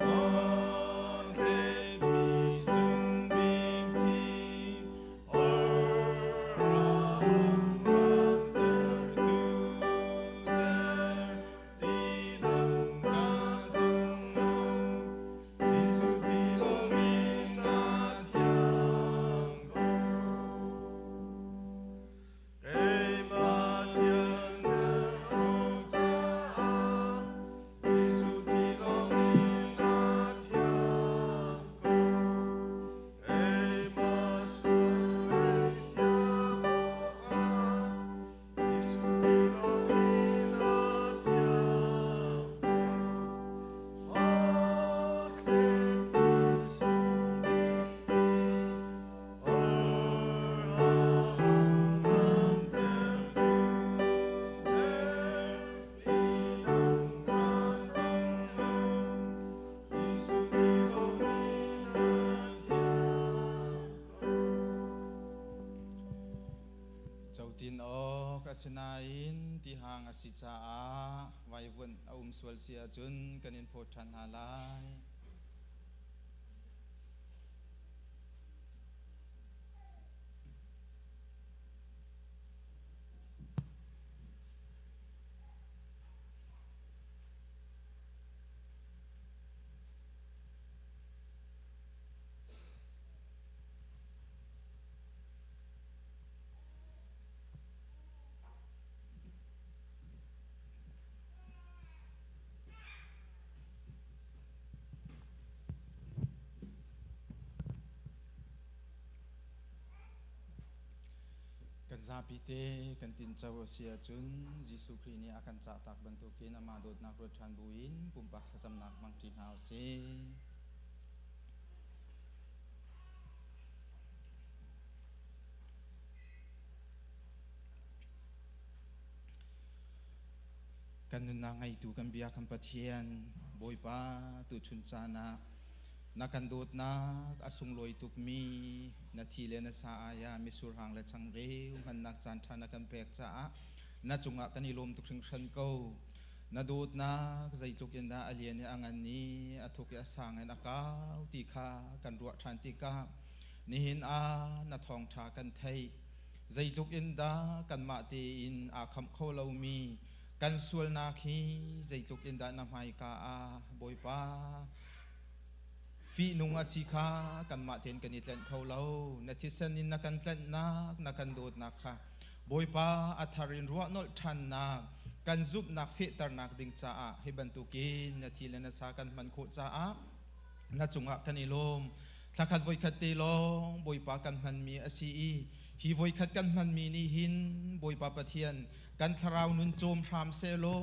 Maw thlenmi sung bik thi, Orha bong rantertu cel, ti dang ka tong lo, Jesuh thi lawngin a thiang ko. Keimah thianter awk caah Jesuh thi lawngin a thiang ko. Keimah sual ngaihthiam awkah Jesuh thi lawngin a thiang ko. Maw thlenmi sung bik thi, Orha bong rantertu cel, ti dang ka tong lo, Jesuh thi lawngin a thiang ko. Cotin awk a si nain tihang a si caah vaivuanh a um sual si ahcun kan in phawt ṭhan hna lai. Zapi te kan tinco a si ahcun Jesuh Khrih nih a kan cahtak bantukin amah dawtnak ruat ṭhan buin pumpak thlacamnak hmangṭi hna u sih. Kan nunnak ngeitu kan bia kan Pathian Bawipa tuchun caan ah na kan dawtnak a sunglawi tukmi na thi le na sa ai ah mitsur hang le changreu hmannak caan ṭha na kan pek caah na cungah kan i lawm tuk hringhran ko. Na dawtnak zeitluk in dah a lian i a ngan i a thuk i a sang in a kau ti kha kan ruah ṭhan tikah nihin ah na thawngṭha kan theih. Zeitluk in dah kanmah tein aa khamh kho lomi kan sualnak hi zeitluk in dah na hmaika ah Bawipa fihnung a si kha kanmah tein kan i tlenh kho lo. Na thisen in na kan tlenhnak, na kan dawtnak kha Bawipa a thar in ruahnolh ṭhannak, kan zumhnak fehternak ding caah hi bantukin na thi le na sa kan hman khawh caah na cungah kan i lawm. Thlakhat voikhat te lawng Bawipa kan hmanmi a si i hi voikhat kan hmanmi nih hin Bawipa Pathian kan thlarau nun cawm hram sehlaw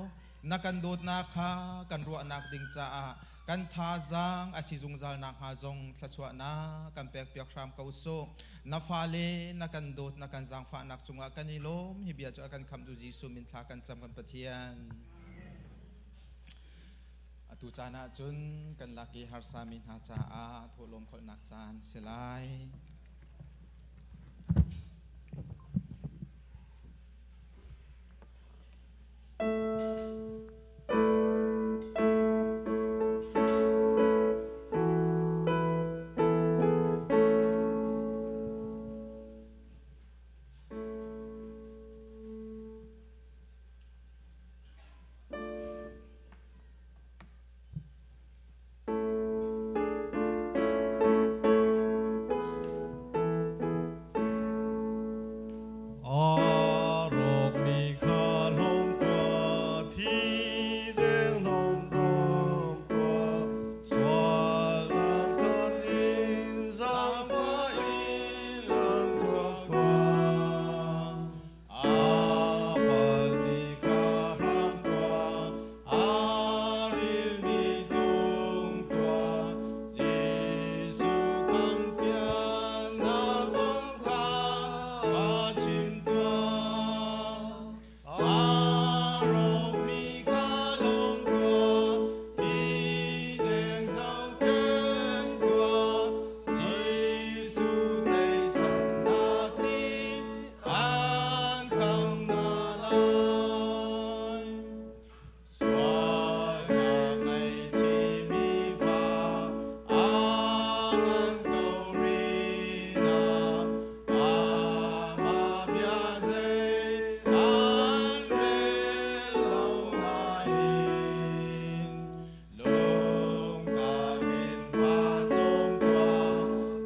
na kan dawtnak kha kan ruahnak ding caah kan thazaang a si zungzal nakhnga zong thluachuahnak kan pekpiak hram ko sawh. Na fale na kan dawt na kan zaangfahnak cungah kan i lawm. Hi bia cu a kan khamhtu Jesuh min thla kan cam kan Pathian. Atu caan ah cun kan lak i harsami hna caah thawhlawm kholhnak caan si lai. A rawkmi kha hlawm tuah, thi deng hlawm dawm tuah, sualnak khat in zaangfah in an chuak tuah. A palmi kha hram tuah, a rilmi tung tuah, Jesuh khamh thiannak kong kha va chim tuah. A rawkmi kha lawm tuah, thi deng zohkhenh tuah, Jesuh tleisannak nih an khamh hna lai. Sualnak ngaihchihmi fa a ngan ko rih na, amah bia zei an rel lo nain. Lungtak in va sawm tuah,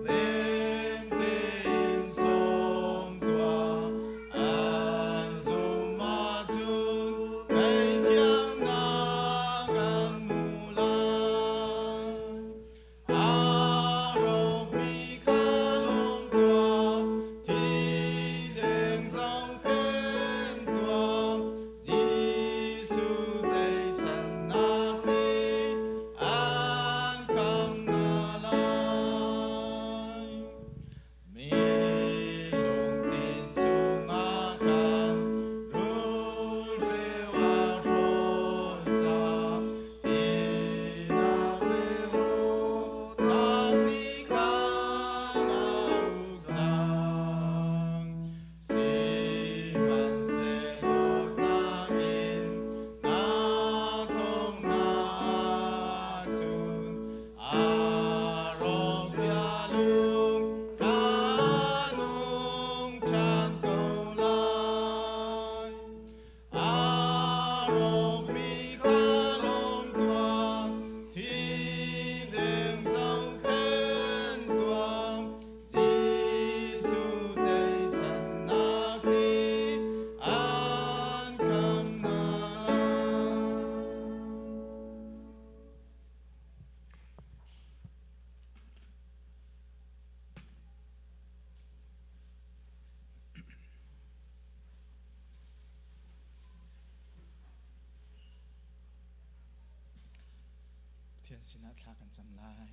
nem tein sawm tuah, an zum ahcun ngaihthiamnak an hmu lai. A rawk Pathian sinah thla kan cam lai.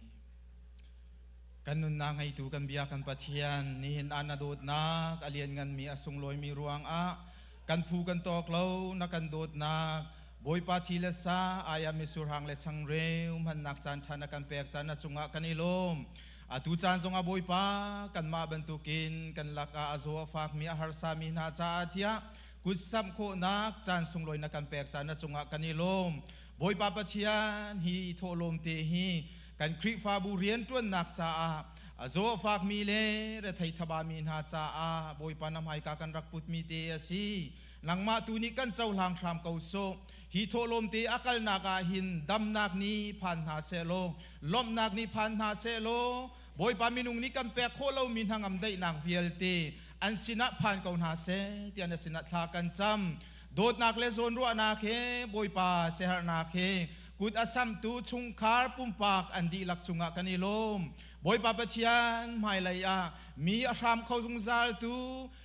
Kan nunnak ngeitu kan bia kan Pathian, nihin ah na dawtnak a liannganmi a sunglawimi ruangah kan phu kan tawk lo na kan dawtnak Bawipa thi le sa aya misurhang le changreu hmannak caan ṭha na kan pek caan na cungah kan i lawm. Atu caan zongah Bawipa kanmah bantukin kan lakah a zaw a fakmi a harsami hna caah tiah kutsamh khawhnak caan sunglawi na kan pek caan na cungah kan i lawm. Bawipa Pathian hi thawhlawm te hi kan Khrihfabu rianṭuannak caah a zaw a fakmi le rethei thabami hna caah Bawipa na hmaika kan rak putmi te a si. Nangmah tu nih kan cohlang hram ko sawh. Hi thawhlawm te a kalnak ah hin damnak nih phan hna sehlaw, lawmhnak nih phan hna sehlaw, Bawipa minung nih kan pek khawh lomi hnangam daihnak vialte an sinah phan ko hna seh tiah na sinah thla kan cam. Dawtnak le zawnruahnak he Bawipa siaherhnak he kut a samtu chungkhar pumpak an dihlak cungah kan i lawm. Bawipa Pathian hmailei ah mi a hram kho zungzal tu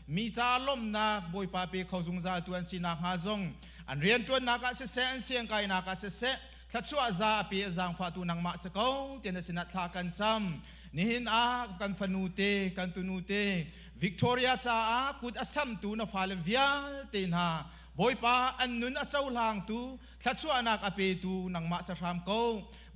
mi ca lawmhnak Bawipa pe kho zungzal tu an si nakhnga zong an rianṭuannak ah siseh an siangkainak ah siseh thluachuah za a pe a zaangfahtu nangmah si ko tiah na sinah thla kan cam. Nihin ah kan fanu te kan tunu te Victoria caah kut a samtu na fale vialte hna Bawipa an nun a cohlangtu thluachuahnak a petu nangmah sa hram ko.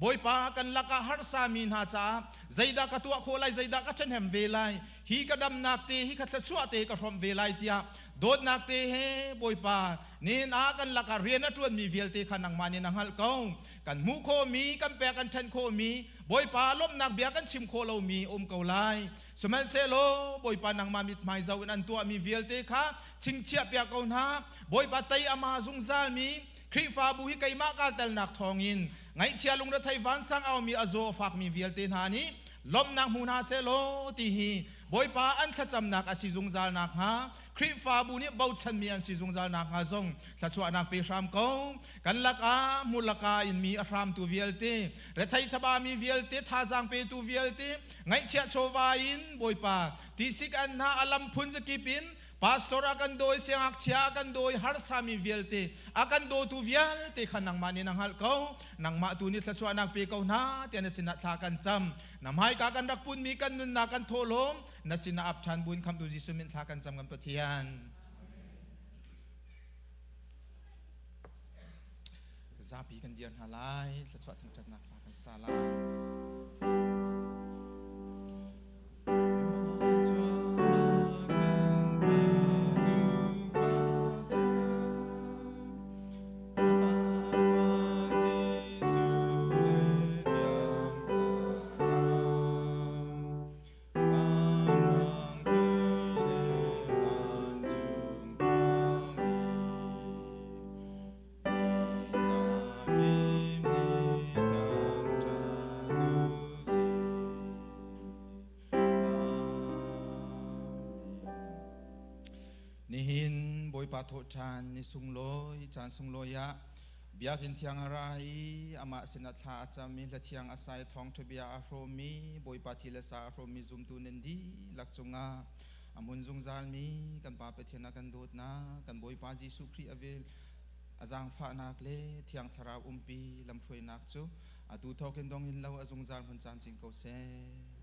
Bawipa kan lakah harsami hna caah zeidah ka tuah khawh lai zeidah ka ṭhahnem ve lai hi ka damnak te hi ka thluachuah te ka hrawmh ve lai tiah dawtnak te he Bawipa nihin ah kan lakah rian a ṭuanmi vialte kha nangmah nih na hngalh ko. Kan hmuh khawhmi kan pek kan ṭhen khawhmi Bawipa lawmhnak bia kan chim khawh lomi um ko lai. Sihmanhsehlaw Bawipa nangmah mithmai zoh in an tuahmi vialte kha chingchiah piak ko hna. Bawipa tei ama zungzalmi Khrihfabu hi keimah kaa telnak thawngin ngaihchia lungrethei vansang aumi a zaw a fakmi vialte hna nih lawmhnak hmu hna sehlaw ti hi Bawipa an thlacamnak a si zungzal nakhnga Khrihfabu nih bochanmi an si zungzal nakhnga zong thluachuahnak pe hram ko. Kan lakah hmulaka in mi a hramtu vialte, rethei thabami vialte, thazaang petu vialte, ngaihchiah chawva in Bawipa tisik an hna a lam phun zakip in Pastor a kan dawi, siangngakchia a kan dawi, harsami vialte, a kan dawtu vialte kha nangmah nih na hngalh ko. Nangmah tu nih thluachuahnak pe ko hna tiah na sinah thla kan cam. Na hmaika kan rak punmi kan nunnak kan thawhlawm, na sinah ap ṭhan buin khamtu Jesuh min thla kan cam kan Pathian. Zapi kan dir hna lai, thluachuah thangṭhatnak hla kan sa lai. Nihin Bawipa thawhṭhan ni sunglawi caan sunglawi ah biakinn thiang a ra i amah sinah thla a cam i hla thiang a sa i thawngṭha bia a hrawmmi Bawipa thi le sa a hrawmmi zumtu nan dihlak cungah a hmun zungzalmi kan Pa Pathian a kan dawtnak kan Bawipa Jesuh Khrih a vel a zaangfahnak le Thiang Thlarau umpi lamhruainak cu atu thawkin dong in lo a zungzal hmun camcin ko seh.